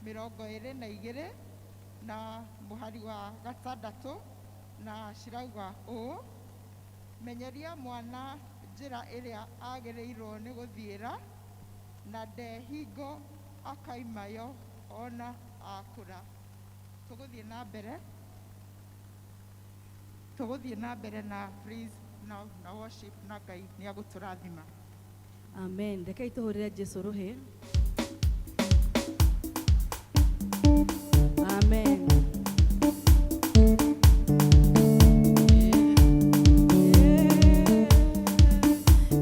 22 na mũhari wa gatandatũ, na cirauga ũũ: Menyeria mwana njĩra ĩrĩa agĩrĩirwo nĩ gũthiĩra, na ndehingo akaimayo ona akũra. Tũgũthiĩ na mbere, tũgũthiĩ na mbere na praise na worship, na Ngai nĩ agũtũrathima. Amen. Rekei tũhũrĩre Jesu rũhĩ. Amen.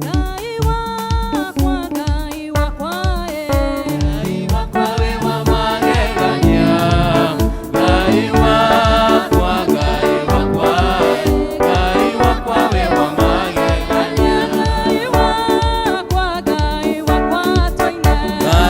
Ngai wakwa, Ngai wakwa, eh. Wakwa wĩ wa magegania, Ngai wakwa, Ngai wakwa, Ngai wakwa wĩ wa magegania. Ngai wakwa, Ngai wakwa, tũine. Ngai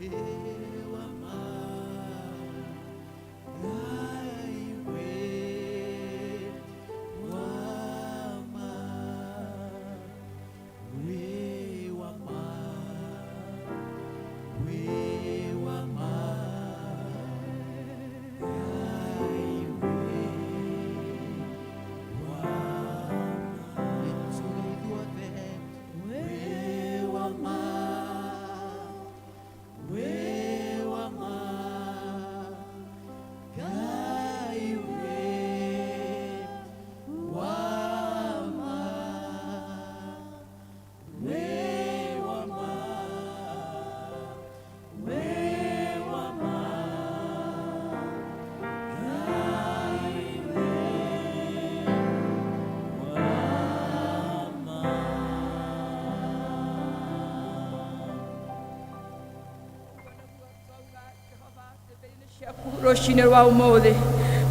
Wĩ wa ma, Ngai wĩ wa ma, wĩ wa ma, wĩ wa ma, Ngai wĩ wa ma. Nĩtũrĩ ithuothe wĩ wa ma, wĩ wa ma, Ngai wĩ wa ma, wĩ wa ma, wĩ wa ma, Ngai wĩ wa ma. Rũcinĩ rwa ũmũthĩ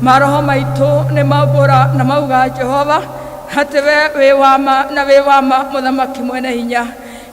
maroho maitũ nĩ maumbũra na mauga Jehova atĩ we wĩ wa ma na wĩ wa ma, mũthamaki mwene hinya.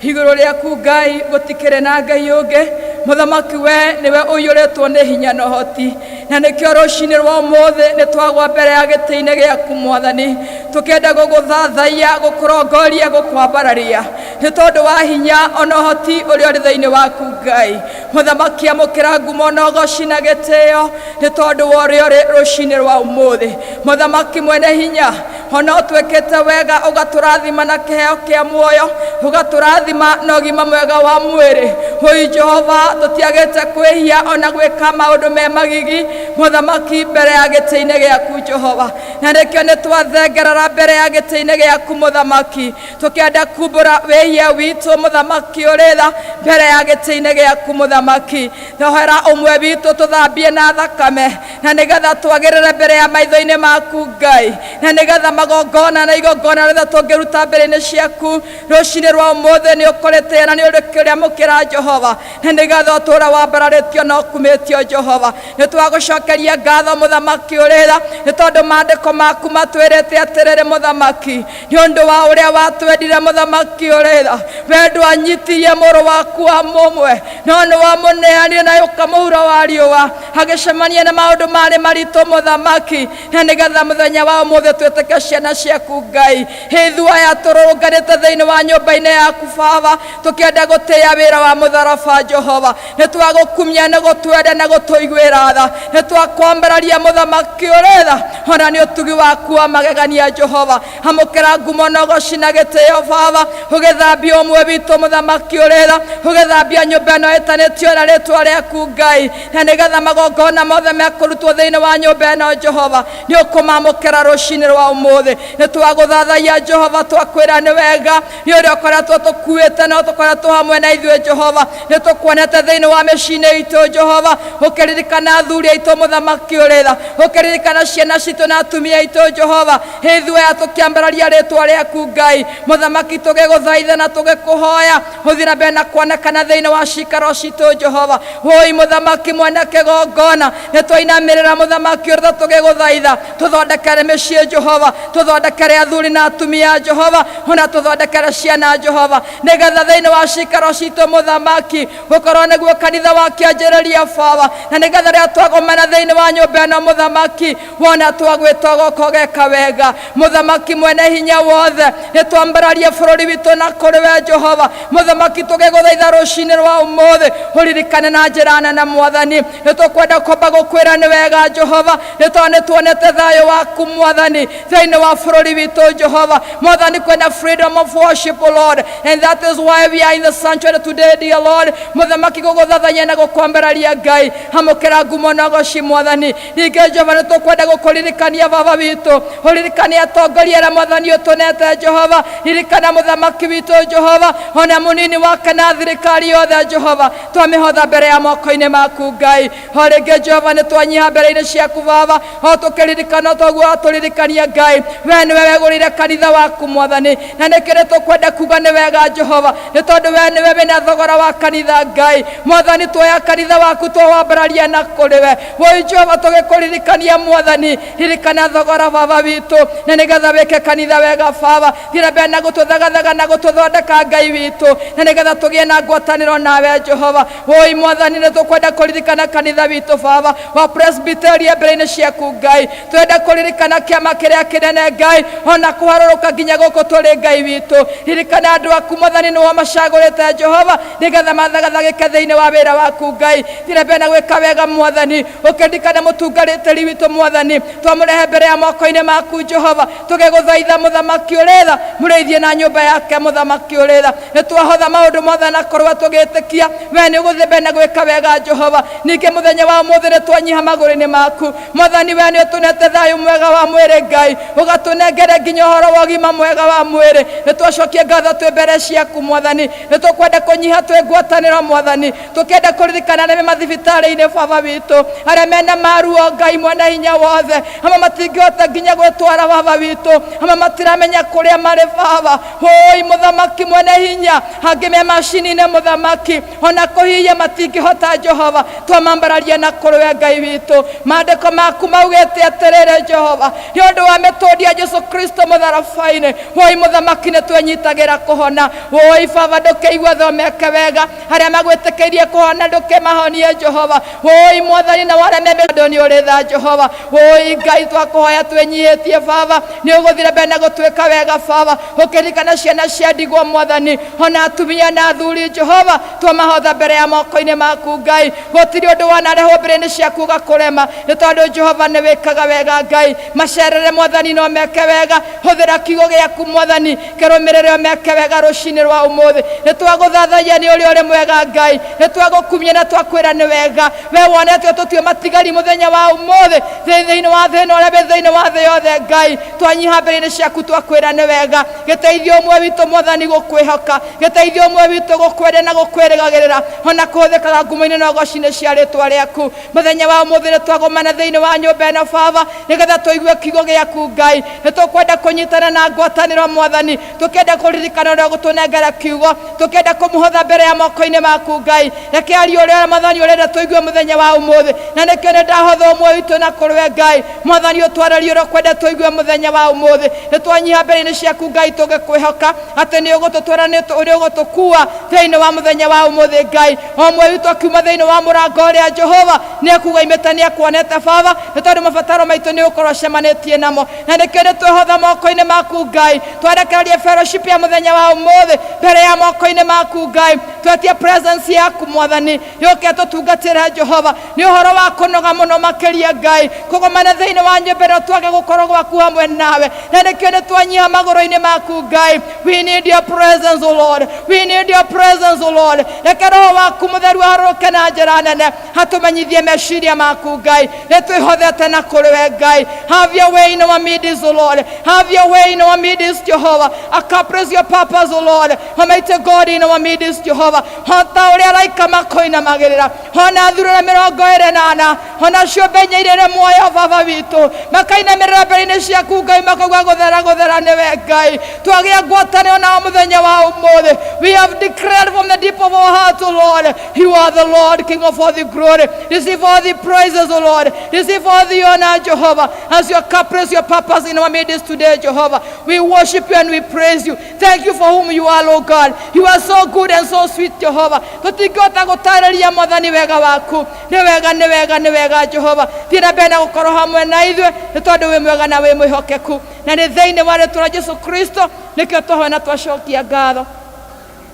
Igũrũ rĩaku Ngai gũtikĩrĩ na Ngai ũngĩ, mũthamaki, we nĩwe ũiyũrĩtwo nĩ hinya na ũhoti. Na nĩkĩo rũcinĩ rwa ũmũthĩ nĩ twagwa mbere ya gĩtĩ-inĩ gĩaku Mwathani, tũkĩenda gũgũthathaiya, gũkũrongoria, gũkwambararia nĩ tondũ wa hinya ona ũhoti ũrĩa ũrĩ thĩinĩ waku Ngai. Mũthamaki, amũkĩra ngumo na ũgoci na gĩtĩo nĩ tondũ wa ũrĩa ũrĩ rũcinĩ rwa ũmũthĩ. Mũthamaki mwene hinya, ona ũtwĩkĩte wega, ũgatũrathima na kĩheo kĩa muoyo, ũgatũrathima na ũgima mwega wa mwĩrĩ. Ũi Jehova, tũtiagĩte kwĩhia ona gwĩka maũndũ me magigi, mũthamaki, mbere ya gĩtĩ-inĩ gĩaku Jehova. Na nĩkĩo nĩ twathengerera mbere ya gĩtĩ-inĩ gĩaku mũthamaki, tũkĩenda kumbũra wĩhia witũ, mũthamaki ũrĩ tha, mbere ya gĩtĩ-inĩ gĩaku mũthamaki. Thohera ũmwe witũ, tũthambie na thakame, na nĩgetha twagĩrĩre mbere ya maitho-inĩ maku Ngai, na nĩgetha magongona na igongona rĩothe tũngĩruta mbere-inĩ ciaku rũcinĩ rwa ũmũthĩ nĩ ũkũrĩtĩĩa na nĩ ũrĩkĩrĩamũkĩra Jehova, na nĩgetha ũtũũra wambararĩtio na ũkumĩtio Jehova. Nĩ twagũcokeria ngatho mũthamaki ũrĩ tha, nĩ tondũ maandĩko maku matwĩrĩte atĩrĩrĩ mũthamaki, nĩ ũndũ wa ũrĩa watwendire mũthamaki ũrĩ tha, we ndwanyitirie mũrũ waku wa mũmwe, no nĩ wamũneanire na ũkamũhura wa riũa agĩcemania na maũndũ marĩ maritũ mũthamaki, na nĩgetha mũthenya wa ũmũthĩ twĩtĩke ciana ciaku Ngai. Ithuĩ aya tũrũrũnganĩte thĩinĩ wa nyũmba-inĩ yaku Baba, tũkĩenda gũtĩĩa wĩra wa mũtharaba Jehova, nĩ twagũkumia nĩ gũtwenda na gũtũiguĩra tha. Nĩ twakwambararia mũthamaki ũrĩ tha, ona nĩ ũtugi waku wa magegania Jehova. Amũkĩra ngumo na ũgoci na gĩtĩo Baba, ũgĩthambia ũmwe witũ mũthamaki ũrĩ tha, ũgĩthambia nyũmba ĩno ĩtanĩtio na rĩtwa rĩaku Ngai, na nĩgetha magongona mothe mekũrutwo thĩinĩ wa nyũmba ĩno Jehova nĩ ũkũmamũkĩra rũcinĩ rwa ũmũthĩ. Nĩ twagũthathaiya Jehova, twakwĩra nĩ wega nĩ ũrĩa ũkoretwo tũkuĩte na ũtũkoretwo hamwe na ithuĩ Jehova. Nĩ tũkuonete thĩinĩ wa mĩciĩ-inĩ itũ Jehova, ũkĩririkana athuri aitũ mũthamaki ũrĩ tha, ũkĩririkana ciana citũ na atumia aitũ Jehova. Ithuĩ aya tũkĩambararia rĩtwa rĩaku Ngai mũthamaki, tũgĩgũthaitha na tũgĩkũhoya ũthiĩ na mbere na kuonekana thĩinĩ wa cikaro citũ Jehova. Woi mũthamaki mwene kĩgongona, nĩ twainamĩrĩra mũthamaki ũrĩa, tũgĩgũthaitha tũthondekere mĩciĩ Jehova, tũthondekere athuri na atumia Jehova, ona tũthondekere ciana Jehova, nĩgetha thĩinĩ wa cikaro citũ mũthamaki gũkorwo nĩguo kanitha wa kĩanjĩrĩria Baba, na nĩgetha rĩrĩa twagomana thĩinĩ wa nyũmba ĩno mũthamaki, wona twagwĩta ũgoka ũgeka wega. Mũthamaki mwene hinya wothe, nĩ twambararie bũrũri witũ na kũrĩ we Jehova mũthamaki, tũgĩgũthaitha rũcinĩ rwa ũmũthĩ ũririkane na njĩra nene Mwathani. Nĩ tũkwenda kwamba gũkwĩra nĩ wega Jehova, nĩ tondũ nĩ tuonete thayũ waku Mwathani thĩinĩ wa bũrũri witũ Jehova. Mwathani, kwĩna freedom of worship, O Lord, and that is why we are in the sanctuary today, dear Lord, mũthamaki, gũgũthathaiya na gũkwambararia Ngai. Amũkĩra ngumo na ũgoci Mwathani. Ningĩ Jehova, nĩ tũkwenda gũkũririkania baba witũ, ũririkane atongoria arĩa Mwathani ũtũnete Jehova. Ririkana mũthamaki witũ Jehova, ona mũnini wake na thirikari yothe Jehova, twamĩhotha mbere ya moko-inĩ maku Ngai. O rĩngĩ Jehova, nĩ twanyiha mbere-inĩ ciaku Baba, o tũkĩririkana toguo watũririkania Ngai. We nĩwe wegũrĩire kanitha waku Mwathani, na nĩkĩo nĩ tũkwenda kuga nĩ wega Jehova, nĩ tondũ we nĩwe wĩna thogora wa kanitha Ngai. Mwathani, tuoya kanitha waku twawambararia na kũrĩ we. Woi Jehova, tũgĩkũririkania Mwathani, ririkana thogora baba witũ, na nĩgetha wĩke kanitha wega Baba. Thiĩ na mbere na gũtũthagathaga na gũtũthondeka. Ngai witũ na nĩgetha tũgĩe na ngwatanĩro nawe Jehova. Woi Mwathani, nĩ tũkwenda kũririkana kanitha witũ Baba wa Presbyteria mbere-inĩ ciaku Ngai. Twenda kũririkana kĩama kĩrĩa kĩnene Ngai, ona kũharũrũka nginya gũkũ tũrĩ Ngai witũ. Ririkana andũ aku Mwathani, nĩwe macagũrĩte Jehova nĩgetha mathagathagĩke thĩinĩ wa wĩra waku Ngai. Thiĩ mbere na gwĩka wega Mwathani, ũkĩririkana mũtungatĩri witũ Mwathani, twamũrehe mbere ya moko-inĩ maku Jehova, tũgĩgũthaitha mũthamaki ũrĩ tha, mũrĩithie na nyũmba yake mũthamaki ũrĩ tha. Nĩ twahotha maũndũ mothe na korwo tũgĩtĩkia we nĩ ũgũthiĩ mbere na gwĩka wega Jehova. Ningĩ mũthenya wa ũmũthĩ nĩ twanyiha magũrũ-inĩ maku Mwathani, we nĩ ũtũnete thayũ mwega wa mwĩrĩ Ngai, ũgatũnengere nginya ũhoro wa ũgima mwega wa mwĩrĩ. Nĩ twacokia ngatho twĩ mbere ciaku Mwathani. Nĩ tũkwenda kũnyiha twĩ ngwatanĩro Mwathani, tũkĩenda kũririkana arĩa me mathibitarĩ-inĩ Baba witũ, arĩa mena maruo Ngai mwene hinya wothe, amwe matingĩhota nginya gwĩtwara Baba witũ, amwe matiramenya kũrĩa marĩ Baba. Hũi mũthamaki mwene hinya, angĩ me macini-inĩ mũthamaki, ona kũhihinya matingĩhota Jehova. Twamambararia na kũrĩ we Ngai witũ. Maandĩko maku maugĩte atĩrĩrĩ Jehova, nĩ ũndũ wa mĩtũndi ya Jesu Kristo mũtharaba-inĩ, woi mũthamaki nĩ twenyitagĩra kũhona. Woi Baba, ndũkĩigua thomeke wega arĩa magwĩtĩkĩirie kũhona, ndũkĩmahonie Jehova. Woi Mwathani, na arĩa me mĩndũ nĩ ũrĩ tha Jehova. Woi Ngai, twakũhoya twĩnyihĩtie Baba, nĩ ũgũthire mbere na gũtwĩka wega Baba, ũkĩririkana ciana cia ndigwa Mwathani, ona atumia na athuri Jehova, twamahotha mbere ya moko-inĩ maku Ngai. Gũtirĩ ũndũ wanarehwo mbere-inĩ ciaku ũgakũrema, nĩ tondũ Jehova nĩ wĩkaga wega Ngai. Macerere Mwathani no meke wega, hũthĩra kiugo gĩaku Mwathani, kĩrũmĩrĩre o meke wega rũcinĩ rwa ũmũthĩ. Nĩ twagũthathaiya nĩ ũrĩa ũrĩ mwega Ngai, nĩ twagũkumia na twakwĩra nĩ wega. We wonete tũtue matigari mũthenya wa ũmũthĩ thĩinĩ wa thĩ ĩno ũrĩa wĩ thĩinĩ wa thĩ yothe Ngai. Twanyiha mbere-inĩ ciaku twakwĩra nĩ wega. Gĩteithio ũmwe witũ Mwathani gũkwĩhoka, gĩteithio ũmwe witũ gũkwenda na gũkwĩrĩgagĩrĩra, ona kũhũthĩkaga ngumo-inĩ na ũgoci-inĩ cia rĩtwa rĩaku. Mũthenya wa ũmũthĩ nĩ twagomana thĩinĩ wa nyũmba ĩno Baba, nĩgetha tũigue kiugo gĩaku Ngai. Nĩ tũkwenda kũnyitana na ngwatanĩro Mwathani, tũkĩenda kũririkana ũrĩa ũgũtũnengera kiugo, tũkĩenda kũmũhotha mbere ya moko-inĩ maku Ngai. Reke arie ũrĩa Mwathani ũrenda tũigue mũthenya wa ũmũthĩ, na nĩkĩo nĩ ndahotha ũmwe witũ na kũrĩ we Ngai. Mwathani, ũtwarĩrie ũrĩa ũkwenda tũigue mũthenya wa ũmũthĩ. Nĩ twanyiha mbere-inĩ ciaku Ngai, tũgĩkwĩhoka atĩ nĩ ũgũtũtwara, nĩ ũgũtũkua thĩinĩ wa mũthenya wa ũmũthĩ Ngai. O ũmwe witũ akiuma thĩinĩ wa mũrango ũrĩa Jehova nĩ ekuga imĩte nĩ akuonete Baba, nĩ tondũ mabataro maitũ nĩ ũgũkorwo ũcemanĩtie namo, na nĩkĩo nĩ twĩhotha moko-inĩ maku Ngai. Twarekereria fellowship ya mũthenya wa ũmũthĩ mbere ya moko-inĩ maku Ngai. Twetie presence yaku Mwathani, yũke tũtungatĩre Jehova. Nĩ ũhoro wa kũnoga mũno makĩria Ngai, kũgomana thĩinĩ wa nyũmba ĩno twage gũkorwo gwaku hamwe nawe, na nĩkĩo nĩ twanyiha magũrũ-inĩ maku Ngai. We need your presence, O Lord. We need your presence, O Lord. Reke roho waku mũtheru aharũrũke na njĩra nene, hatũmenyithie meciria maku Ngai. Nĩ twĩhothete na kũrĩ we Ngai. Have your way in our midst, O Lord. Have your way in our midst, Jehovah. Accomplish your purpose, O Lord. Almighty God, in our midst, Jehovah. Hota ũrĩa araika makoinamagĩrĩra, ona athuri 24, ona ciũmbe inya irĩ muoyo Baba witũ, makainamĩrĩra mbere-inĩ ciaku Ngai, makauga gũthera gũthera nĩwe Ngai. Twagĩa ngwatanĩro nao mũthenya wa ũmũthĩ. We have declared from the deep of our heart, O Lord, you are the Lord, King of all the glory. Receive all the praises, O Lord. Receive all the honor, Jehovah, as you accomplish your purpose in our midst today, Jehovah. We worship you and we praise you. Thank you for whom you are, Lord God. You are so good and so sweet, Jehovah. Tũtingĩhota gũtarĩria Mwathani wega waku. Nĩ wega, nĩ wega, nĩ wega, Jehova. Thiĩ na mbere na gũkorwo hamwe na ithuĩ, nĩ tondũ wĩ mwega na wĩ mwĩhokeku. Na nĩ thĩinĩ wa rĩtwa rĩa Jesu Kristo nĩkĩo twahoya na twacokia ngatho.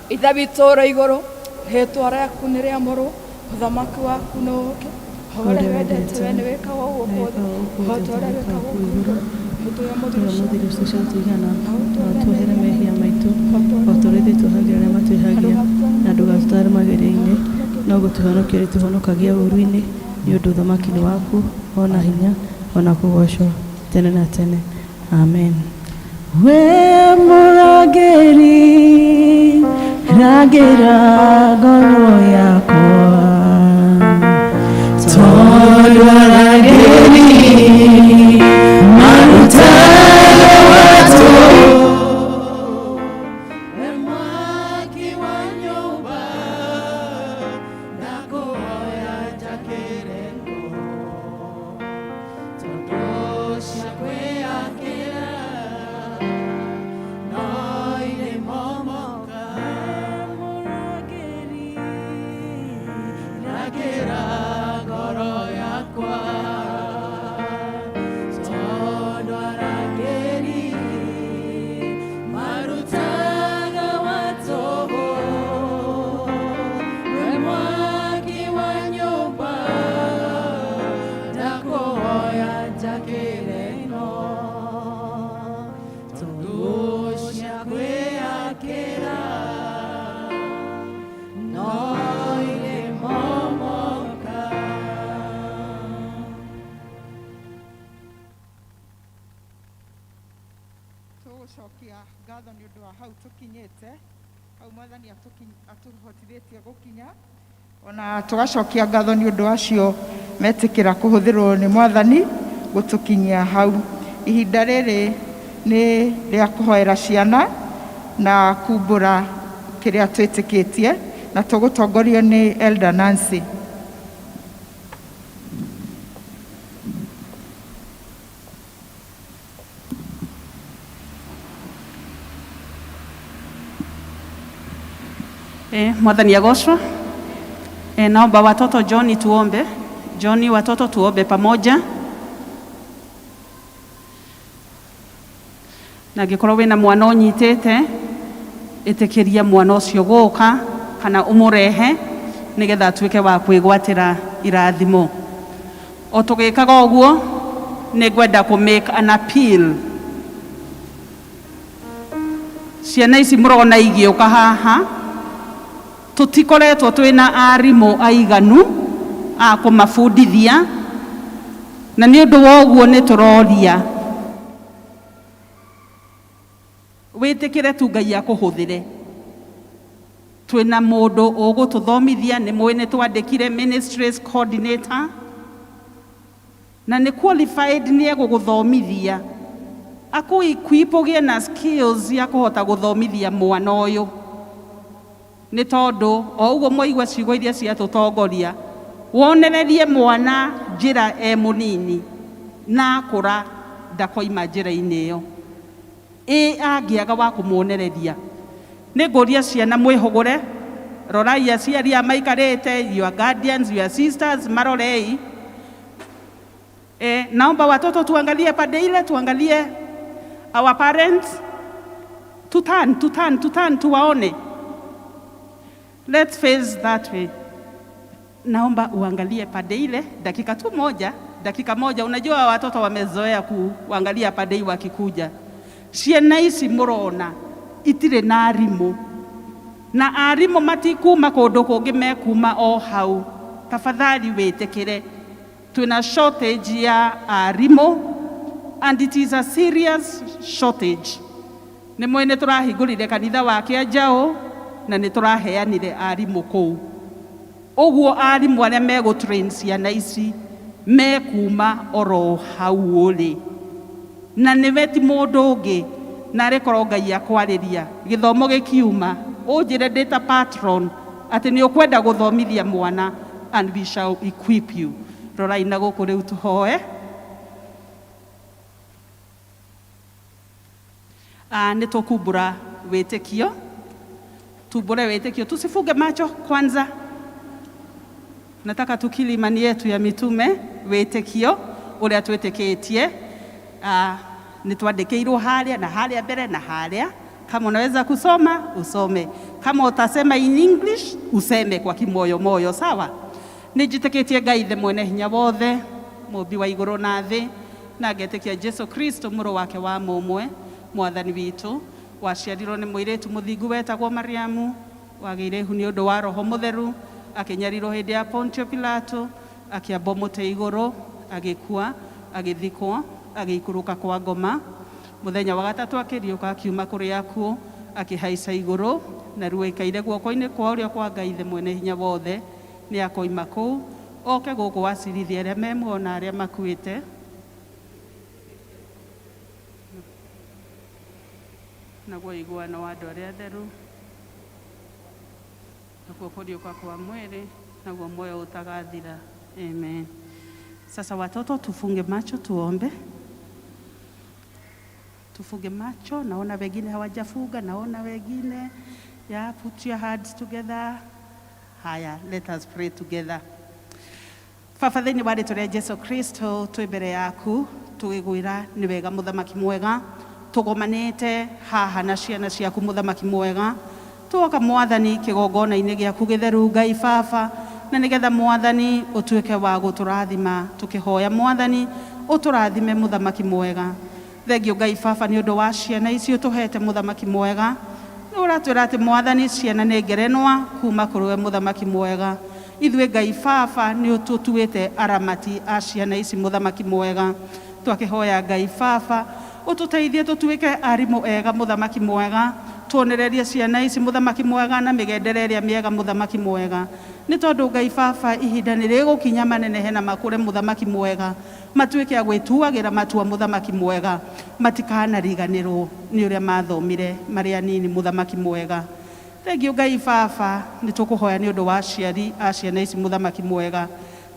Ithe witũ ũrĩ igũrũ, rĩtwa rĩaku nĩ rĩamũrwo, ũthamaki waku nĩ ũũke, o ũrĩa wendete we nĩ wĩkagwo gũkũ thĩ o ta ũrĩa wĩkagwo kũu igũrũ. Ũtũhe Mũthiro ũcio ciatũigana, na ũtuohere mehia maitũ o ta ũrĩa ithuĩ tuohagĩra arĩa matwĩhagia, na ndũgatũtware magerio-inĩ, no gũtũhonokia ũrĩtũhonokagia ũũru-inĩ, nĩ ũndũ ũthamaki nĩ waku, o na hinya, o na kũgoocwo tene na tene. Amen. We mũrangĩri, rangĩra ngoro yakwa, tondũ arangĩri marutaga watũ. We mwaki wa nyũmba, ndakũhoya njakĩre ngoro, tondũ cia kwĩyakĩra no irĩ momoka. Tũgacokia ngatho nĩ ũndũ wa hau tũkinyĩte, hau Mwathani atũhotithĩtie gũkinya, ona tũgacokia ngatho nĩ ũndũ acio metĩkĩra kũhũthĩrwo nĩ Mwathani gũtũkinyia hau. Ihinda rĩrĩ nĩ rĩa kũhoera ciana na kumbũra kĩrĩa twĩtĩkĩtie, na tũgũtongorio nĩ Elder Nancy. Mwathani agocwo. Naomba watoto John tuombe. John, watoto tuombe pamoja. Na angĩkorwo wĩna mwana ũnyitĩte, ĩtĩkĩria mwana ũcio gũka kana ũmũrehe nĩgetha atuĩke wa kwĩgwatĩra irathimo. O tũgĩkaga ũguo, nĩ ngwenda kũ make an appeal. Ciana ici mũrona igĩũka haha, tũtikoretwo twĩna arimũ aiganu a kũmabundithia, na nĩ ũndũ wa ũguo nĩ tũroria wĩtĩkĩre tu Ngai akũhũthĩre. Twĩna mũndũ ũgũtũthomithia, nĩ mũĩ nĩ twandĩkire ministries coordinator, na nĩ qualified, nĩ egũgũthomithia akũ equip ũgĩe na skills ya kũhota gũthomithia mwana ũyũ, nĩ tondũ o ũguo mwaigua ciugo iria ciatũtongoria, wonererie mwana njĩra e mũnini na akũra ndakoima njĩra-inĩ ĩyo. Ĩ angĩaga wa kũmuonereria? Nĩ ngũria ciana mwĩhũgũre, rorai aciari a maikarĩte, your guardians, your sisters, marorei. Naomba watoto tuangalie pande ile, tuangalie our parents, tutan tutan tutan tuwaone. Let's face that way. Naomba uangalie pande ile dakika tu moja, dakika moja. Unajua watoto wamezoea kuangalia pande hii wakikuja. Ciana ici mũrona itirĩ na arimũ, na arimũ matikuma kũndũ kũngĩ, mekuma o hau. Tafadhali wĩtĩkĩre, twĩna shortage ya arimũ and it is a serious shortage. Nĩ mwĩ nĩ tũrahingũrire kanitha wa Kĩanjaũ na nĩ tũraheanire arimũ kũu. Ũguo arimũ arĩa megũ train ciana ici mekuma oro hau ũrĩ, na nĩwe ti mũndũ ũngĩ. Na arĩ korwo Ngai akwarĩria gĩthomo gĩkiuma, ũnjĩre ndĩ ta patron atĩ nĩ ũkwenda gũthomithia mwana, and we shall equip you. Rorai na gũkũ rĩu tũhoe. Nĩ tũkumbũra wĩtĩkio, tumbũre wĩtĩkio. Tusifunge macho kwanza, nataka tukiri imani yetu ya mitume, wĩtĩkio ũrĩa twĩtĩkĩtie. Nĩ twandĩkĩirwo harĩa na harĩa mbere na harĩa. Kama unaweza kusoma usome, kama utasema in English useme kwa kimoyo moyo, sawa? Nĩ njĩtĩkĩtie Ngai Ithe mwene hinya wothe, mũmbi wa igũrũ na thĩ, na ngetĩkia Jesu Kristo mũrũ wake wa mũmwe, Mwathani witũ, waciarirwo nĩ mũirĩtu mũthingu wetagwo Mariamu, wagĩire ihu nĩ ũndũ wa Roho Mũtheru, akĩnyarirwo hĩndĩ ya Pontio Pilato, akĩambwo mũtĩ igũrũ, agĩkua, agĩthikwo, agĩikũrũka kwa ngoma. Mũthenya wa gatatũ akĩriũka akiuma kũrĩ akuũ, akĩhaica igũrũ, na rĩu aikaire guoko-inĩ kwa ũrĩo kwa Ngai Ithe mwene hinya wothe. Nĩ akoima kũu oke gũkũ acirithie arĩa me muoyo na arĩa makuĩte. Naguo ũiguano wa andũ arĩa atheru, nakuo kũriũka kwa mwĩrĩ, naguo muoyo ũtagathira. Amen. Sasa watoto, tufunge macho tuombe. Tufunge macho. Naona wengine hawajafunga, naona wengine. Yeah, put your hands together. Haya, let us pray together. Baba, thĩinĩ wa rĩtwa rĩa Jesu Kristo, twĩ mbere yaku tũgĩgwĩra nĩ wega, mũthamaki mwega. Tũgomanĩte haha na ciana ciaku, mũthamaki mwega. Twoka, Mwathani, kĩgongona-inĩ gĩaku gĩtheru, Ngai Baba, na nĩgetha, Mwathani, ũtuĩke wa gũtũrathima. Tũkĩhoya, Mwathani, ũtũrathime, mũthamaki mwega. Thengio, Ngai Baba, nĩ ũndũ wa ciana ici ũtũhete, mũthamaki mwega. Nĩ ũratwĩra atĩ, Mwathani, ciana nĩ ngerenwa kuma kũrĩ we, mũthamaki mwega. Ithuĩ, Ngai Baba, nĩ ũtũtuĩte aramati a ciana ici, mũthamaki mwega. Twakĩhoya, Ngai Baba, Ũtũteithie tũtuĩke arimũ ega, mũthamaki mwega. Tuonererie ciana ici, mũthamaki mwega, na mĩgendere ĩrĩa mĩega, mũthamaki mwega, nĩ tondũ Ngai baba, ihinda nĩ rĩgũkinya manenehe na makũre, mũthamaki mwega, matuĩke a gwĩtuagĩra matua, mũthamaki mwega, matikanariganĩrwo nĩ ũrĩa mathomire marĩ anini, mũthamaki mwega. Thengiũ Ngai baba, nĩ tũkũhoya nĩ ũndũ wa aciari a ciana ici, mũthamaki mwega.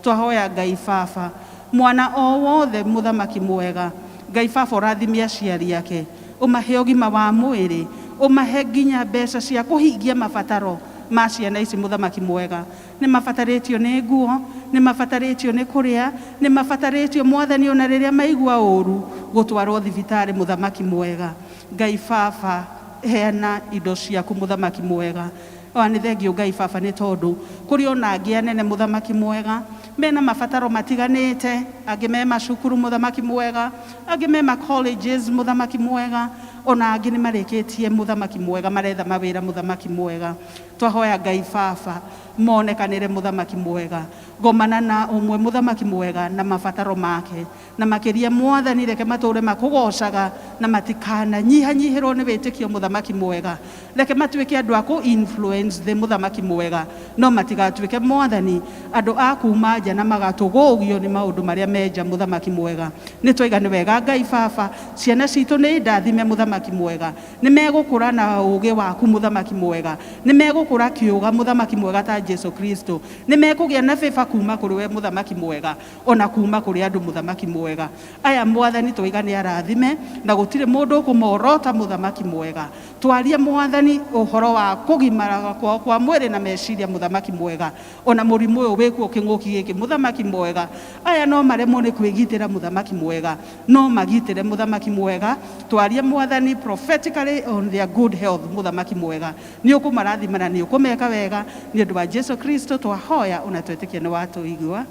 Twahoya Ngai baba, mwana o wothe, mũthamaki mwega, Ngai baba, ũrathime aciari ake, ũmahe ũgima wa mwĩrĩ, ũmahe nginya mbeca cia kũhingia mabataro ma ciana ici, mũthamaki mwega. Nĩ mabatarĩtio nĩ nguo, nĩ mabatarĩtio nĩ kũrĩa, nĩ mabatarĩtio, mwathani, ona rĩrĩa maigua ũru gũtwarwo thibitarĩ, mũthamaki mwega. Ngai baba, heana indo ciaku, mũthamaki mwega. Ona nĩ thengiũ Ngai baba, nĩ tondũ kũrĩ ona angĩ anene, mũthamaki mwega, mena mabataro matiganĩte. Angĩ me macukuru, mũthamaki mwega, angĩ me ma colleges, mũthamaki mwega, ona angĩ nĩ marĩkĩtie, mũthamaki mwega, maretha mawĩra, mũthamaki mwega. Twahoya Ngai baba monekanĩre, mũthamaki mwega, gomana na ũmwe, mũthamaki mwega, na mabataro make, na makĩria, mwathani, reke matũre makũgocaga na matikana nyihanyihĩrwo nĩ wĩtĩkio, mũthamaki mwega. Reke matuĩke andũ a kũ influence thĩ, mũthamaki mwega, no matigatuĩke, mwathani, andũ a kuma nja na magatũgũgio nĩ maũndũ marĩa menja, mũthamaki mwega. Nĩ twaiga nĩ wega, Ngai baba, ciana citũ nĩ ndathime, mũthamaki mwega. Nĩ megũkũra na ũũgĩ waku, mũthamaki mwega. Nĩ megũkũra kĩũga, mũthamaki mwega, ta Jesu Kristo. Nĩ mekũgĩa na favor kuma kũrĩ we, mũthamaki mwega, ona kuma kũrĩ andũ, mũthamaki mwega. Aya, mwathani, twaiga nĩ arathime na gũtirĩ mũndũ ũkũmorota, mũthamaki mwega. Twarie, mwathani, ũhoro wa kũgimara kwao kwa mwĩrĩ na meciria, mũthamaki mwega, ona mũrimũ ũyũ wĩkuo, kĩng'ũki gĩkĩ, mũthamaki mwega. Aya no maremwo nĩ kwĩgitĩra, mũthamaki mwega, no magitĩre, mũthamaki mwega. Twarie, mwathani, prophetically on their good health, mũthamaki mwega. Nĩ ũkũmarathima na nĩ ũkũmeka wega. Nĩ ũndũ wa Jesu Kristo twahoya, ona twetĩkia nĩ watũigua.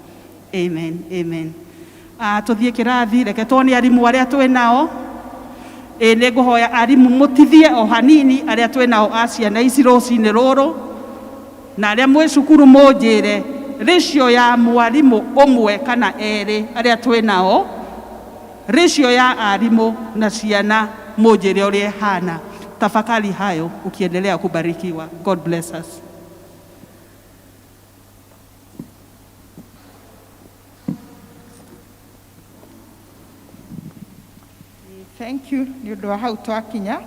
Amen, amen. Tũthiĩ kĩrathi. Reke tuone arimũ arĩa twĩ nao. Ĩ nĩ ngũhoya arimũ mũtithie o hanini, arĩa twĩ nao a ciana ici rũcinĩ rũrũ, na arĩa mwĩ cukuru mũnjĩre ratio ya mwarimũ ũmwe kana erĩ arĩa twĩ nao, ratio ya arimũ na ciana, mũnjĩre ũrĩa ĩhana. Tafakari hayo ukiendelea kubarikiwa. God bless us. Thank you nĩ ũndũ wa hau twakinya.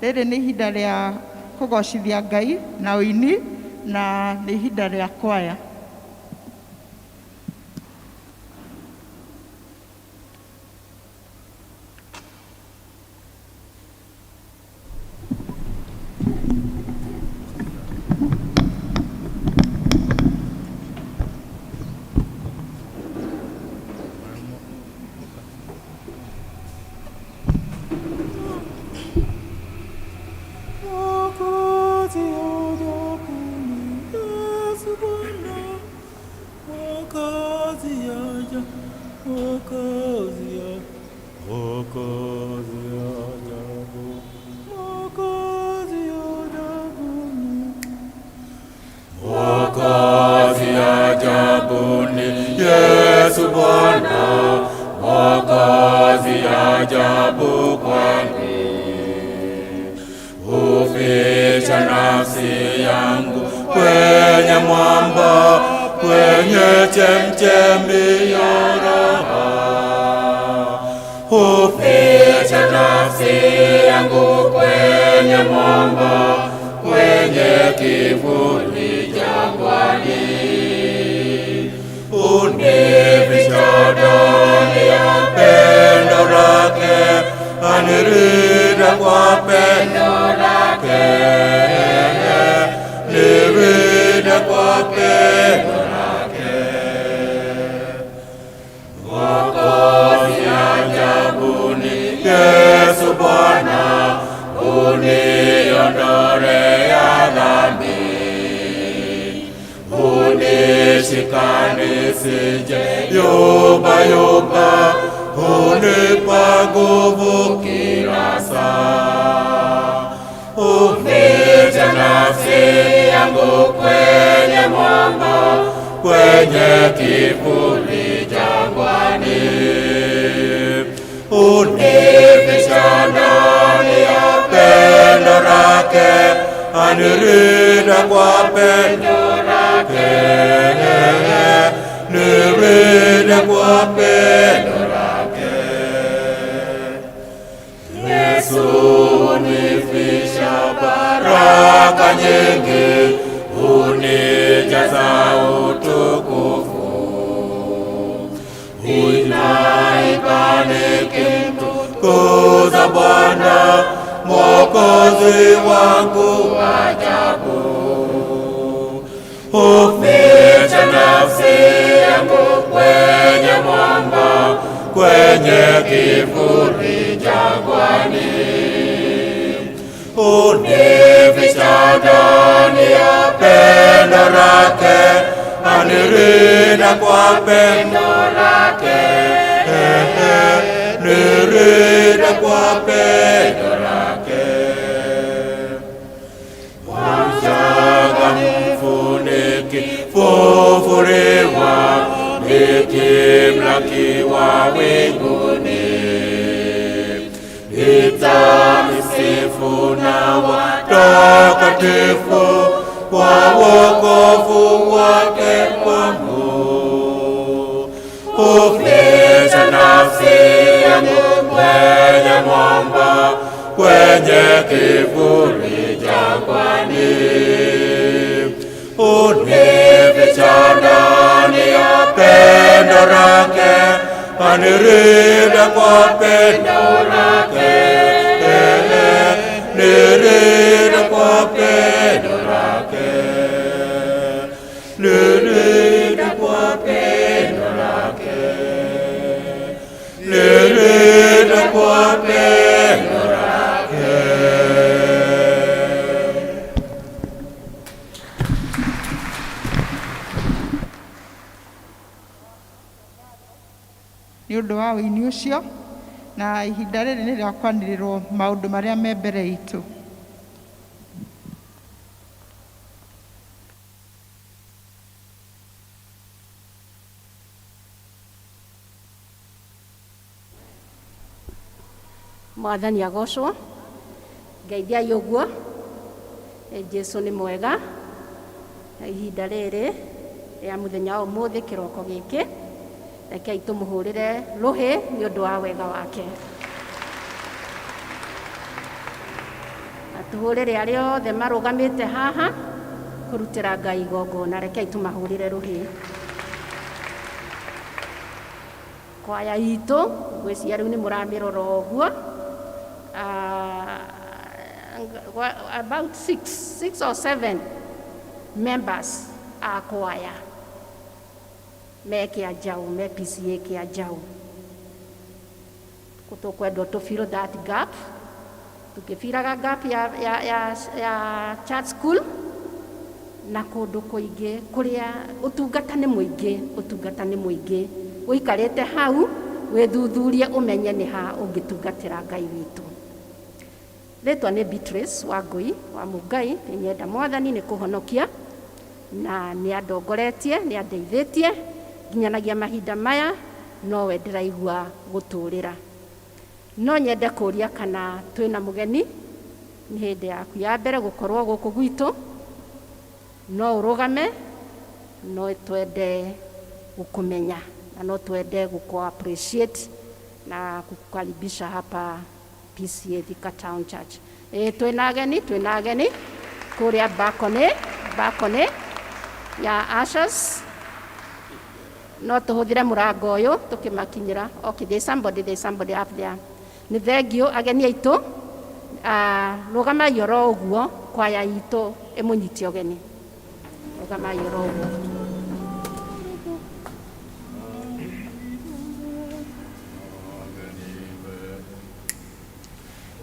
Rĩrĩ nĩ ihinda rĩa kũgocithia Ngai na ũini, na nĩ ihinda rĩa kwaya. Mwokozi ajabu ni Yesu Bwana, Mwokozi ajabu, Mwokozi ajabu, Mwokozi ajabu, Mwokozi ajabu ni Mwokozi ajabu ni Yesu Bwana, Mwokozi ajabu kwangu. Huficha nafsi yangu kwenye mwamba, kwenye chemchemi ya raha. Huficha nafsi yangu kwenye mwamba, kwenye kivuli jangwani. Unificha ndani ya pendo lake, anirida kwa pendo lake, nirida kwa pendo lake. Mwokozi ajabu ni Yesu Bwana, uniondolea dhambi, unishika nisije yumba yumba, hunipa nguvu kila saa. Uficha nafsi yangu kwenye mwamba, kwenye kivuli jangwani. Unificha anirida kwa pendo lake, nirida kwa pendo lake. Yesu hunifisha baraka nyingi, hunijaza utukufu. Ninaimba nikimtukuza Bwana, Mwokozi wangu ajabu. Huficha nafsi yangu kwenye mwamba, kwenye kivuli jangwani. Hunificha ndani ya pendo lake, anirida kwa pendo lake, nirida kwa pendo lake. Kwa uchangamfu nikifufuliwa, nikimlaki wa winguni, nitamsifu na watakatifu kwa wokovu wake kwangu. Huficha nafsi yangu kwenye mwamba, kwenye kivuli jangwani. Hunificha ndani ya pendo lake, anirida kwa pendo lake, nirida kwa pendo lake, nirida kwa pendo lake, nirida kwa pendo lake. Nĩ ũndũ wa ũini ũcio, na ihinda rĩrĩ nĩ rĩa kwanĩrĩrwo maũndũ marĩa me mbere itũ. Mwathani agocwo. Ngeithiai ũguo. Jesu nĩ mwega. Ihinda rĩrĩ rĩa mũthenya wa ũmũthĩ, kĩroko gĩkĩ, rekei tũmũhũrĩre rũhĩ nĩ ũndũ wa wega wake, na tũhũrĩre arĩa othe marũgamĩte haha kũrutĩra Ngai igongona. Rekei tũmahũrĩre rũhĩ. Kwaya itũ, ngwĩciria rĩu nĩ mũramĩrora ũguo. About six or seven members a kwaya me Kĩanjau, me PCA Kĩanjau. Tũkwendwo tũ fill that gap, tũkĩfiraga gap ya church school na kũndũ kũingĩ kũrĩa ũtungata nĩ mũingĩ. Ũtungata nĩ mũingĩ. Ũikarĩte hau wĩthuthurie, ũmenye nĩ ha ũngĩtungatĩra Ngai witũ. Rĩtwa nĩ Beatrice Wangui wa Mũngai. Nĩ nyenda Mwathani nĩ kũhonokia, na nĩ andongoretie, nĩ andeithĩtie nginyanagia mahinda maya, nowe ndĩraigua gũtũrĩra. No nyende kũria kana twĩna mũgeni, nĩ hĩndĩ yaku ya mbere gũkorwo gũkũ gwitũ, no ũrũgame. No twende gũkũmenya na no twende gũkũ appreciate na kukukaribisha hapa PCA Thika Town Church. Twĩna ageni, twĩna ageni kũrĩa balcony, balcony ya ushers. No tũhũthĩre mũrango ũyũ tũkĩmakinyĩra. Okay, there's somebody up there. Nĩ thank you ageni aitũ. Rũgamai oro ũguo, kwaya itũ ĩmũnyite ũgeni. Rũgamai oro ũguo.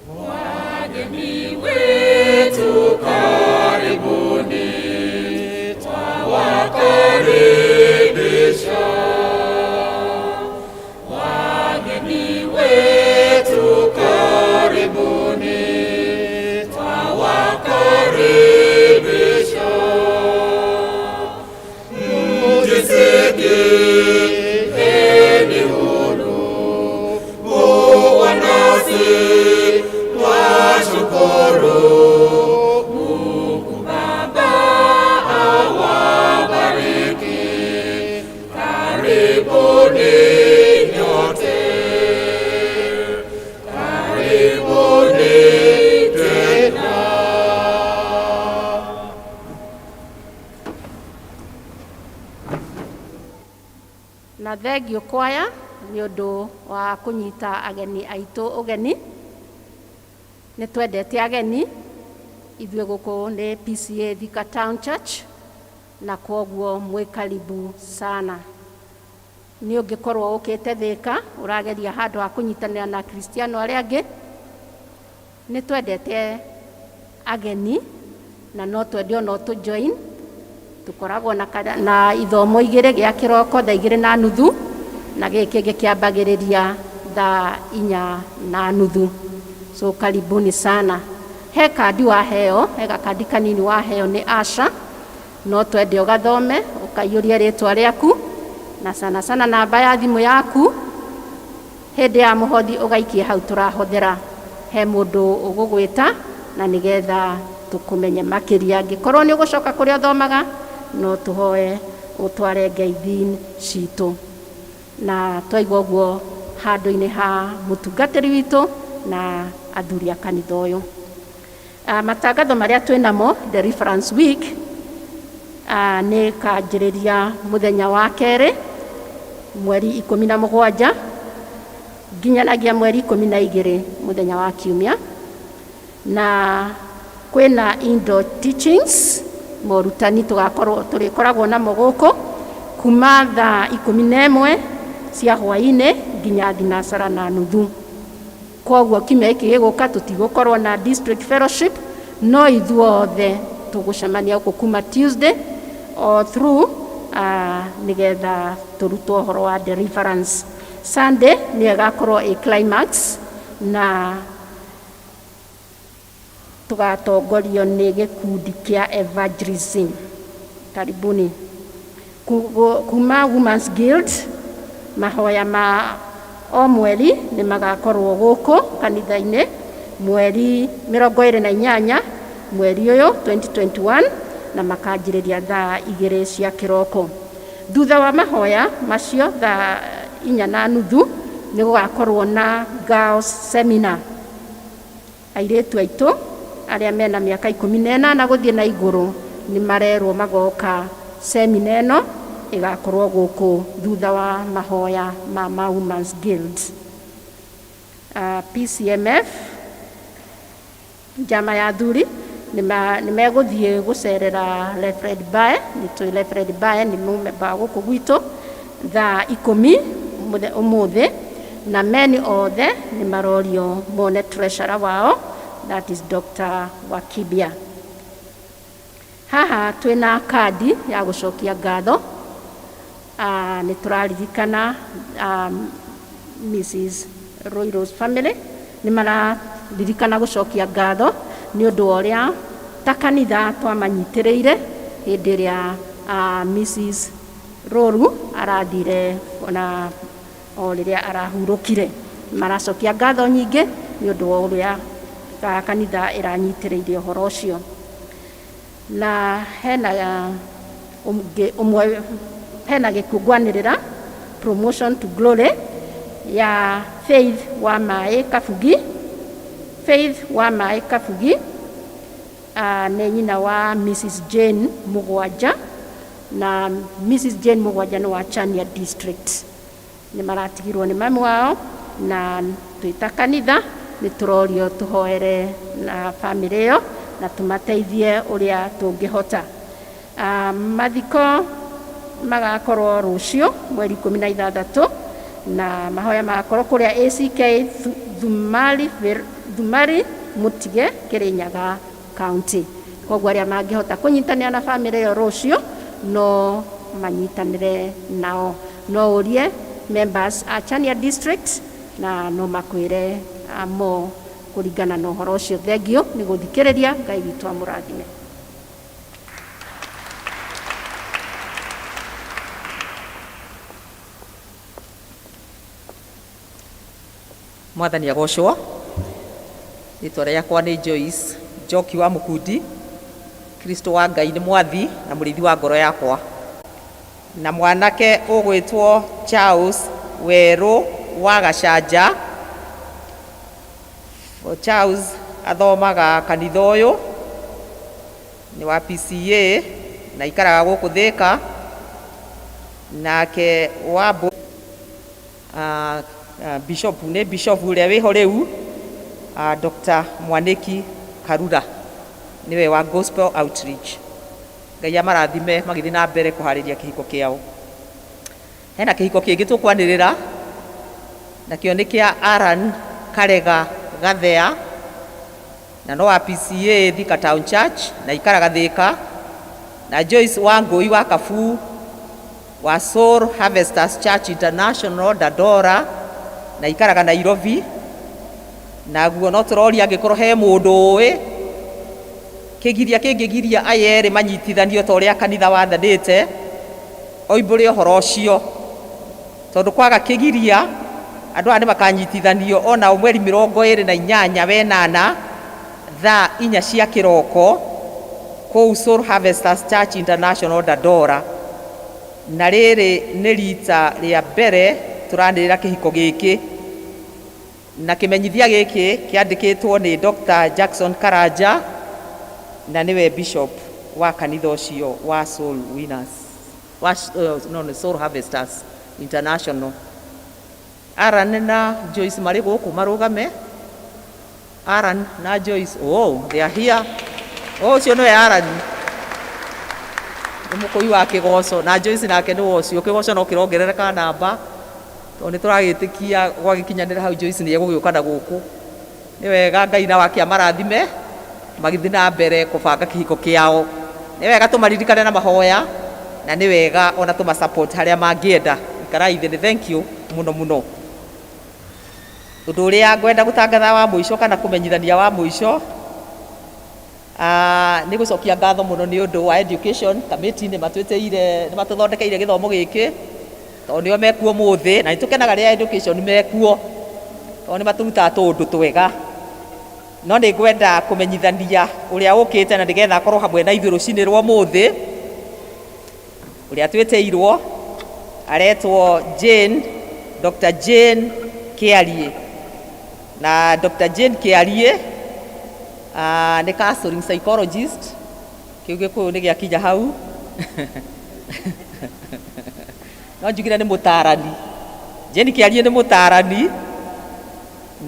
Wageni wetu karibuni, twawakaribisha. Wageni wetu karibuni, twawakaribisha. Mjisikieni huru kuwa nasi, twashukuru. Na thengio kwaya nĩ ũndũ wa kũnyita ageni aitũ ũgeni. Nĩ twendete ageni ithuĩ gũkũ nĩ PCA Thika Town Church, na kwoguo mwĩ karibu sana. Nĩ ũngĩkorwo ũkĩte Thika ũrageria handũ ha kũnyitanĩra na Akristiano arĩa angĩ, nĩ twendete ageni na no twende ona ũtũ join. Tũkoragwo na, na ithomo igĩrĩ, gĩa kĩroko thaa 2:30 na gĩkĩ kĩngĩ kĩambagĩrĩria thaa 4:30. So karibuni sana. He kandi waheo, he gakandi kanini waheo nĩ Asha, no twende ũgathome ũkaiyũria rĩtwa rĩaku na sana sana namba ya thimũ yaku. Hĩndĩ ya mũhothi ũgaikie hau tũrahothera, he mũndũ ũgũgwĩta na nĩgetha tũkũmenye makĩria. Angĩkorwo nĩ ũgũcoka kũrĩa ũthomaga, no tũhoe ũtware ngeithi citũ. Na twaigua ũguo handũ-inĩ ha mũtungatĩri witũ na athuri a kanitha ũyũ. Matangatho marĩa twĩ namo Deliverance Week nĩ kanjĩrĩria mũthenya wa kerĩ mweri 17 nginyanagia mweri 12 mũthenya wa kiumia, na kwĩna indoor teachings, morutani tũgakorwo tũrĩkoragwo namo gũkũ kuma thaa 11 cia hwaĩ-inĩ nginya 6:30. Koguo kiumia gĩkĩ gĩgũka tũtigũkorwo na district fellowship, no ithuothe tũgũcemania gũkũ kuma Tuesday all through nĩgetha tũrutwo ũhoro wa deliverance. Sunday nĩyo ĩgakorwo ĩ climax na tũgatongorio nĩ gĩkundi kĩa evangelism. Karibuni. Kuma Women's Guild, mahoya ma o mweri nĩ magakorwo gũkũ kanitha-inĩ mweri 28 mweri ũyũ 2021, na makanjĩrĩria thaa 2 cia kĩroko. Thutha wa mahoya macio thaa 4:30 nĩ gũgakorwo na girls seminar. Airĩtu aitũ arĩa mena mĩaka 18 gũthiĩ na igũrũ nĩ marerwo magoka semina ĩno ĩgakorwo gũkũ thutha wa mahoya ma Women's Guild. PCMF njama ya athuri nĩ megũthiĩ gũcerera Reverend Bae. Nĩ tũĩ Reverend Bae nĩ mũmemba wa gũkũ gwitũ, thaa 10 ũmũthĩ, na meni othe nĩ marorio mone treasurer wao, that is Dr. Wakibia. Haha twĩna kandi ya gũcokia ngatho. Nĩ tũraririkana Mrs. Roiro's family nĩ mararirikana gũcokia ngatho nĩ ũndũ wa ũrĩa ta kanitha twamanyitĩrĩire hĩndĩ ĩrĩa Mrs. Roru arathire ona o rĩrĩa arahurũkire. Maracokia ngatho nyingĩ nĩ ũndũ wa ũrĩa kanitha ĩranyitĩrĩire ũhoro ũcio. Na hena ũmwe, hena gĩkũngwanĩrĩra promotion to glory ya Faith wa Maĩ Kabugi. Faith wa Maĩ Kabugi nĩ nyina wa Mrs. Jane Mũgwanja, na Mrs. Jane Mũgwanja nĩ wa Chania District. Nĩ maratigirwo nĩ mami wao, na twĩta kanitha nĩ tũrorio tũhoere na bamĩrĩ ĩyo na tũmateithie ũrĩa tũngĩhota. Mathiko magakorwo rũciũ mweri 16, na mahoya magakorwo kũrĩa ACK Thumari, Thumari Mũtige, Kĩrĩnyaga County. Koguo arĩa mangĩhota kũnyitanĩra na bamĩrĩ ĩyo rũciũ no manyitanĩre nao. No ũrie members a Chania District na no makwĩre mo kũringana na ũhoro ũcio. Thengio nĩ gũthikĩrĩria. Ngai witũ amũrathime. Mwathani agocwo. Rĩtwa rĩakwa nĩ Joyce Njoki wa Mũkundi. Kristo wa Ngai nĩ mwathi na mũrĩithi wa ngoro yakwa. Na mwanake ũgwĩtwo Charles Werũ wa Gacanja. Charles athomaga kanitha ũyũ, nĩ wa PCA na aikaraga gũkũ Thĩka. Nake Wambũ Bishop nĩ Bishop ũrĩa wĩho rĩu, Dr. Mwaniki Karura nĩwe wa Gospel Outreach. Ngai amarathime magĩthiĩ na mbere kũharĩria kĩhiko kĩao. Hena kĩhiko kĩngĩ tũkwanĩrĩra, nakĩo nĩ kĩa Aaron Karega Gathea, na no wa PCEA Thika Town Church, na ikaraga Thika, na Joyce Wangũi wa Kabuu wa Soul Harvesters Church International Dandora, na ikaraga Nairobi. Naguo no tũroria angĩkorwo he mũndũ ũĩ kĩgiria kĩngĩgiria aya erĩ manyitithanio ta ũrĩa kanitha wathanĩte, oimbũre ũhoro ũcio, tondũ kwaga kĩgiria andũ aya nĩ makanyitithanio ona mweri 28 wenana thaa 4 cia kĩroko kũu Soul Harvesters Church International Dandora. Na rĩrĩ nĩ rita rĩa mbere tũranĩrĩra kĩhiko gĩkĩ, na kĩmenyithia gĩkĩ kĩandĩkĩtwo nĩ Dr. Jackson Karanja, na nĩwe bishop wa kanitha ũcio wa Soul Winners wa, no, no, Soul Harvesters International. Aaron na Joyce marĩ gũkũ marũgame. Aaron na Joyce, oh, they are here. Oh, ũcio nĩwe Aaron, nĩ mũkũi wa kĩgoco, na Joyce nake nĩwe ũcio. Kĩgoco no kĩrongerereka namba, tondũ nĩ tũragĩtĩkia gwagĩkinyanĩra hau Joyce nĩ egũgĩũka na gũkũ. Nĩ wega Ngai na wake amarathime magĩthiĩ na mbere kũbanga kĩhiko kĩao. Nĩ wega tũmaririkane na mahoya, na nĩ wega ona tũma support harĩa mangĩenda. Ikarai thĩ, nĩ thank you mũno mũno. Ũndũ ũrĩa ngwenda gũtangatha wa mũico kana kũmenyithania wa mũico, nĩ gũcokia ngatho mũno nĩ ũndũ wa education committee. Nĩ matwĩtĩire, nĩ matũthondekeire gĩthomo gĩkĩ, tondũ nĩo mekuo mũthĩ, na nĩ tũkenaga rĩrĩa education mekuo, tondũ nĩ matũrutaga tũũndũ twega. No nĩ ngwenda kũmenyithania ũrĩa ũkĩte na nĩgetha akorwo hamwe na ithuĩ rũcinĩ rwa ũmũthĩ. Ũrĩa twĩtĩirwo aretwo Jane, Dr. Jane Kĩarie. Na Dr. Jane Kĩarie nĩ counseling psychologist. Kĩu gĩkũyũ nĩ gĩakinya hau, no njugire nĩ mũtaarani. Jane Kĩarie nĩ mũtaarani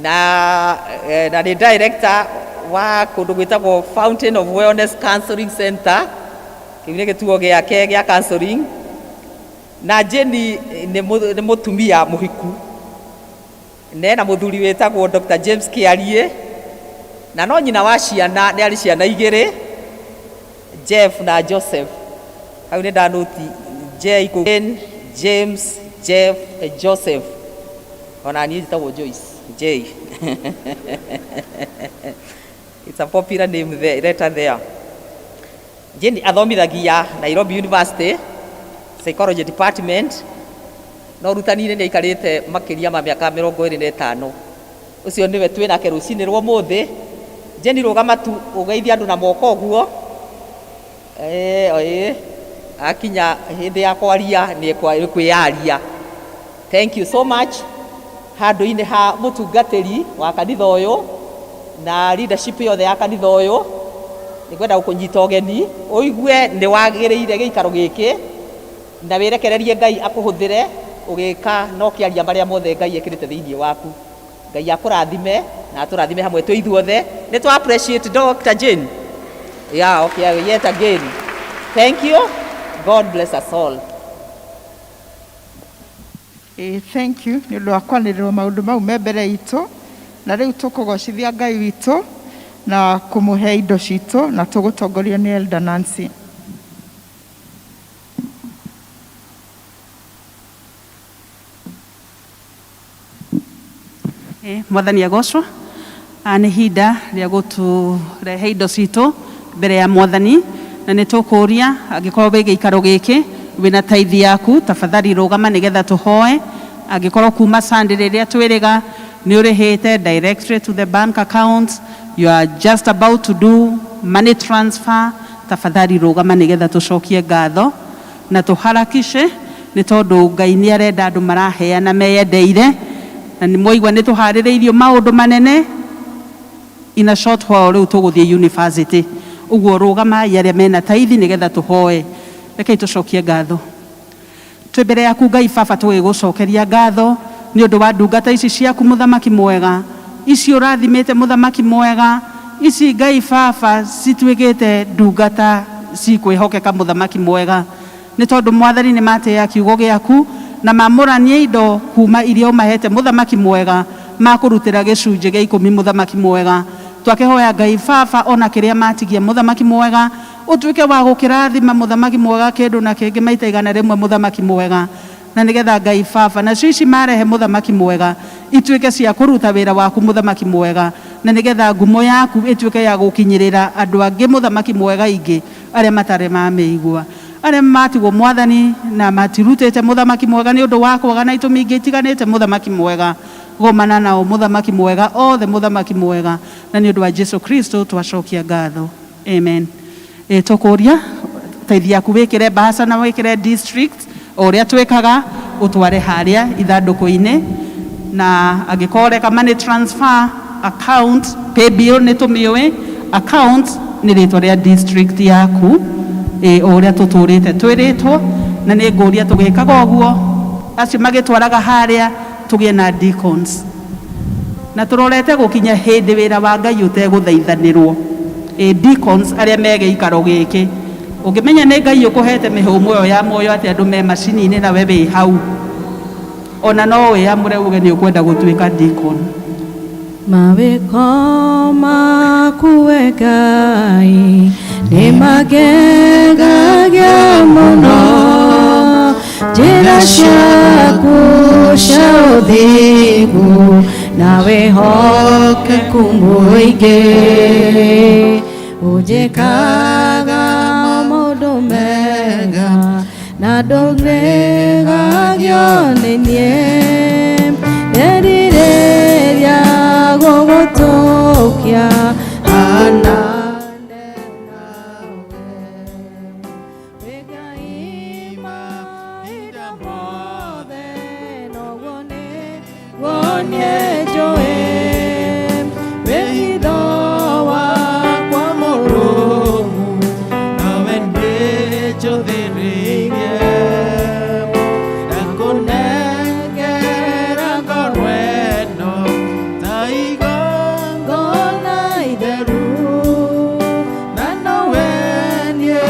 na nĩ director wa kũndũ gwĩtagwo Fountain of Wellness Counseling Center. Kĩu nĩ gĩtuo gĩake gĩa counseling. Na Jane nĩ mũtumia mũhiku, nena mũthuri wĩtagwo Dr. James Kĩarie, na no nyina wa ciana, nĩ arĩ ciana igĩrĩ, Jeff na Joseph. Hau nĩ ndanũti J Jane, James, Jeff, Joseph. Ona niĩ njĩtagwo Joyce J. It's a popular name there, letter there. Jane athomithagia Nairobi University Psychology Department, na ũrutani-inĩ nĩ aikarĩte makĩria ma mĩaka 25. Ũcio nĩwe twĩ nake rũcinĩ rwa ũmũthĩ. Jane, rũgama tu ũgeithie andũ na moko ũguo. Ĩĩ, akinya hĩndĩ ya kwaria nĩ kwĩyaria. Thank you so much. Handũ-inĩ ha mũtungatĩri wa kanitha ũyũ na leadership yothe ya kanitha ũyũ, nĩ ngwenda gũkũnyita ũgeni ũigue nĩ wagĩrĩire gĩikaro gĩkĩ, na wĩrekererie Ngai akũhũthĩre ũgĩka na ũkĩaria marĩa mothe Ngai ekĩrĩte thĩinĩ waku. Ngai akũrathime na atũrathime hamwe twĩ ithuothe. Nĩ twa appreciate Dr. Jane. Yeah, okay, yet again. Thank you. God bless us all. Thank you nĩ ũndũ wa kwanĩrĩrwo maũndũ mau me mbere itũ. Na rĩu tũkũgocithia Ngai witũ na kũmũhe indo citũ, na tũgũtongorio nĩ Elder Nancy. Mwathani agocwo. Nĩ ihinda rĩa gũtũrehe indo citũ mbere ya Mwathani, na nĩ tũkũria angĩkorwo wĩ gĩikaro gĩkĩ wĩna tithe yaku, tafadhali rũgama nĩgetha tũhoe. Angĩkorwo kuma Sunday rĩrĩa twĩrĩga nĩ ũrĩhĩte directly to the bank account, you are just about to do money transfer, tafadhali rũgama nĩgetha tũcokie ngatho na tũharakishe, nĩ tondũ Ngai nĩ arenda andũ maraheana meyendeire. Na nĩ mwaigua nĩ tũharĩrĩirio maũndũ manene in a short while. Rĩu tũgũthiĩ university. Ũguo rũgamai arĩa mena tithe nĩgetha tũhoe. Rekei tũcokie ngatho. Twĩ mbere yaku Ngai Baba tũgĩgũcokeria ngatho nĩ ũndũ wa ndungata ici ciaku mũthamaki mwega, ici ũrathimĩte mũthamaki mwega, ici Ngai Baba cituĩkĩte ndungata cikwĩhokeka mũthamaki mwega, nĩ tondũ Mwathani nĩ matĩĩa kiugo gĩaku na mamũrania indo kuma iria ũmahete mũthamaki mwega, makũrutĩra gĩcunjĩ gĩa ikũmi mũthamaki mwega. Twakĩhoya Ngai Baba ona kĩrĩa matigia mũthamaki mwega, ũtuĩke wa gũkĩrathima mũthamaki mwega kĩndũ na kĩngĩ maita igana rĩmwe mũthamaki mwega, na nĩgetha Ngai Baba nacio ici marehe mũthamaki mwega ituĩke cia kũruta wĩra waku mũthamaki mwega, na nĩgetha ngumo yaku ĩtuĩke ya gũkinyĩrĩra andũ angĩ mũthamaki mwega ingĩ arĩa matarĩ mamĩigua, arĩa matigwo Mwathani na matirutĩte mũthamaki mwega nĩ ũndũ wa kwaga na itũmi ingĩ itiganĩte mũthamaki mwega, gomana nao mũthamaki mwega othe mũthamaki mwega, na nĩ ũndũ wa Jesu Kristo twacokia ngatho, amen. Tũkũria teithia yaku wĩkĩre bahasha na wĩkĩre district o ũrĩa twĩkaga, ũtware harĩa ithandũkũ-inĩ, na angĩkorwo ũreka money transfer account pay bill nĩ tũmĩũĩ, account nĩ rĩtwa rĩa district yaku, o ũrĩa tũtũrĩte twĩrĩtwo, na nĩ ngũria tũgĩkaga ũguo acio magĩtwaraga harĩa tũgĩe na deacons, na tũrorete gũkinya hĩndĩ wĩra wa Ngai ũtegũthaithanĩrwo. Deacons arĩa me gĩikaro gĩkĩ, ũngĩmenya nĩ Ngai ũkũhete mĩhũmũ ĩyo ya muoyo atĩ andũ me macini-inĩ nawe wĩ hau, ona no wĩamũre uge nĩ ũkwenda gũtuĩka deacon. Mawĩko maku we Ngai nĩ magegagia mũno, njĩra ciaku cia ũthingu na wĩhokeku mũingĩ, ũnjĩkaga maũndũ mega na ndũregagio nĩ niĩ, nderirĩria gũgũtũkia hanane nawe, wĩ Ngai mahinda mothe, noguo nĩguo niĩ njũĩ, wĩhitho wakwa mũrũmu, nawe nĩnjũthĩrĩirie, ndakũnengera ngoro ĩno ta igongona itheru, na nowe niĩ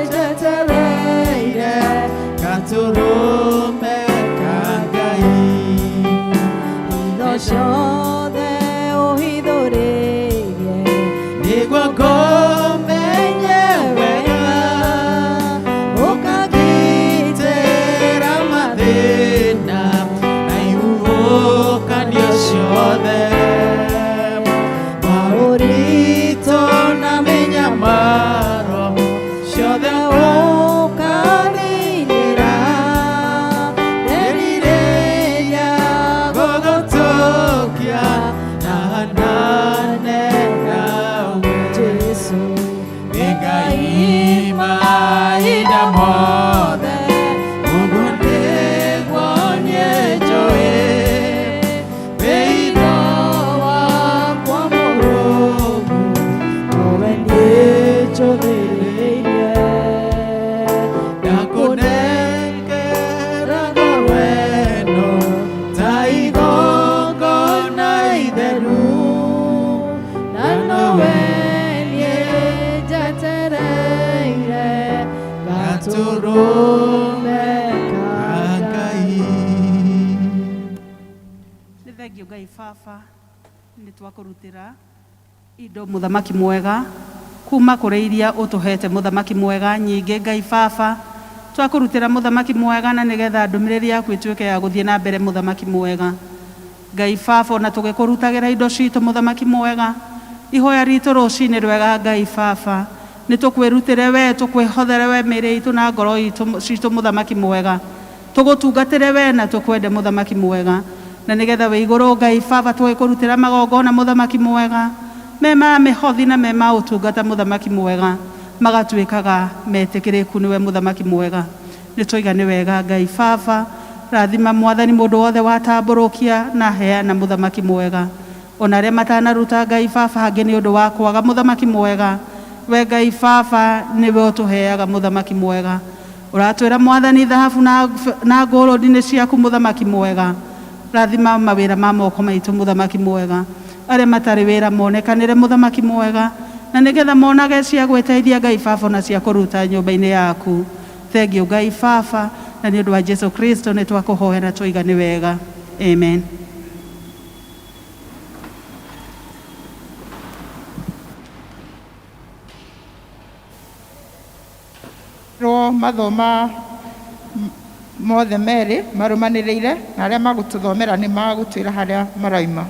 njetereire gatũrũme ka Ngai. Indo ciothe ũhithũrĩirie nĩguo ngũmenye wega, ũkangitĩra mathĩna na ihuhũkanio ciothe, maũritũ na mĩnyamaro ciothe ũkaninĩra, nderirĩria gũgũtũkia na hanane nawe, Jesu nĩ Ngai mahinda mothe, ũguo nĩguo niĩ njũĩ, wĩitho wakwa mũrũmu, nowe niĩ njũthĩrĩirie, ndakũnengera ngoro ĩno ta igongona itheru, na nowe niĩ njetereire gatũrũme ka Ngai. Nĩ thengio Ngai Baba nĩ twakũrutĩra indo mũthamaki mwega kuma kũrĩ iria ũtũhete mũthamaki mwega nyingĩ Ngai Baba, twakũrutĩra mũthamaki mwega na nĩgetha ndũmĩrĩri yaku ĩtuĩke ya gũthiĩ na mbere mũthamaki mwega. Ngai Baba ona tũgĩkũrutagĩra indo citũ mũthamaki mwega, ihoya ritũ rũcinĩ rwega Ngai Baba, nĩ tũkwĩrutĩre we, tũkwĩhothere we mĩĩrĩ itũ na ngoro citũ mũthamaki mwega, tũgũtungatĩre we na tũkwende mũthamaki mwega, na nĩgetha wĩ igũrũ Ngai Baba tũgĩkũrutĩra magongona mũthamaki mwega, me ma mĩhothi na me ma ũtungata mũthamaki mwega, magatuĩkaga metĩkĩrĩku nĩwe mũthamaki mwega. Nĩ twoiga nĩ wega Ngai Baba, rathima Mwathani mũndũ wothe watambũrũkia na heana mũthamaki mwega, ona arĩa matanaruta Ngai Baba hangĩ nĩ ũndũ wa kwaga mũthamaki mwega, we Ngai Baba nĩwe ũtũheaga mũthamaki mwega. Ũratwĩra Mwathani thahabu na ngũrũndi nĩ ciaku mũthamaki mwega. Rathima mawĩra ma moko maitũ mũthamaki mwega. Arĩa matarĩ wĩra monekanĩre mũthamaki mwega, na nĩgetha monage cia gwĩteithia Ngai Baba na cia kũruta nyũmba-inĩ yaku. Thengiũ Ngai Baba, na nĩ ũndũ wa Jesu Kristo nĩ twakũhoya na twoiga nĩ wega. Amen. Rwo mathoma mothe merĩ marũmanĩrĩire, na arĩa magũtũthomera nĩ magũtwĩra harĩa maraima.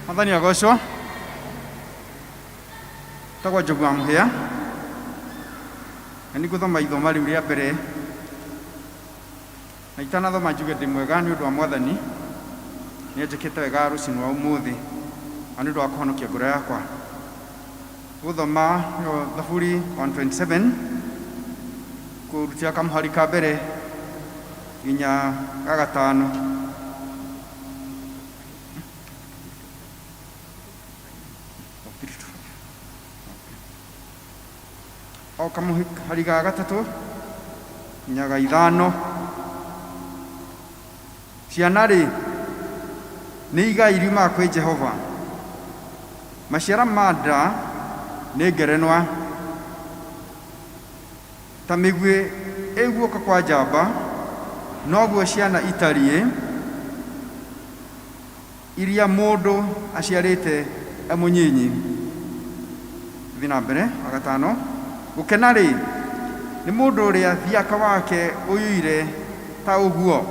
Mwathani agocwo. Tagwo Njogu wa Mũhĩa. Na nĩngũthoma ithoma rĩu rĩa mbere. Na itanathoma njuge ndĩ mwega nĩ ũndũ wa Mwathani. Nĩ anjĩkĩte wega rũcinĩ rwa ũmũthĩ. Na nĩ ũndũ wa kũhonokia ngoro yakwa. Gũthoma Thaburi 127 kũrutia kamũhari ka mbere nginya ga gatano. O kamũhari ga gatatũ nginya ga ithano. Ciana rĩ nĩ igai riumaga kwĩ Jehova, maciara ma nda nĩ ngerenwa. Ta mĩguĩ ĩ guoko kwa njamba, noguo ciana itariĩ iria mũndũ aciarĩte e mũnyinyi. Thiĩ na mbere wa gatano. Gũkena rĩ nĩ mũndũ ũrĩa thiaka wake ũiyũire ta ũguo,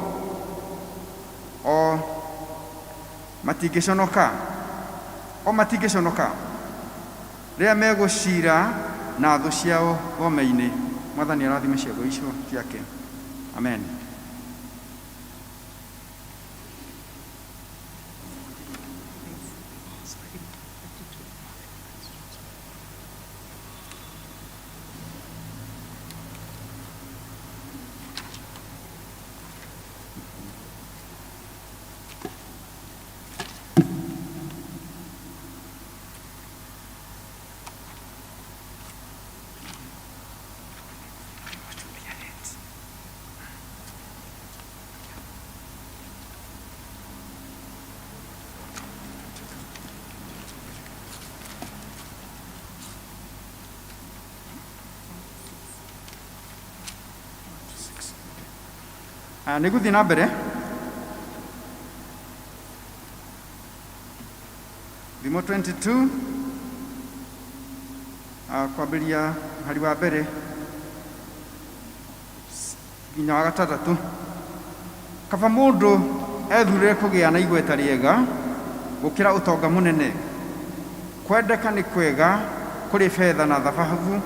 o matingĩconoka, o matingĩconoka rĩrĩa megũcira na thũ ciao gome-inĩ. Mwathani arathime ciugo icio ciake. Amen. Nĩ ngũthiĩ na mbere. Thimo 22 kwambĩrĩria mũhari wa mbere nginya wa gatandatũ. Kaba mũndũ ethurĩre kũgĩa na igweta rĩega gũkĩra ũtonga mũnene. Kwendeka nĩ kwega kũrĩ betha na thahabu.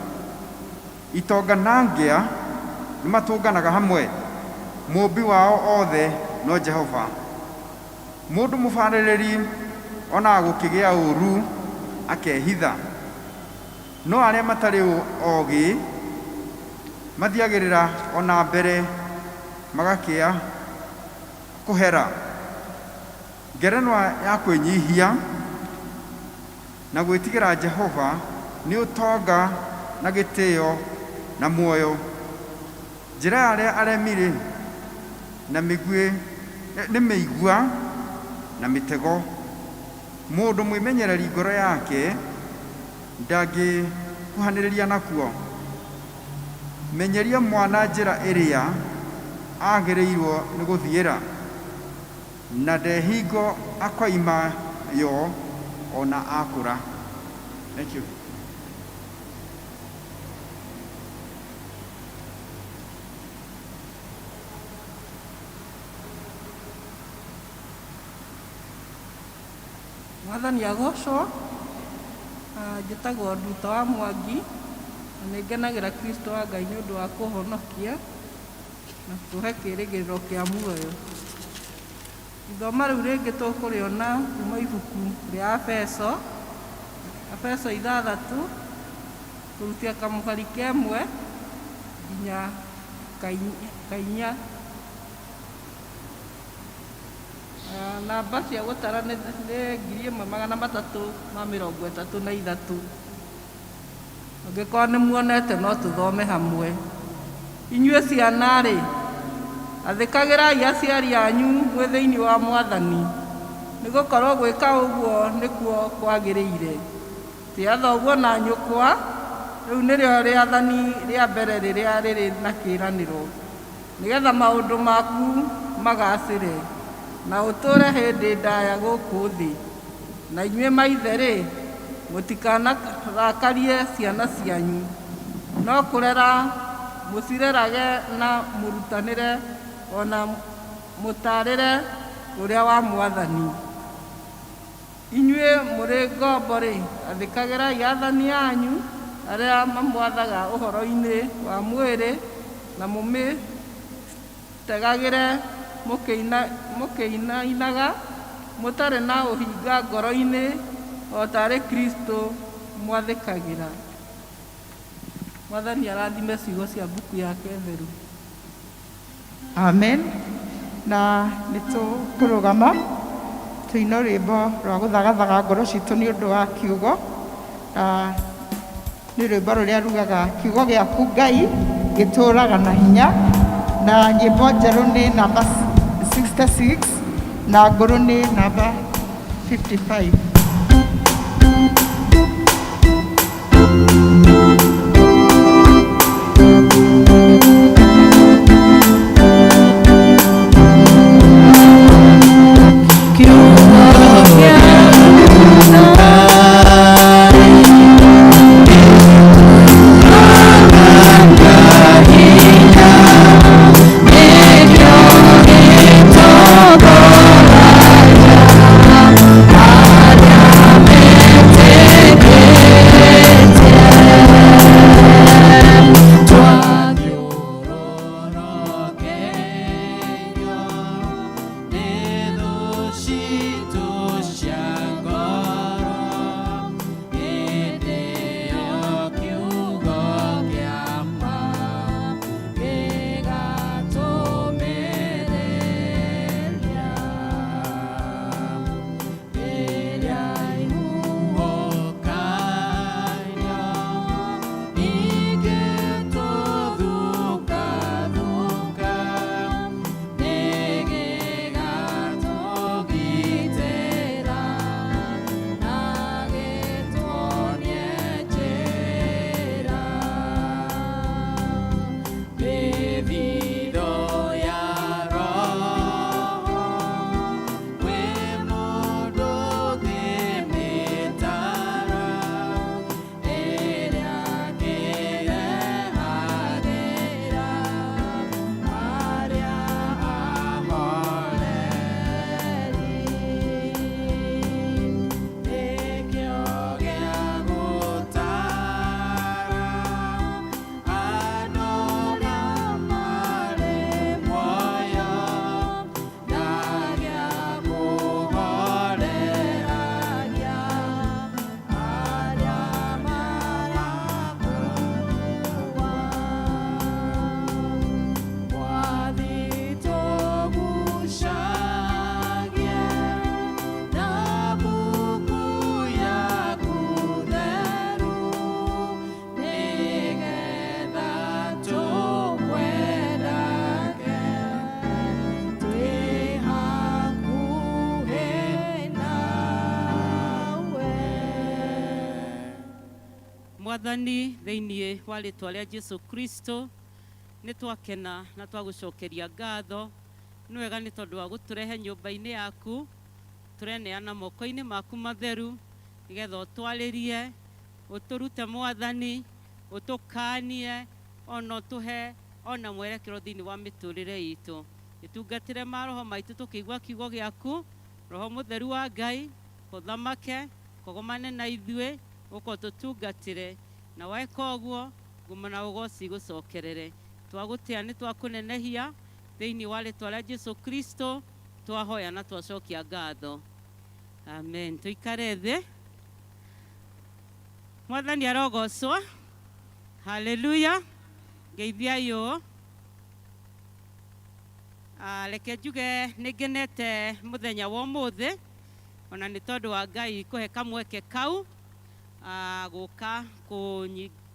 Itonga na ngĩa nĩ matũnganaga hamwe. Mũũmbi wao othe no Jehova. Mũndũ mũbarĩrĩri onaga gũkĩgĩa ũũru akehitha, no arĩa matarĩ ogĩ mathiagĩrĩra o na mbere magakĩa kũhera. Ngerenwa ya kwĩnyihia na gwĩtigĩra Jehova nĩ ũtonga na gĩtĩo na muoyo. Njĩra ya arĩa aremi-rĩ, na mĩguĩ nĩ mĩigua na mĩtego. Mũndũ mwĩmenyereri ngoro yake ndangĩkuhanĩrĩria nakuo. Menyeria mwana njĩra ĩrĩa agĩrĩirwo nĩ gũthiĩra, na ndehingo akoima yo ona akũra. Thank you. Mwathani agocwo. Njĩtagwo Nduta wa Mwangi. Na nĩ ngenagĩra Kristo wa Ngai nĩ ũndũ wa kũhonokia na kũhe kĩĩrĩgĩrĩro kĩa muoyo. Ithoma rĩu rĩngĩ tũkũrĩona kuma ibuku rĩa Efeso, Efeso ithathatũ, kũrutia kamũhari kemwe nginya kainya. Namba cia gũtara nĩ 1333. Angĩkorwo nĩ muonete no tũthome hamwe. Inyuĩ ciana-rĩ, athĩkagĩrai aciari anyu mwĩ thĩinĩ wa Mwathani, nĩ gũkorwo gwĩka ũguo nĩkuo kwagĩrĩire. Tĩa thoguo na nyũkwa, rĩu nĩrĩo rĩathani rĩa mbere rĩrĩa rĩrĩ na kĩĩranĩro, nĩgetha maũndũ maku magaacĩre, na ũtũũre hĩndĩ ndaya gũkũ thĩ. Na inyuĩ maithe-rĩ, mũtikanarakarie ciana cianyu, no kũrera mũcirerage na mũrutanĩre o na mũtaarĩre ũrĩa wa Mwathani. Inyuĩ mũrĩ ngombo-rĩ, athĩkagĩrai athani anyu arĩa mamwathaga ũhoro-inĩ wa mwĩrĩ, na mũmĩtegagĩre mũkĩinainaga, mũtarĩ na ũhinga ngoro-inĩ, o taarĩ Kristo mwathĩkagĩra. Mwathani arathime ciugo cia mbuku yake theru. Amen. Na nĩ tũkũrũgama tũine rwĩmbo rwa gũthagathaga ngoro citũ nĩ ũndũ wa kiugo. Na nĩ rwĩmbo rũrĩa rugaga kiugo gĩaku Ngai gĩtũũraga na hinya. Na nyĩmbo njerũ nĩ namba 66 na ngũrũ nĩ namba 55. Mwathani thĩinĩ wa rĩtwa rĩa Jesu Kristo nĩ twakena na twagũcokeria ngatho. Nĩ wega nĩ tondũ wa gũtũrehe nyũmba-inĩ yaku, tũreneana moko-inĩ maku matheru nĩgetha ũtwarĩrie, ũtũrute Mwathani, ũtũkanie, ona ũtũhe ona mwerekero thĩinĩ wa mĩtũrĩre itũ. Gĩtungatĩre maroho maitũ tũkĩigua kiugo gĩaku, Roho Mũtheru wa Ngai, kũthamake, kũgomane na ithuĩ, ũka ũtũtungatĩre. Na weka ũguo, Ngumo na ũgoci igũcokerere. Twagũtĩa nĩ twakũnenehia thĩinĩ wa rĩtwa rĩa Jesu Kristo twahoya na twacokia ngatho. Amen. Tũikare thĩ. Mwathani arogocwo. Haleluya. Ngeithiai ũũ. Reke njuge nĩ ngenete mũthenya wa ũmũthĩ ona nĩ tondũ wa Ngai kũhe kamweke kau gũka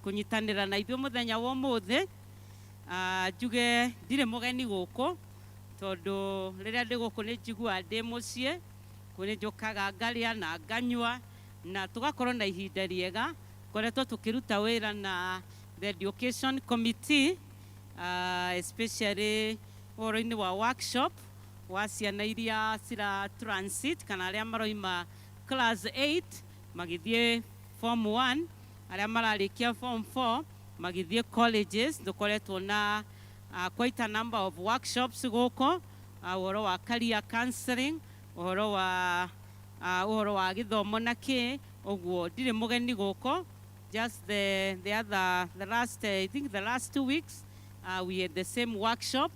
kũnyitanĩra na ithuĩ mũthenya wa ũmũthĩ. Njuge ndirĩ mũgeni gũkũ tondũ rĩrĩa ndĩ gũkũ nĩ njiguaga ndĩ mũciĩ, kũrĩ njũkaga ngarĩa na nganyua na tũgakorwo na ihinda rĩega. Ngoretwo tũkĩruta wĩra na the education committee, especially ũhoro-inĩ wa workshop wa ciana iria cira transit kana arĩa maroima class 8 magĩthiĩ form 1, arĩa mararĩkia form 4 magĩthiĩ colleges. Tũkoretwo na quite a number of workshops gũkũ, ũhoro wa career counseling, ũhoro wa gĩthomo na kĩ ũguo. Ndirĩ mũgeni gũkũ. Just the other the last I think the last 2 weeks we had the same workshop,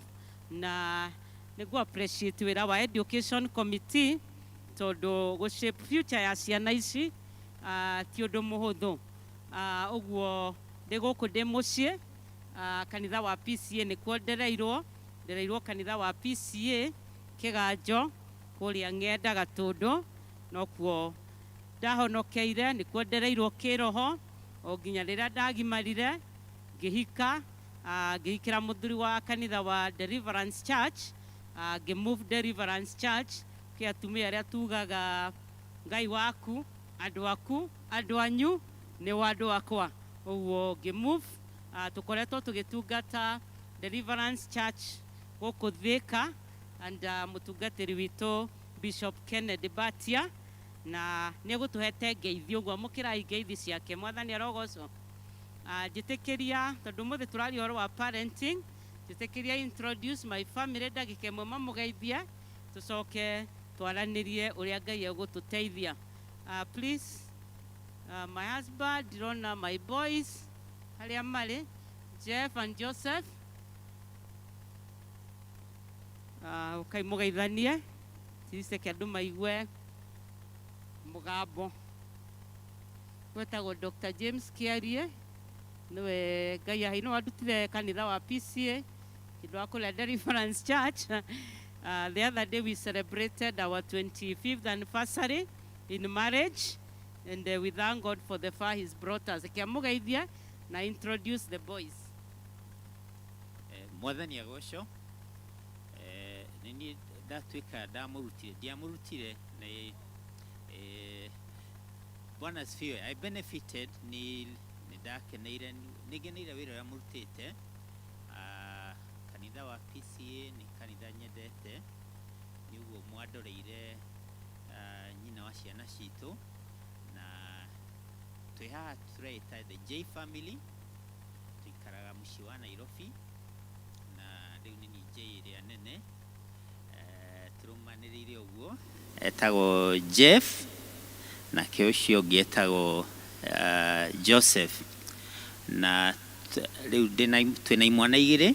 na nĩguo appreciate wĩra wa education committee tondũ gũ shape future ya ciana ici ti ũndũ mũhũthũ. Ũguo ndĩ gũkũ ndĩ mũciĩ. Kanitha wa PCA nĩkuo ndereirwo kanitha wa PCA Kĩganjo kũrĩa Ng'enda Gatũndũ, nokuo ndahonokeire, nĩkuo ndereirwo kĩroho o nginya rĩrĩa ndagimarire ngĩhika, ngĩhikĩra mũthuri wa kanitha wa Deliverance Church, ngĩmove Deliverance Church kĩ atumia arĩa tugaga Ngai waku, andũ aku, andũ anyu nĩ wa andũ akwa. Ũguo ngĩmove, tũkoretwo tũgĩtungata Deliverance Church gũkũ Thika and mũtungatĩri witũ Bishop Kennedy Batia na nĩ egũtũhete ngeithi, ũguo amũkĩrai ngeithi ciake. Mwathani arogocwo. Njĩtĩkĩria tondũ ũmũthĩ tũraria ũhoro wa parenting, njĩtĩkĩria introduce my family ndagĩka ĩmwe mamũgeithie, tũcoke twaranĩrie ũrĩa Ngai egũtũteithia. Please, my husband, ndĩrona my boys harĩa marĩ, Jeff and Joseph, ũkai mũgeithanie tiriceke andũ maigue mũgambo. Gwetagwo Dr. James Kiarie, niwe Ngai ahaino wandutire kanitha wa PCA kĩndũ wa kũrĩa Deliverance Church. The other day we celebrated our 25th anniversary in marriage, and we thank God for the far he's brought us. Kĩamũgeithia na introduce the boys. Mwathani agocwo. Nĩ niĩ ndatuĩka ndamũrutire, ndiamũrutire nĩ Bwana asifiwe. I benefited, nĩ ndakeneire, nĩ ngeneire wĩra ũrĩa mũrutĩte. Kanitha wa PCA nĩ kanitha nyendete, nĩ ũguo mwandoreire nyina wa ciana citũ, na twĩ haha tũreĩta the J family. Tũikaraga mũciĩ wa Nairobi na rĩu nĩ niĩ J ĩrĩa nene. Tũrũmanĩrĩire ũguo etagwo Jeff, nake ũcio ũngĩ etagwo Joseph, na rĩu twĩna imwana igĩrĩ,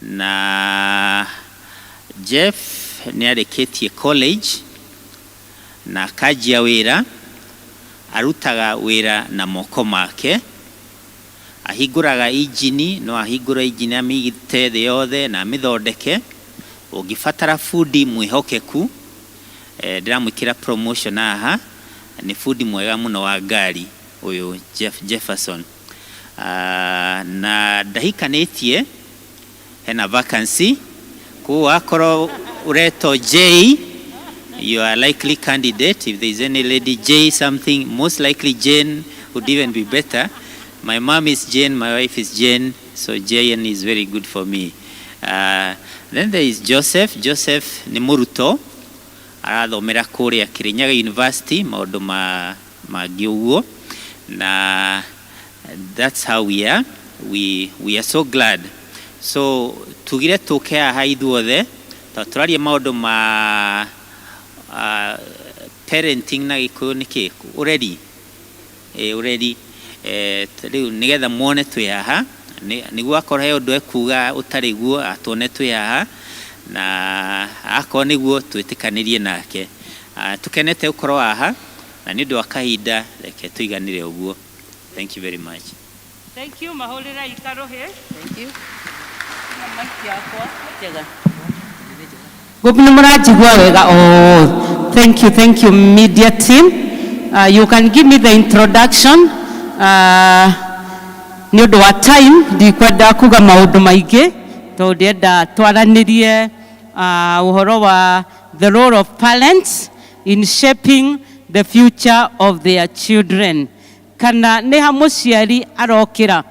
na Jeff nĩ arĩkĩtie college na akanjia wĩra. Arutaga wĩra na moko make, ahingũraga injini, no ahingũre injini amĩite thĩ yothe na amĩthondeke. Ũngĩbatara bundi mwĩhokeku, ndĩramwĩkĩra promotion haha, nĩ bundi mwega mũno wa ngari ũyũ Jeff Jefferson. Na ndahikanĩtie, hena vacancy, koguo wakorwo ũretwo J, you are likely candidate. If there is any lady J something, most likely Jane would even be better. My mom is Jane, my wife is Jane, so Jane is very good for me. Then there is Joseph. Joseph nĩ mũrutwo arathomera kũrĩa Kirinyaga University maũndũ ma mangĩ ũguo, na that's how we are. We are so glad. So tugire tũke haha ithuothe tondũ tũraria maũndũ ma parenting, na Gĩkũyũ nĩ kĩ? Ũreri. Ũreri. Eh, rĩu nĩgetha muone twĩ haha nĩguo akorwo he ũndũ ekuga ũtarĩ guo atuone twĩ haha na akorwo nĩguo twĩtĩkanĩrie nake. Ah, tũkenete gũkorwo haha na nĩ ũndũ wa kahinda reke tũiganĩre ũguo. Thank you very much. Thank you, mahũrĩrai karũhĩ. Thank you. Na mic yakwa njega. Gũkũ nĩ mũranjigua wega. Oh, thank you, thank you media team. You can give me the introduction. Nĩ ũndũ wa time ndikwenda kuga maũndũ maingĩ tondũ ndĩrenda twaranĩrie ũhoro wa the role of parents in shaping the future of their children. Kana nĩ ha mũciari arokĩra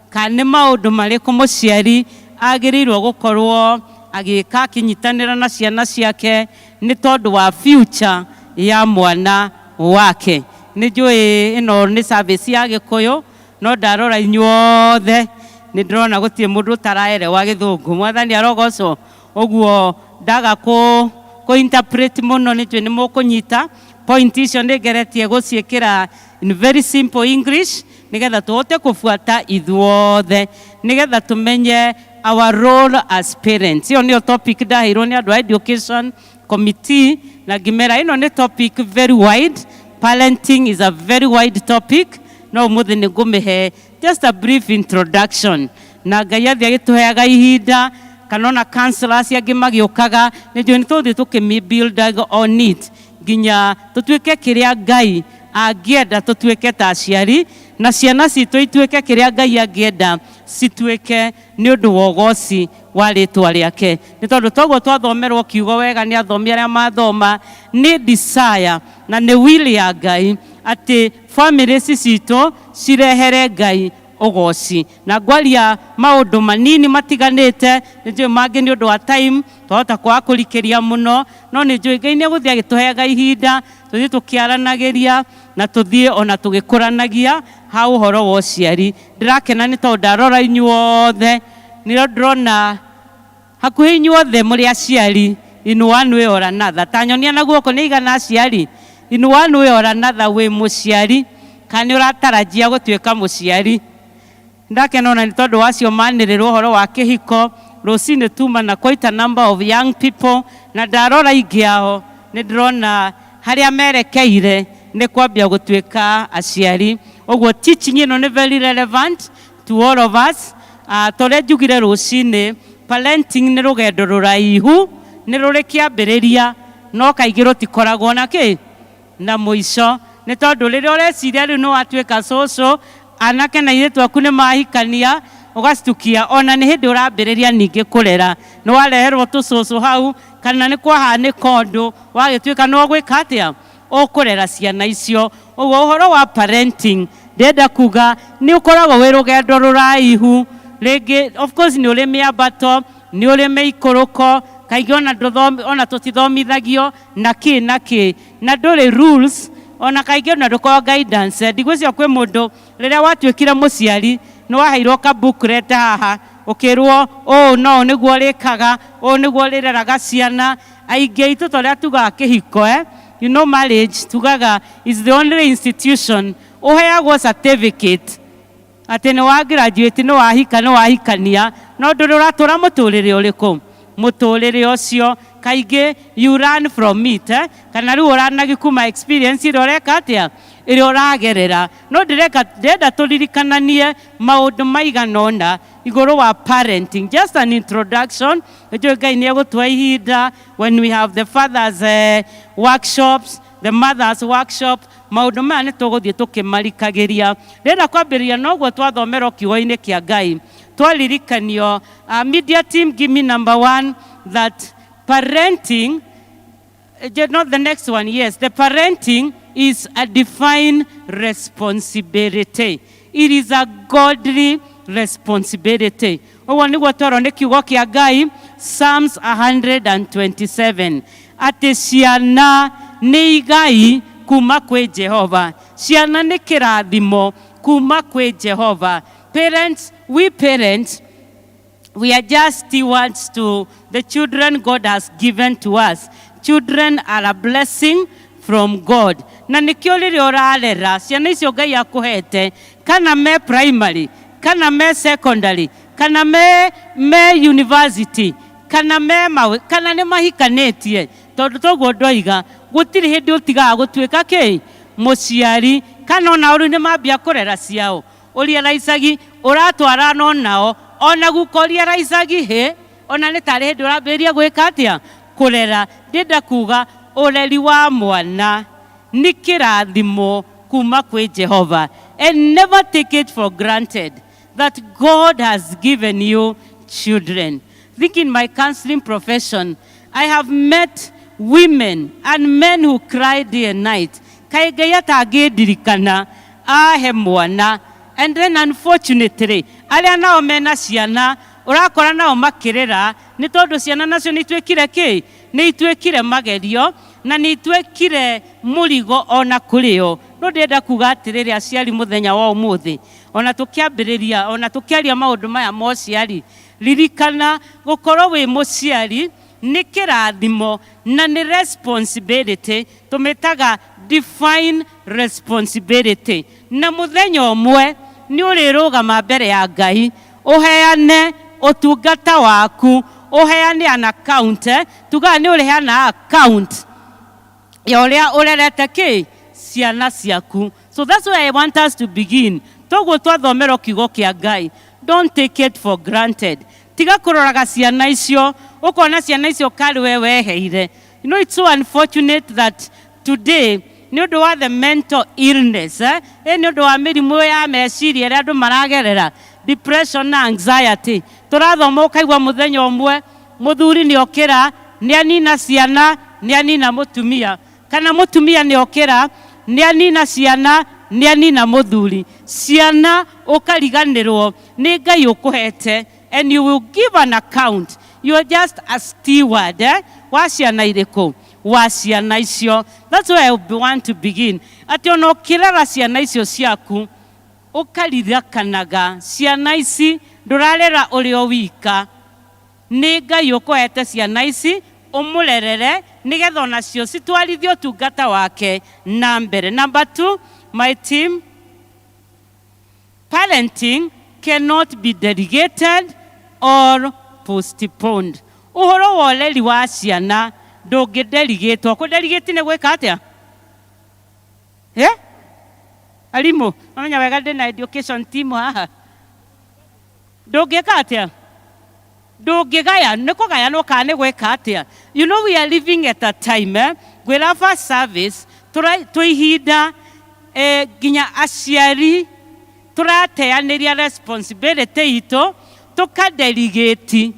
kana nĩ maũndũ marĩkũ mũciari agĩrĩirwo gũkorwo agĩka akĩnyitanĩra na ciana ciake nĩ tondũ wa future ya mwana wake. Nĩ njũĩ ĩno nĩ service ya Gĩkũyũ no ndarora inyuothe nĩ ndĩrona gũtirĩ mũndũ ũtaraerewa Gĩthũngũ. Mwathani arogocwo. Ũguo ndaga kũ interpret mũno nĩ njũĩ nĩ mũkũnyita point icio nĩ ngeretie gũciĩkĩra in very simple English nĩgetha tũhote kũbuata ithuothe nĩgetha tũmenye our role as parents. Ĩyo nĩyo topic ndaheirwo nĩ andũ a education committee na ngĩmera ĩno nĩ topic very wide. Parenting is a very wide topic no ũmũthĩ nĩ ngũmĩhe just a brief introduction na Ngai athiĩ agĩtũheaga ihinda kana ona counselors angĩ magĩũkaga nĩ njũĩ nĩ tũgũthiĩ tũkĩmĩ build on it nginya tũtuĩke kĩrĩa Ngai angĩenda tũtuĩke ta aciari na ciana citũ ituĩke kĩrĩa Ngai angĩenda cituĩke nĩ ũndũ wa ũgoci wa rĩtwa rĩake. Nĩ tondũ toguo twathomerwo kiugo wega nĩ athomi arĩa mathoma nĩ desire na nĩ will ya Ngai atĩ families citũ cirehere Ngai ũgoci. Na ngwaria maũndũ manini matiganĩte nĩ njũĩ mangĩ nĩ ũndũ wa time twahota kwaga kũrikĩria mũno no nĩ njũĩ Ngai nĩ egũthiĩ agĩtũheaga ihinda tũthiĩ tũkĩaranagĩria na tũthiĩ ona tũgĩkũranagia ha ũhoro wa ũciari. Ndĩrakena nĩ tondũ ndarora inyuothe nĩrĩo ndĩrona hakuhĩ inyuothe mũrĩ aciari in one way or another. Ta nyonia na guoko nĩ igana aciari in one way or another wĩ mũciari kana nĩ ũratarajia gũtuĩka mũciari. Ndakena ona nĩ tondũ wacio manĩrĩrwo ũhoro wa kĩhiko rũcinĩ tuma na quite a number of young people na ndarora aingĩ ao nĩ ndĩrona harĩa merekeire nĩ kwambia gũtuĩka aciari. Ũguo teaching ĩno nĩ very relevant to all of us. Ta ũrĩa njugire rũcinĩ parenting nĩ rũgendo rũraihu nĩ rũrĩ kĩambĩrĩria no kaingĩ rũtikoragwo na kĩ na mũico nĩ tondũ rĩrĩa ũreciria rĩu nĩ watuĩka cũcũ anake na airĩtu aku nĩ mahikania ũgastukia ona nĩ hĩndĩ ũrambĩrĩria ningĩ kũrera nĩ wareherwo tũcũcũ hau kana nĩ kwahanĩka ũndũ wagĩtuĩka nĩ ũgwĩka atĩa ũkũrera ciana icio. Ũguo ũhoro wa parenting ndĩrenda kuga nĩ ũkoragwo wĩ rũgendo rũraihu rĩngĩ of course nĩ ũrĩ mĩambato nĩ ũrĩ mĩikũrũko kaingĩ ona ndũthomi ona tũtithomithagio na kĩ na kĩ na ndũrĩ rules ona kaingĩ ona ndũkoragwo guidance. Ndigwĩciria kwĩ mũndũ rĩrĩa watuĩkire mũciari nĩ waheirwo ka booklet haha ũkĩrwo ũũ no nĩguo ũrĩkaga ũũ nĩguo ũrĩreraga ciana. Aingĩ aitũ ta ũrĩa tugaga kĩhiko you know marriage tugaga is the only institution ũheagwo certificate atĩ nĩ wa graduate nĩ wahika nĩ wahikania no ndũrĩ ũratũra mũtũrĩre ũrĩkũ mũtũrĩre ũcio kaingĩ you run from it kana rĩu ũranagi kuma experience ĩrĩa ũreka atĩa ĩrĩa ũragerera no ndĩreka ndĩrenda tũririkananie maũndũ maigana ũna igũrũ wa parenting. Just an introduction. Nĩnjũĩ Ngai nĩ egũtũhe ihinda when we have the fathers workshops, the mothers workshop, maũndũ maya nĩ tũgũthiĩ tũkĩmarikagĩria. Ndĩrenda kwambĩrĩria noguo twathomerwo kiugo-inĩ kĩa Ngai twaririkanio media team give me number one that parenting not the next one, yes, the parenting is a divine responsibility. It is a godly responsibility. Ũguo nĩguo twerwo nĩ kiugo kĩa Ngai Psalms 127 atĩ ciana nĩ igai kuma kwĩ Jehova. Ciana nĩ kĩrathimo kuma kwĩ Jehova. Parents, we parents, we are just stewards to the children God has given to us. Children are a blessing from God. Na nĩkĩo rĩrĩa ũrarera ciana icio Ngai akũhete Kana me primary, kana me secondary, kana me university, kana me mawe, kana nĩ mahikanĩtie. Tondũ toguo ndoiga, gũtirĩ hĩndĩ ũtigaga gũtuĩka kĩ mũciari, kana ona rĩu nĩ mambia kũrera ciao. Ũriaraicagi ũratwarana onao, ona guka ũriaraicagi hĩ, ona nĩ tarĩ hĩndĩ ũrambĩrĩria gwĩka atĩa? Kũrera. Ndĩrenda kuga ũreri wa mwana nĩ kĩrathimo kuma kwĩ Jehova, and never take it for granted that God has given you children. Think in my counseling profession, I have met women and men who cry day and night. Kaĩ Ngai atangĩndirikana ahe mwana. And then unfortunately, arĩa nao mena ciana, ũrakora nao makĩrĩra, nĩ tondũ ciana nacio nĩ ituĩkire kĩ? Nĩ ituĩkire magerio, na nĩ ituĩkire mũrigo ona kũrĩ o. No ndĩrenda kuga atĩrĩrĩ, aciari mũthenya wa ũmũthĩ, ona tũkĩambĩrĩria, ona tũkĩaria maũndũ maya ma ũciari, ririkana gũkorwo wĩ mũciari nĩ kĩrathimo na nĩ responsibility, tũmĩtaga divine responsibility. Na mũthenya ũmwe nĩ ũrĩrũgama mbere ya Ngai, ũheane ũtungata waku, ũheane an account, tugaga nĩ ũrĩheana account ya ũrĩa ũrerete kĩ ciana ciaku. So that's where I want us to begin. Toguo twathomerwo kiugo kĩa Ngai, don't take it for granted. Tiga kũroraga ciana icio, ũkona ciana icio karĩ we weheire. You know, it's so unfortunate that today, nĩ ũndũ wa the mental illness, nĩ ũndũ wa mĩrimũ ya meciria ĩrĩa andũ maragerera, depression na anxiety, tũrathoma ũkaigua mũthenya ũmwe mũthuri nĩ okĩra, nĩ anina ciana, nĩ anina mũtumia, kana mũtumia nĩ okĩra, nĩ anina ciana, nĩ anina mũthuri. Ciana ũkariganĩrwo nĩ Ngai ũkũhete, and you will give an account. You are just a steward, wa ciana irĩkũ? Wa ciana icio. That's where I want to begin. Atĩ ona ũkĩrera ciana icio ciaku, ũkaririkanaga ciana ici ndũrarera ũrĩ o wika, nĩ Ngai ũkũhete ciana ici ũmũrerere nĩgetha onacio citwarithie ũtungata wake na mbere. Number 2, my team, parenting cannot be delegated or postponed. Ũhoro wa ũreri wa ciana ndũngĩdelegĩtwo. Kũdelegate nĩ gwĩka atĩa? Arimũ, mamenya wega ndĩna education team haha. Ndũngĩka atĩa? Ndũngĩgaya, nĩ kũgayanwo kana nĩ gwĩka atĩa? You know, we are living at a time, ngwĩra first service, twĩ ihinda nginya aciari tũrateanĩria responsibility itũ, tũkadelegate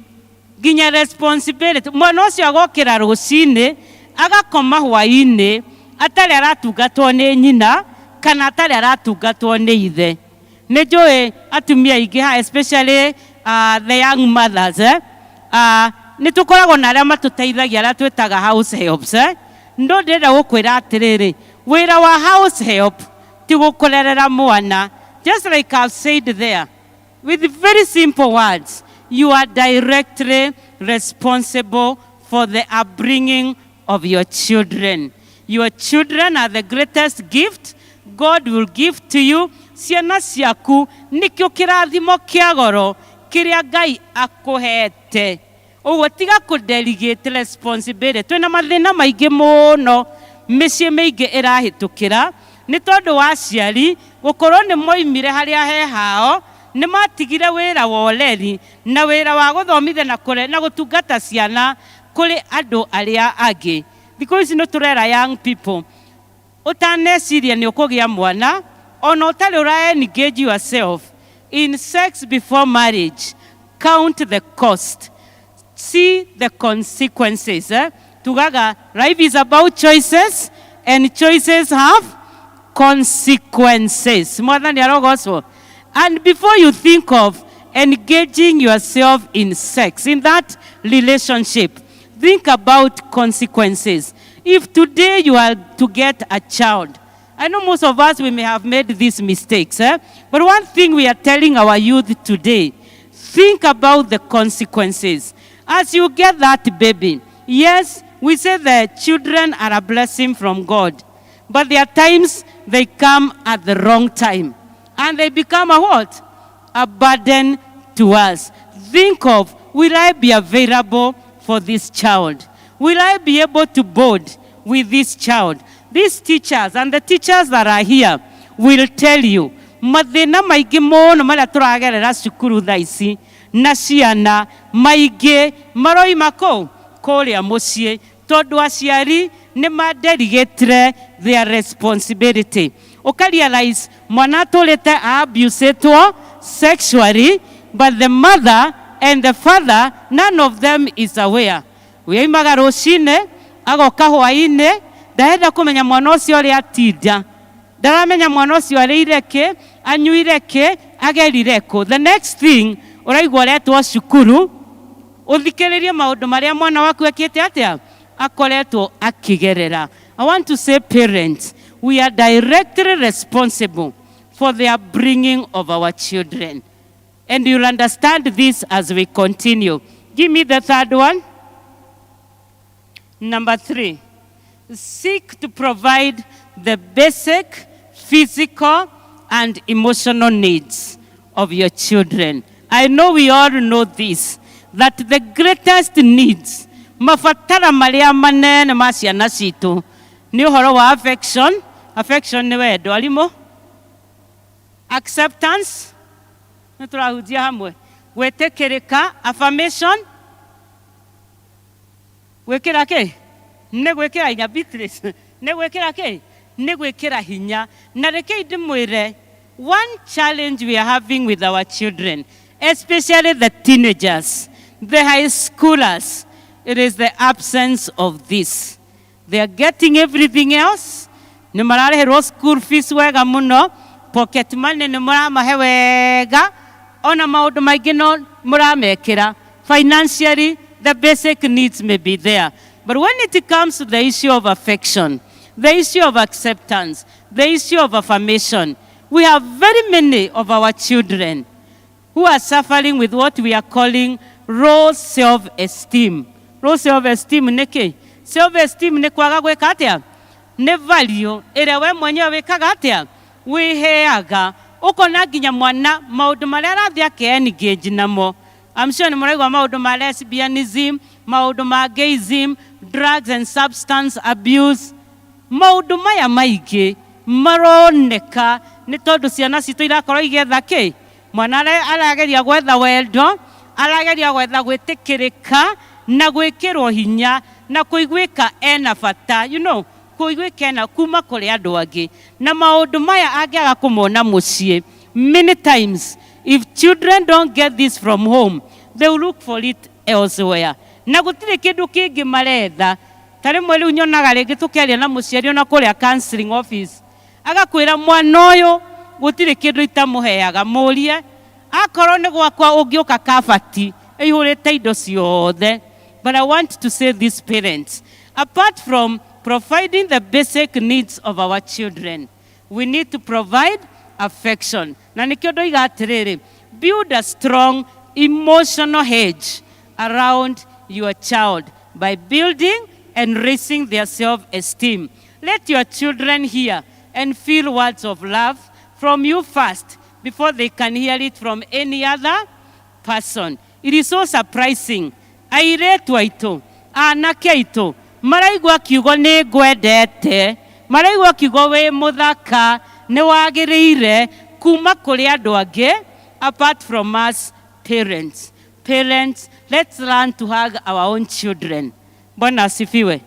nginya responsibility. Mwana ũcio agokĩra rũcinĩ, agakoma hwaĩ-inĩ, atarĩ aratungatwo nĩ nyina, kana atarĩ aratungatwo nĩ ithe. Nĩ njũĩ atumia aingĩ haha, especially the young mothers, nĩ tũkoragwo na arĩa matũteithagia, arĩa twĩtaga house helps. No ndĩrenda gũkwĩra atĩrĩrĩ, wĩra wa house help ti gũkũrerera mwana. Just like I've said there, with very simple words, you are directly responsible for the upbringing of your children. Your children are the greatest gift God will give to you. Ciana ciaku nĩkĩo kĩrathimo kĩa goro kĩrĩa Ngai akũhete. Ũguo tiga kũ-delegate responsibility. Twĩna mathĩna maingĩ mũno mĩciĩ mĩingĩ ĩrahĩtũkĩra nĩ tondũ wa aciari gũkorwo nĩ moimire harĩa he hao, nĩ matigire wĩra wa ũreri na wĩra wa gũthomithia na kũre na gũtungata ciana kũrĩ andũ arĩa angĩ. Thikũ ici nĩ tũrera young people, ũtaneciria nĩ ũkũgĩa mwana, ona ũtarĩ ũra engage yourself in sex before marriage, count the cost, see the consequences. Tugaga life is about choices and choices have consequences. Mwathani arogocwo. And before you think of engaging yourself in sex, in that relationship, think about consequences. If today you are to get a child, I know most of us, we may have made these mistakes, But one thing we are telling our youth today, think about the consequences. As you get that baby, yes, we say that children are a blessing from God, but there are times they come at the wrong time. And they become a what? A burden to us. Think of, will I be available for this child? Will I be able to board with this child? These teachers and the teachers that are here will tell you mathĩna maingĩ mũno marĩa tũragerera cukuru thaa ici na ciana maingĩ maroima kũ kũrĩa mũciĩ tondũ aciari nĩ madelegate their responsibility. Ũkarealize mwana atũrĩte abusĩtwo sexually, but the mother and the father, none of them is aware. Wĩoimaga rũcinĩ agoka hwaĩ-inĩ, ndarenda kũmenya mwana ũcio ũrĩa atinda, ndaramenya mwana ũcio arĩire kĩ, anyuire kĩ, agerire kũ. The next thing ũraigua ũretwo cukuru ũthikĩrĩrie maũndũ marĩa mwana waku ekĩte atĩa akoretwo akĩgerera. I want to say, parents, we are directly responsible for the upbringing of our children, and you'll understand this as we continue. Give me the third one. Number three, seek to provide the basic physical and emotional needs of your children. I know we all know this, that the greatest needs, mabatara marĩa manene ma ciana citũ, nĩ ũhoro wa affection. Affection nĩ wendo, arimũ. Acceptance, nĩ tũrahunjia hamwe. Gwĩtĩkĩrĩka, affirmation, gwĩkĩra kĩ? Nĩ gwĩkĩra hinya, Beatrice. Nĩ gwĩkĩra kĩ? Nĩ gwĩkĩra hinya. Na rekei ndĩmwĩre, one challenge we are having with our children, especially the teenagers, the high schoolers, it is the absence of this. They are getting everything else. Nĩ mararĩhĩrwo school fees wega mũno, pocket money nĩ mũramahe wega, ona maũndũ maingĩ no mũramekĩra. Financially, the basic needs may be there. But when it comes to the issue of affection, the issue of acceptance, the issue of affirmation, we have very many of our children who are suffering with what we are calling low self-esteem. Low self-esteem nĩ kĩ? Self-esteem nĩ kwaga gwĩka atĩa? Nĩ value ĩrĩa we mwenyewe wĩkaga atĩa? Wĩheaga. Ũkona nginya mwana maũndũ marĩa arathiĩ ake-engage namo. I'm sure nĩ mũraigua maũndũ ma lesbianism, maũndũ ma gayism, drugs and substance abuse. Maũndũ maya maingĩ maroneka nĩ tondũ ciana citũ irakorwo igĩetha kĩ? Mwana arageria gwetha wendo, arageria gwetha gwĩtĩkĩrĩka na gwĩkĩrwo hinya na kũiguĩka ena bata, kũiguĩka ena kuma kũrĩ andũ angĩ. Na maũndũ maya angĩaga kũmona mũciĩ, many times if children don't get this from home, they will look for it elsewhere. Na gũtirĩ kĩndũ kĩngĩ maretha. Ta rĩmwe rĩu nyonaga rĩngĩ tũkĩaria na mũciari ona kũrĩa counseling office, agakwĩra mwana ũyũ gũtirĩ kĩndũ itamũheaga, mũrie akorwo nĩ gwakwa ũngĩũka kabati ĩihũrĩte indo ciothe. But I want to say this, parents, apart from providing the basic needs of our children, we need to provide affection. Na nĩkĩo ndoiga atĩrĩrĩ, build a strong emotional hedge around your child by building and raising their self-esteem. Let your children hear and feel words of love from you first before they can hear it from any other person. It is so surprising. Airĩtu aitũ, anake aitũ, maraigua kiugo nĩ ngwendete, maraigua kiugo wĩ mũthaka, nĩ wagĩrĩire kuma kũrĩ andũ angĩ apart from us parents. Parents, let's learn to hug our own children. Bwana asifiwe.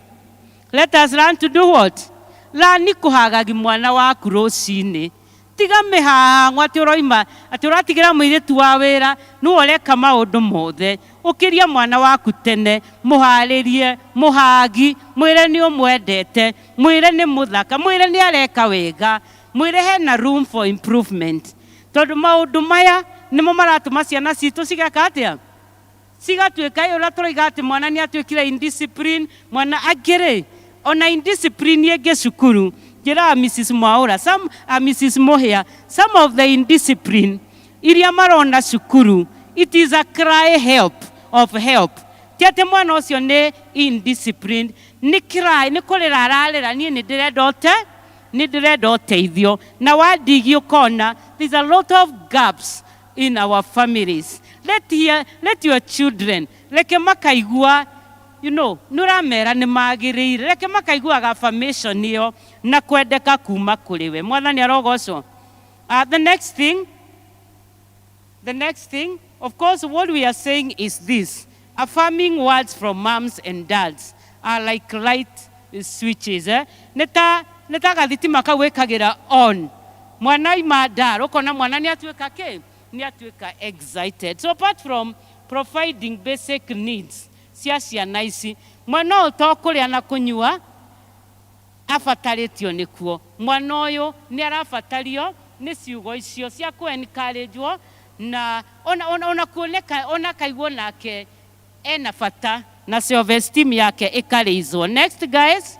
Let us learn to do what? Learn kũhagagi mwana waku rũcinĩ. Tiga mĩhang'o atĩ ũroima atĩ ũratigĩra mũirĩtu wa wĩra nĩwe ũreka maũndũ mothe. Ũkĩria mwana waku tene, mũharĩrie, mũhagi, mwĩre nĩ ũmwendete, mwĩre nĩ mũthaka, mwĩre nĩ areka wega, mwĩre hena room for improvement. Tondũ maũndũ maya nĩmo maratũma ciana citũ cigeka atĩa? Cigatuĩka ũrĩa tũroiga atĩ mwana nĩ atuĩkire indiscipline, mwana angĩ-rĩ, ona indiscipline ĩngĩ cukuru, njĩraga Mrs. Mwaũra, some, Mrs. Mũhĩa, some of the indiscipline iria marona cukuru, it is a cry help of help. Ti atĩ mwana ũcio nĩ indisciplined, nĩ cry, nĩ kũrĩra ararĩra, niĩ nĩ ndĩrenda ũte, Nĩ ndĩrenda ũteithio. Na wandigi ũkona, there's a lot of gaps in our families. Let your children, reke makaigua, nĩ ũramera nĩ magĩrĩire. Reke makaiguaga affirmation ĩyo na kwendeka kuma kũrĩ we. Mwathani arogocwo. The next thing, of course, what we are saying is this. Affirming words from moms and dads are like light switches. Eh? Nĩ ta gathitima kau wĩkagĩra on. Mwana aima ndaro, ũkona mwana nĩ atuĩka kĩ? Nĩ atuĩka excited. So apart from providing basic needs cia ciana ici, mwana ũyũ to kũrĩa na kũnyua, abatarĩtio nĩkuo. Mwana ũyũ nĩ arabatario nĩ ciugo icio cia kũ encourage na ona kuoneka ona kaiguo nake ena bata na self esteem yake ĩkarĩizwo. Next, guys.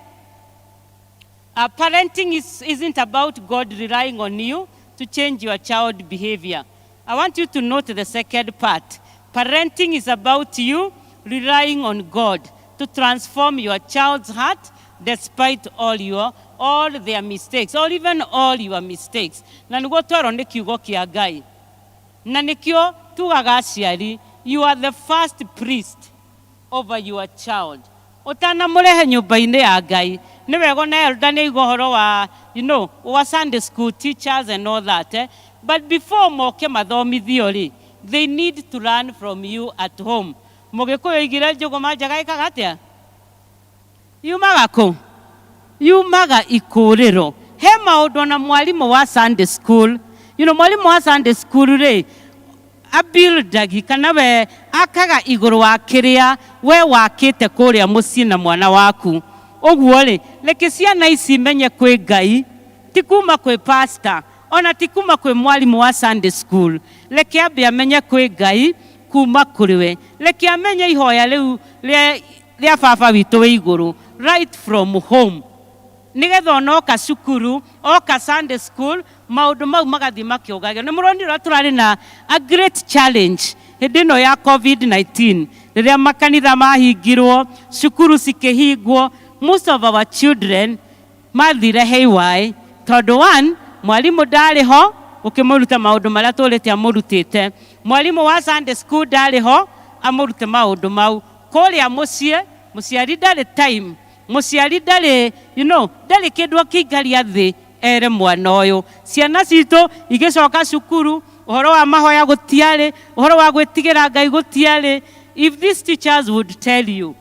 Parenting isn't about God relying on you to change your child behavior. I want you to note the second part. Parenting is about you relying on God to transform your child's heart despite all their mistakes, or even all your mistakes. Na nĩguo twerwo nĩ kiugo kĩa Ngai. Na nĩkĩo tugaga aciari, you are the first priest over your child. Ũtanamũrehe nyũmba-inĩ ya Ngai, nĩ wega ona elder nĩ aigua ũhoro wa, wa Sunday school teachers and all that. Eh? But before moke mathomithio rĩ, they need to learn from you at home. Mũgĩkũyũ oigire njũgũma njega ĩkaga atĩa? Yumaga kũ? Yumaga ikũrĩro. He maũndũ ona mwarimũ wa Sunday school, mwarimũ wa Sunday school rĩ, abuildagi kana we akaga igũrũ wa kĩrĩa we wakĩte kũrĩa mũciĩ na mwana waku. Ũguo rĩ, reke ciana ici menye kwĩ Ngai, ti kuma kwĩ pastor, ona ti kuma kwĩ mwarimũ wa Sunday school. Reke ambe amenye kwĩ Ngai kuma kũrĩ we. Reke amenye ihoya rĩu rĩa baba witũ wĩ igũrũ right from home, nigetha ona oka cukuru, oka Sunday school, maũndũ mau magathiĩ makĩũgagĩra. Nĩ mũronire ũrĩa tũrarĩ na a great challenge hĩndĩ ĩno ya COVID-19, rĩrĩa makanitha mahingirwo, cukuru cikĩhingwo, most of our children mathire haywire, tondũ one, mwarimũ ndarĩ ho ũkĩmũruta maũndũ marĩa tũrĩte amũrutĩte, mwarimũ wa Sunday school ndarĩ ho amũrute maũndũ mau, kũrĩa mũciĩ mũciari ndarĩ time, mũciari ndarĩ ndarĩ kĩndũ akĩikaria thĩ ere mwana ũyũ. Ciana citũ igĩcoka cukuru, ũhoro wa mahoya gũtiarĩ, ũhoro wa gwĩtigĩra Ngai gũtiarĩ. If these teachers would tell you,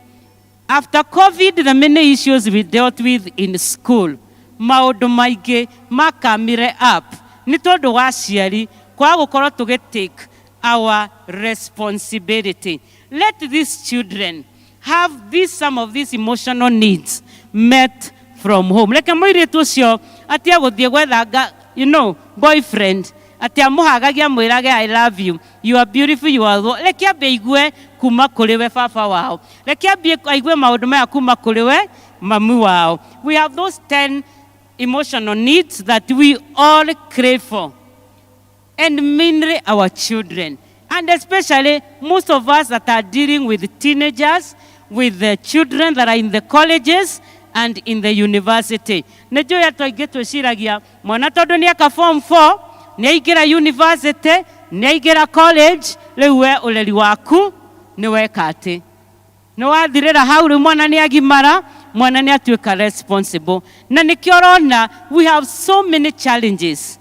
after COVID, the many issues we dealt with in school, maũndũ maingĩ makamire up nĩ tondũ wa aciari kwaga gũkorwo tũgĩ take our responsibility. Let these children have some of these emotional needs met from home. Reke mũirĩtu ũcio atige gũthiĩ gwetha boyfriend, atĩ amũhagagia amwĩrage, "I love you, you are beautiful, you are." Reke ambe aigue kuma kũrĩ we baba wao. Reke ambie aigue maũndũ maya kuma kũrĩ we mamu wao. We have those 10 emotional needs that we all crave for, and mainly our children. And especially most of us that are dealing with teenagers, with the children that are in the colleges and in the university. Nĩ njũĩ andũ aingĩ twĩciragia mwana tondũ nĩ eka form 4, nĩ aingĩra university, nĩ aingĩra college, rĩu we ũreri waku nĩ weka atĩ nĩ wathirĩra hau, rĩu mwana nĩ agimara, mwana nĩ atuĩka responsible. Na nĩkĩo ũrona we have so many challenges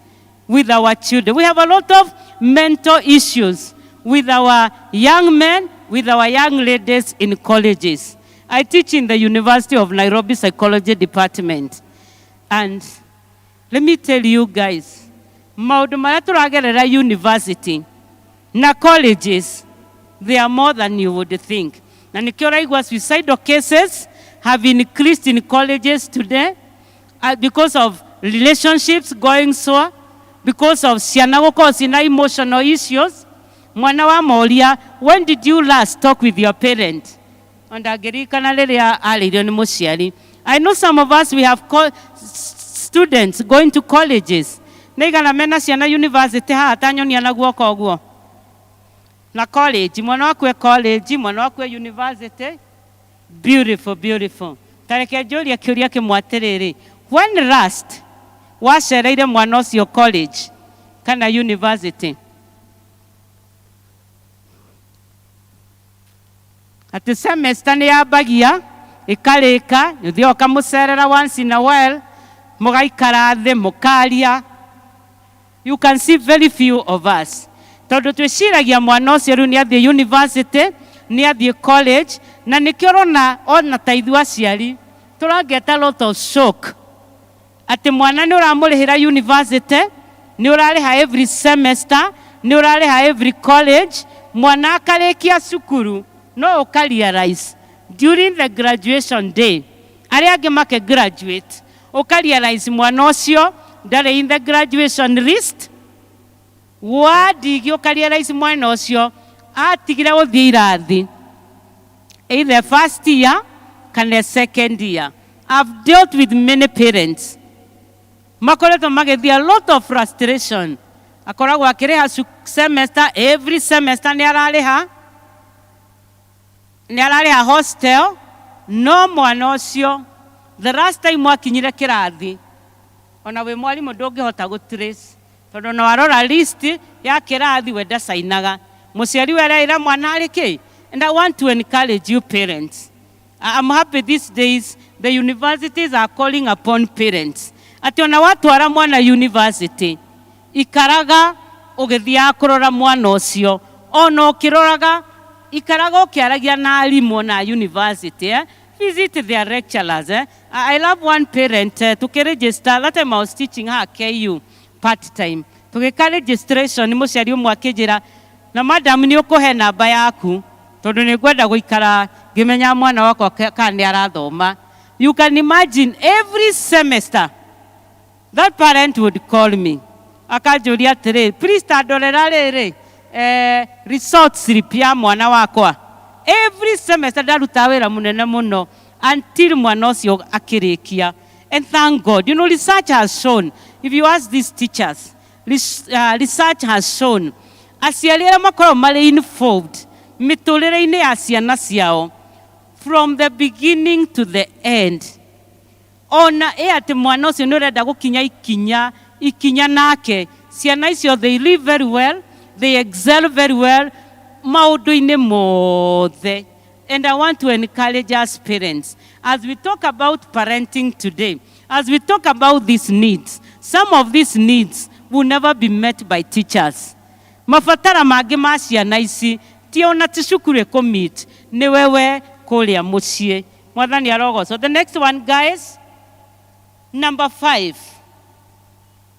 with our children. We have a lot of mental issues with our young men, with our young ladies in colleges. I teach in the University of Nairobi Psychology Department. And let me tell you guys, maũndũ marĩa tũragerera university na colleges, they are more than you would think. Na nĩkĩo ũraigua suicidal cases have increased in colleges today because of relationships going sour, because of ciana gũkorwo ciĩna emotional issues. Mwana wa moria, "When did you last talk with your parent?" Ona ndangĩririkana rĩrĩa arĩirio nĩ mũciari. I know some of us, we have students going to colleges. Nĩ igana mena ciana university haha tanyonia na guoko ũguo? Na college, mwana waku e college, mwana waku e university. Beautiful, beautiful. Tareke njũrie kĩũria kĩmwe atĩrĩrĩ, when last Wacereire mwana ũcio college kana university? Atĩ semester nĩ yambagia ĩkarĩka, nĩ ũthiaga ũkamũcerera once in a while, mũgaikara thĩ mũkaria. You can see very few of us, tondũ twĩciragia mwana ũcio rĩu nĩ athiĩ university, nĩ athiĩ college, na nĩkĩo ũrona ona ta ithuĩ aciari tũra get a lot of shock atĩ mwana nĩ ũramũrĩhĩra university, nĩ ũrarĩha every semester, nĩ ũrarĩha every college, mwana akarĩkia cukuru, no ũka realize during the graduation day arĩa angĩ make graduate, ũka realize mwana ũcio ndarĩ in the graduation list. Wandigi ũka realize mwana ũcio atigire gũthiĩ irathi either first year kana second year. I've dealt with many parents makoretwo magĩthiĩ a lot of frustration. Akoragwo akĩrĩha semester, every semester nĩ ararĩha, nĩ ararĩha hostel, no mwana ũcio the last time akinyire kĩrathi, ona wĩ mwarimũ ndũngĩhota gũ trace, tondũ ona warora list ya kĩrathi we ndacainaga. Mũciari we araĩra mwana arĩ kĩ. And I want to encourage you parents. I'm happy these days the universities are calling upon parents atĩ ona watwara mwana university, ikaraga ũgĩthiaga kũrora mwana ũcio, ona ũkĩroraga ikaraga ũkĩaragia na arimũ na university, eh? Visit their lecturers, eh? I love one parent, tukĩregister. That time I was teaching her KU part time, tũgĩka registration, mũciari ũmwe akĩnjĩra, "Na madam, nĩ ũkũhe namba yaku tondũ nĩ ngwenda gũikara ngĩmenya mwana wakwa kana nĩ arathoma." You can imagine, every semester that parent would call me, akanjũria atĩrĩ, "Please, ta ndorera rĩrĩ result slip ya mwana wakwa." Every semester ndaruta wĩra mũnene mũno until mwana ũcio akĩrĩkia. And thank God, research has shown, if you ask these teachers, research has shown aciari arĩa makoragwo marĩ involved mĩtũrĩre-inĩ ya ciana ciao from the beginning to the end, ona ĩ atĩ mwana ũcio nĩ ũrenda gũkinya ikinya ikinya nake, ciana icio they live very well, they excel very well maũndũ-inĩ mothe. And I want to encourage us parents, as we talk about parenting today, as we talk about these needs, some of these needs will never be met by teachers. Mabatara mangĩ ma ciana ici ti ona ti cukuru ĩkũ-meet, nĩ wewe kũrĩa mũciĩ. Mwathani arogocwo. The next one, guys, number 5,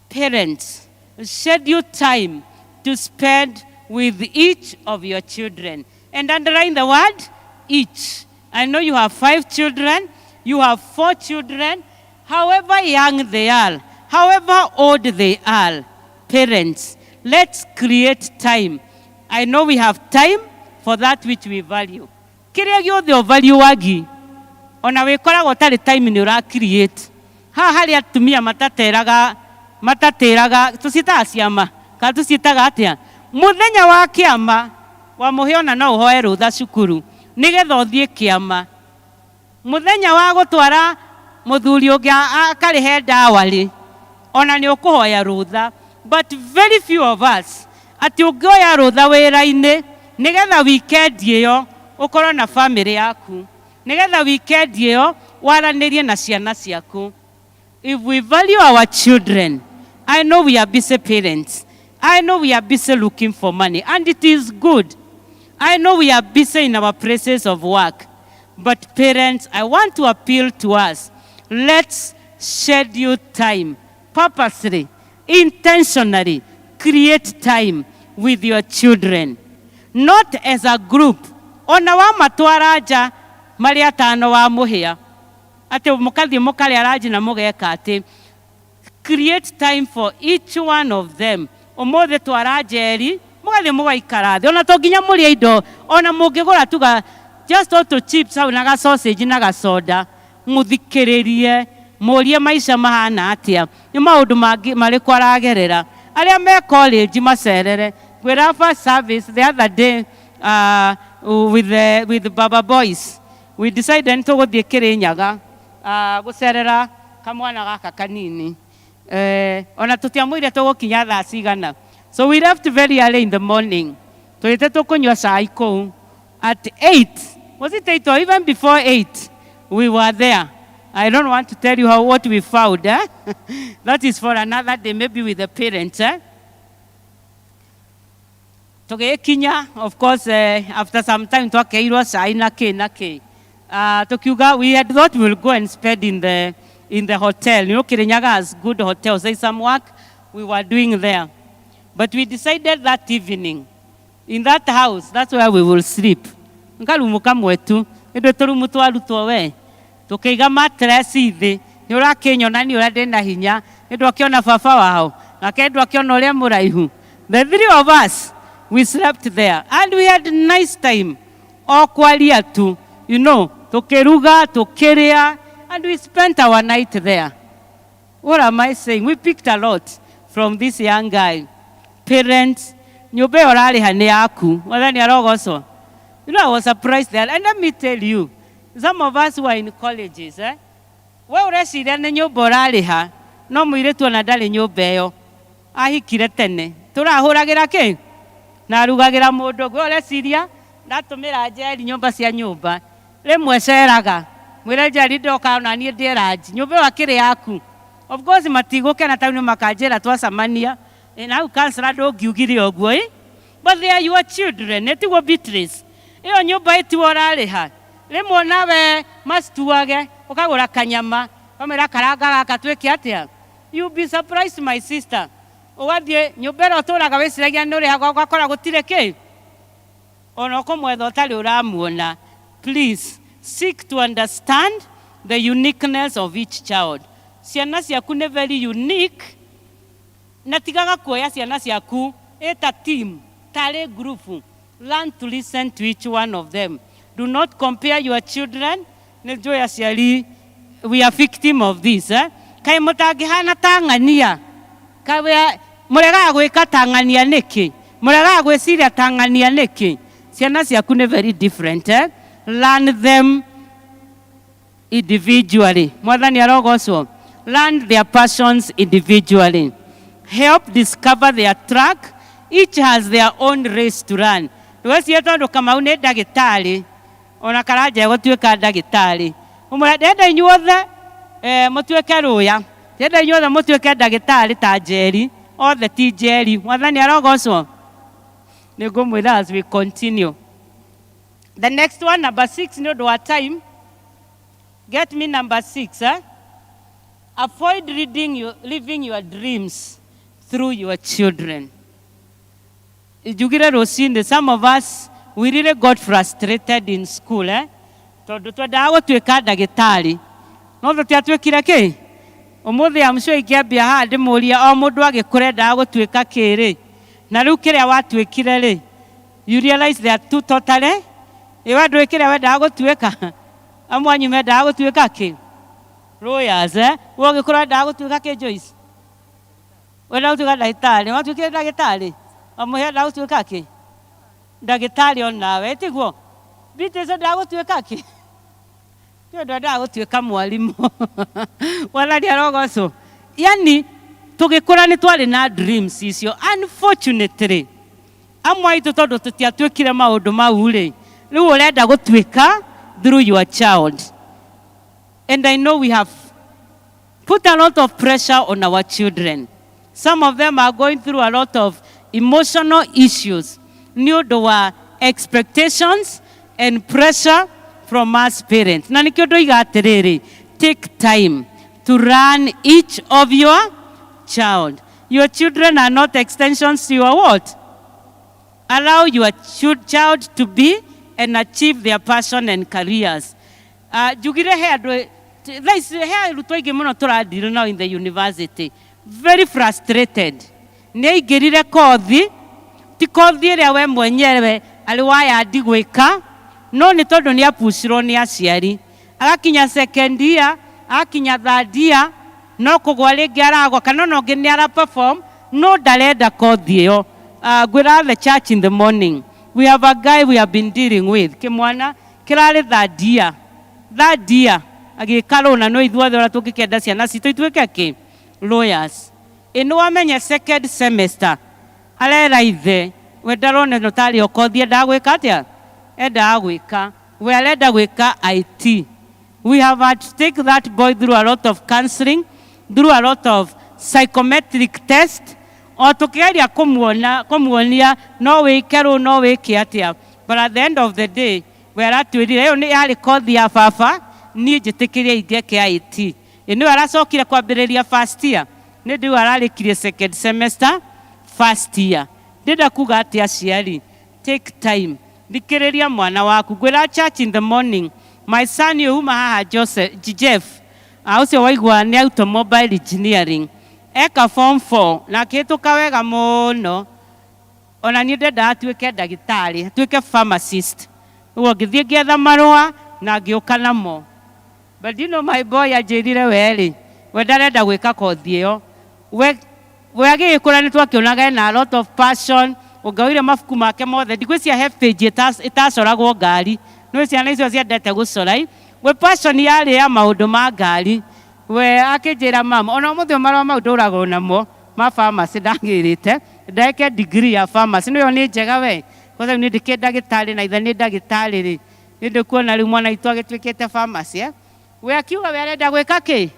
parents, schedule time to spend with each of your children. And underline the word "each". I know you have five children, you have four children, however young they are, however old they are, parents, let's create time. I know we have time for that which we value. Kĩrĩa gĩothe ũvaluagi, ona wĩkoragwo ũtarĩ time nĩ ũra create. Haha harĩ atumia matateraga, matatĩraga, tũciĩtaga ciama kana tũciĩtaga atĩa? Mũthenya wa kĩama wamũhe, ona no ũhoe rũtha cukuru nĩgetha ũthiĩ kĩama. Mũthenya wa gũtwara mũthuri ũngĩ akarĩhe ndawa rĩ, ona nĩ ũkũhoya rũtha. But very few of us atĩ ũngĩoya rũtha wĩra-inĩ nĩgetha weekend ĩyo ũkorwo na family yaku, nĩgetha weekend ĩyo waranĩrie na ciana ciaku. If we value our children, I know we are busy parents. I know we are busy looking for money, and it is good. I know we are busy in our places of work. But parents, I want to appeal to us. Let's schedule time purposely, intentionally, create time with your children. Not as a group. Ona wamatwara nja marĩ atano wa mũhĩa, atĩ mũkathiĩ mũkarĩa ranji na mũgeka atĩ, create time for each one of them. Ũmũthĩ twara njeri, mũgathiĩ mũgaikara thĩ, ona to nginya mũrĩe indo, ona mũngĩgũra tuga just auto chips hau na ga sausage na gasoda, mũthikĩrĩrie, mũrie maica mahana atĩa, nĩ maũndũ mangĩ marĩkũ aragerera. Arĩa me college, macerere. Ngwĩra, first service the other day, with the Baba boys, we decided nĩ tũgũthiĩ Kĩrĩnyaga gũcerera kamwana gaka kanini. Ona tũtiamwĩrire tũgũkinya thaa cigana. So we left very early in the morning. Tũgĩte tũkũnyua cai kũu. At 8, was it 8 or even before 8, we were there. I don't want to tell you how what we found. Eh? That is for another day, maybe with the parents. Eh? Tũgĩkinya, of course, after some time twakeirwo cai na kĩ na kĩ. Tukiuga we had thought we will go and spend in the hotel. Kirinyaga has good hotels. There is some work we were doing there. But we decided that evening, in that house, that's where we will sleep. Nkarumu kamwe tu. Nĩ tũrumu twarutwo we. Tũkĩiga mattress thĩ. Nĩ ũrakĩnyona nĩ ũrĩa ndĩna hinya. Nĩ ndwakĩona baba wao. Nake ndwakĩona ũrĩa mũraihu. The three of us, we slept there. And we had nice time. O kwaria tu. Tũkĩruga, tũkĩrĩa, and we spent our night there. What am I saying? We picked a lot from this young guy. Parents, nyũmba ĩyo ũrarĩha nĩ yaku. Mwathani arogocwo. I was surprised there. And let me tell you, some of us who are in colleges, eh? We ũreciria nĩ nyũmba ũrarĩha, no mũirĩtu ona ndarĩ nyũmba ĩyo. Ahikire tene. Tũrahũragĩra kĩ? Na arugagĩra mũndũ ũngĩ. We ũreciria ndatũmĩra Njeri nyũmba cia nyũmba. Rĩmwe ceraga. Mwĩre Njeri ndoka ona niĩ ndĩe ranji. Nyũmba ĩyo akĩrĩ yaku. Of course matigũkena tondũ nĩ makanjĩra twacemania. Na hau counselor ndũngiugire ũguo ĩ? But they are your children, ĩtiguo Beatrice. Ĩyo nyũmba ĩtiwo ũrarĩha. Rĩmwe nawe macituage, ũkagũra kanyama, ũkamwĩra karanga gaka twĩke atĩa? You be surprised, my sister. Ũgathiĩ nyũmba ĩrĩa ũtũraga wĩciragia nĩ ũrĩhaga ũgakora gũtirĩ kĩ. Ona ũkũmwetha ũtarĩ ũramuona. Please seek to understand the uniqueness of each child. Ciana ciaku nĩ very unique na tigaga kuoya ciana ciaku ĩta team tarĩ group. Learn to listen to each one of them. Do not compare your children. Nĩ njũĩ aciari we are victim of this, eh? Kaĩ mũtangĩhana ta ng'ania, kaĩ mũregaga gwĩka ta ng'ania nĩkĩ, mũregaga gwĩciria ta ng'ania nĩkĩ? Ciana ciaku nĩ very different, eh? Learn them individually. Mwathani arogocwo. Learn their passions individually. Help discover their track. Each has their own race to run. Ndũgecirie tondũ Kamau nĩ ndagĩtarĩ ona Karanja gũtuĩka ndagĩtarĩ, ũmwĩra ndenda inyuothe mũtuĩke rũya, ndenda inyuothe mũtuĩke ndagĩtarĩ ta Njeri. Othe ti Njeri. Mwathani arogocwo. Nĩ ngũmwĩra as we continue. The next one, number 6, nĩ ũndũ wa time. Get me number 6, eh? Avoid living your dreams through your children. Njugire rũcinĩ, some of us, we really got frustrated in school, eh? Tondũ twendaga gũtuĩka ndagĩtarĩ no tũtiatuĩkire kĩ. Ũmũthĩ I'm sure ingĩambia haha ndĩmũrie o mũndũ agĩkũra endaga gũtuĩka kĩ rĩ, na rĩu kĩrĩa watuĩkire rĩ, you realize they are two totally. Ĩ we ndũĩ kĩrĩa wendaga gũtuĩka? Amwe anyu mendaga gũtuĩka kĩ? Lawyers, eh? We ũgĩkũra wendaga gũtuĩka kĩ, Joyce? Wendaga gũtuĩka ndagĩtarĩ. Watuĩkire ndagĩtarĩ? Wamũhe endaga gũtuĩka kĩ? Ndagĩtarĩ onawe, tiguo? Beatrice endaga gũtuĩka kĩ? Ti ũndũ endaga gũtuĩka mwarimũ. Mwathani arogocwo. Yani tũgĩkũra nĩ twarĩ na dreams icio. Unfortunately, amwe aitũ tondũ tũtiatuĩkire maũndũ mau rĩ, rĩu ũrenda gũtuĩka through your child. And I know we have put a lot of pressure on our children. Some of them are going through a lot of emotional issues nĩ ũndũ wa expectations and pressure from us parents. Na nĩkĩo ndoiga atĩrĩrĩ, take time to learn each of your child. Your children are not extensions to your what? Allow your child to be and achieve their passion and careers. Njugire he andũ thaa ici, he arutwo aingĩ mũno tũradeal nao in the university, very frustrated. Nĩ aingĩrire kothi, ti kothi ĩrĩa we mwenyewe arĩ wayandi gwĩka, no nĩ tondũ nĩ apucirwo nĩ aciari. Agakinya second year, agakinya third year, no kũgwa rĩngĩ aragwa, kana ona ũngĩ nĩ ara perform no ndarenda kothi ĩyo. Ngwĩra the church in the morning, we have a guy we have been dealing with, kĩmwana kĩrarĩ third year, third year agĩka rũna. No ithuothe ũrĩa tũngĩkenda ciana citũ ituĩke kĩ? Lawyers. Ĩ nĩ wamenya second semester arera ithe we ndarona ĩno tarĩ o kothi endaga gwĩka atĩa? Endaga gwĩka. We arenda gwĩka IT. We have had to take that boy through a lot of counseling, through a lot of psychometric test, o tũkĩgeria kũmuona kũmuonia no wĩke rũ no wĩke atĩa. But at the end of the day, we aratwĩrire ĩyo nĩ yarĩ kothi ya baba, niĩ njĩtĩkĩrie ngeke IT. Ĩ nĩwe aracokire kwambĩrĩria first year. Nĩ ndĩu ararĩkirie second semester first year. Ndĩrenda kuga atĩ aciari, take time. Thikĩrĩria mwana waku. Ngwĩra church in the morning, my son ũyũ uma haha Joseph, Jeff, ũcio waigua nĩ automobile engineering. Eka form 4 na akĩhĩtũka wega mũno. Ona niĩ ndendaga atuĩke ndagĩtarĩ, atuĩke pharmacist. Ũguo ngĩthiĩ ngĩetha marũa na ngĩũka namo. But you know my boy anjĩrire we rĩ, we ndarenda gwĩka kothi ĩyo. We agĩgĩkũra nĩ twakĩonaga ena a lot of passion, ũngĩoire mabuku make mothe, ndigwĩciria he page ĩtacoragwo ngari. Nĩ ciana icio ciendete gũcora i. We passion yarĩ ya maũndũ ma ngari. We akĩnjĩra mama, ona ũmũthĩ marũa mau ndũragwo namo ma pharmacy ndagĩrĩte, ndeke degree ya pharmacy, nĩyo nĩ njega we. Kwanza niĩ ndĩkĩ ndagĩtarĩ na ithe nĩ ndagĩtarĩ rĩ, nĩ ndĩkuona rĩu mwana witũ agĩtuĩkĩte pharmacy eh? We akiuga we arenda gwĩka kĩ?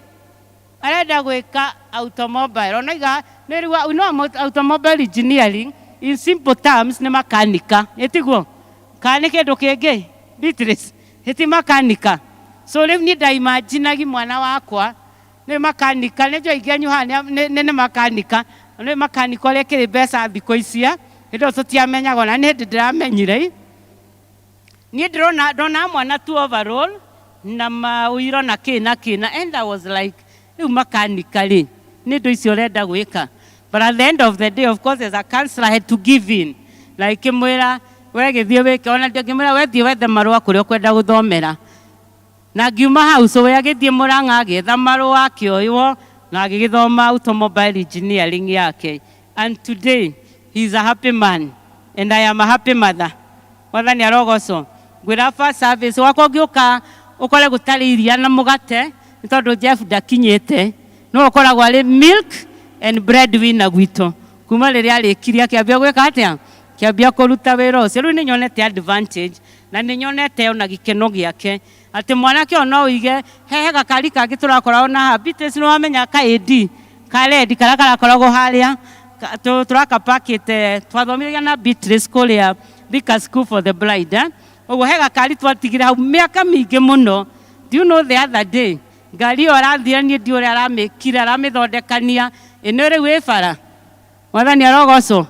Arenda gwĩka automobile. Ona iga nĩ rĩu you know automobile engineering in simple terms nĩ makanika. Ĩtiguo? Kana nĩ kĩndũ kĩngĩ? Beatrice, ĩti makanika. So rĩu niĩ ndaimaginagi mwana wakwa nĩ makanika, nĩ njũĩ aingĩ anyu haha nĩ makanika, nĩ makanika ũrĩa ĩkĩrĩ mbeca thikũ ici eh? Hĩndĩ ĩyo tũtiamenyaga ona nĩ hĩndĩ ndĩramenyire. Niĩ ndĩrona ndona mwana tu overall na maũiro na kĩ na kĩ na and I was like rĩu makanika rĩ nĩ indo icio ũrenda gwĩka. But at the end of the day, of course, as a counselor, I had to give in. Na ikĩmwĩra we gĩthiĩ wĩke, ona ngĩmwĩra we thiĩ wethe marũa kũrĩa ũkwenda gũthomera. Na ngiuma hau, so we agĩthiĩ Mũrang'a agĩetha marũa akĩoywo na agĩgĩthoma automobile engineering yake. And today he is a happy man and I am a happy mother. Mwathani arogocwo. Ngwĩra first service wakwa ũngĩũka ũkore gũtarĩ iria na mũgate nĩ tondũ Jeff ndakinyĩte, no ũkoragwo arĩ milk and bread winner gwitũ. Kuma rĩrĩa arĩkirie akĩambia gwĩka atĩa? Akĩambia kũruta wĩra ũcio. Rĩu nĩ nyonete advantage na nĩ nyonete ona gĩkeno gĩake atĩ mwanake ũyũ no ũige he gakari kangĩ tũrakoragwo na haha. Beatrice nĩ wamenya ka AD ka red karĩa karakoragwo harĩa tũrakapakĩte twathomithagia na Beatrice kũrĩa Thika School for the Blind eh? Ũguo he gakari twatigire hau mĩaka mĩingĩ mũno. Do you know the other day ngari ĩyo arathire niĩ ndiũĩ ũrĩa aramĩkire aramĩthondekania ĩno rĩu ĩ bara. Mwathani arogocwo.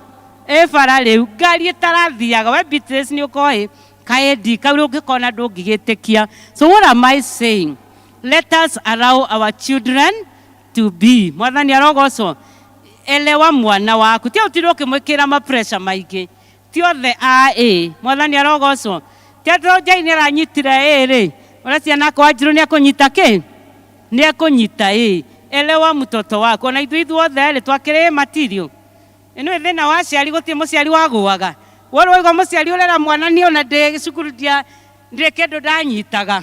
Ĩ bara rĩu ngari ĩtarathiaga we Beatrice nĩ ũkoĩ ka AD kau rĩu ũngĩkona ndũngĩgĩtĩkia. So what am I saying? Let us allow our children to be. Mwathani arogocwo. Elewa mwana waku. Ti ũtinde ũkĩmwĩkĩra ma pressure maingĩ. Ti othe a A. Mwathani arogocwo. Ti atĩ Jane nĩ aranyitire A rĩ, ũreciria nake Wanjirũ nĩ ekũnyita kĩ? Nĩ ekũnyita A. Elewa mtoto wako. Ona ithuĩ ithuothe rĩ twakĩrĩ A material. Ĩno thĩna wa aciari gũtirĩ mũciari wagũaga. Wona waigua mũciari ũrera mwana niĩ ona ndĩ cukuru ndia ndirĩ kĩndũ ndanyitaga.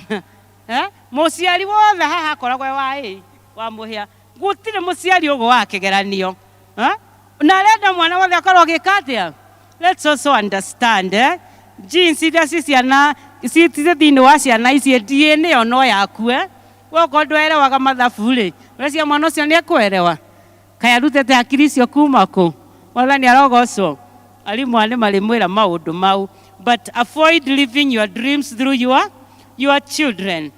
Eh? Mũciari wothe haha akoragwo e wa A wa mũhĩa. Gũtirĩ mũciari ũgũaga kĩgeranio. Eh? Na arenda mwana wothe akorwo agĩka atĩa? Let's also understand eh? Genes iria ci ciana ci thĩinĩ wa ciana ici DNA ĩyo no yaku eh? We okorwo ndwerewaga mathabu rĩ, ũreciria mwana ũcio nĩ ekwerewa? Kaĩ arutĩte hakiri icio kuma kũ? Mwathani arogocwo. Arimũ aya nĩ marĩmwĩra maũndũ mau. But avoid living your dreams through your children.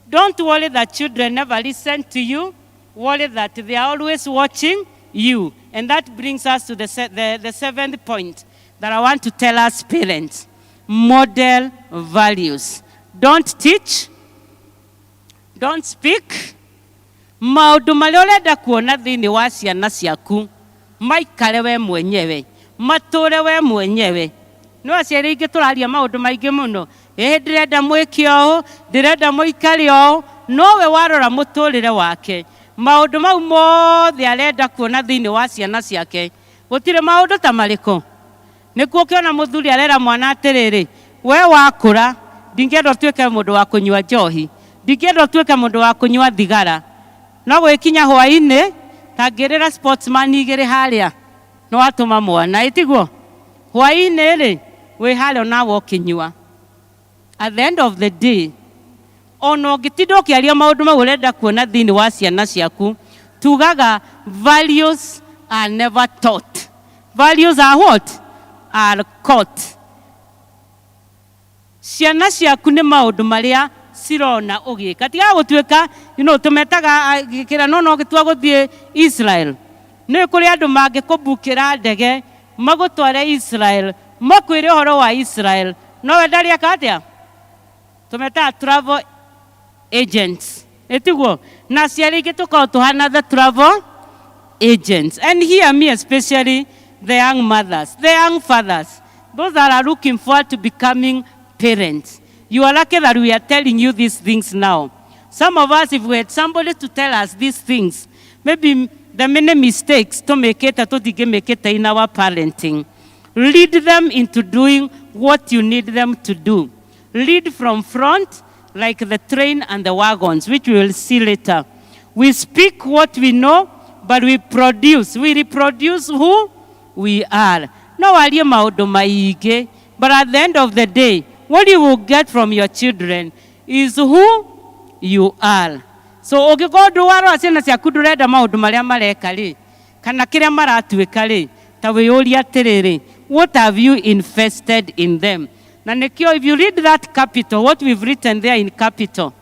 Don't worry that children never listen to you. Worry that they are always watching you. And that brings us to the seventh point that I want to tell us parents. Model values. Don't teach, don't speak. Maũndũ marĩa ũrenda kuona thĩinĩ wa ciana ciaku maikare we mwenyewe, matũre we mwenyewe. No aciari aingĩ tũraria maũndũ maingĩ mũno, ĩĩ ndĩrenda mwĩke ũũ, ndĩrenda mũikare ũũ, nowe warora mũtũrĩre wake maũndũ mau mothe arenda kuona thĩinĩ wa ciana ciake gũtirĩ maũndũ ta marĩkũ. Nĩkuo ũkĩona mũthuri arera mwana atĩrĩrĩ, we wakũra ndingĩenda ũtuĩke mũndũ wa kũnyua njohi, ndingĩenda ũtuĩke mũndũ wa kũnyua thigara, no gwĩkinya hwaĩ-inĩ Ta ngĩrĩra sportsman igĩrĩ harĩa nĩ watũma mwana, ĩtiguo? Hwaĩ-inĩ rĩ, wĩ harĩa onawe ũkĩnyua. At the end of the day, ona ũngĩtinda ũkĩaria maũndũ mau ũrenda kuona thĩinĩ wa ciana ciaku, tugaga values are never taught. Values are what? Are caught. Ciana ciaku nĩ maũndũ marĩa cirona ũgĩka. Tiga gũtuĩka, tũmetaga gĩkĩra no no gĩtua gũthiĩ Israel. Nĩ kũrĩ andũ mangĩkũbukĩra ndege magũtware Israel, makwĩre ũhoro wa Israel, no we ndarĩ eka atĩa? Tũmetaga travel agents. Ĩtiguo? Na aciari aingĩ tũkoragwo tũhana the travel agents. And hear me, especially the young mothers, the young fathers, those that are looking forward to becoming parents. You are lucky that we are telling you these things now. Some of us, if we had somebody to tell us these things, maybe the many mistakes to make it, to make it in our parenting. Lead them into doing what you need them to do. Lead from front, like the train and the wagons, which we will see later. We speak what we know, but we produce. We reproduce who we are. No warie maũndũ maingĩ, but at the end of the day, what you will get from your children is who you are. So ũngĩkorwo ndũwarora ciana ciaku ndũrenda maũndũ marĩa mareka rĩ, kana kĩrĩa maratuĩka rĩ, ta wĩyũrie atĩrĩrĩ, what have you invested in them? Na nĩkĩo, if you read that capital, what we've written there in capital,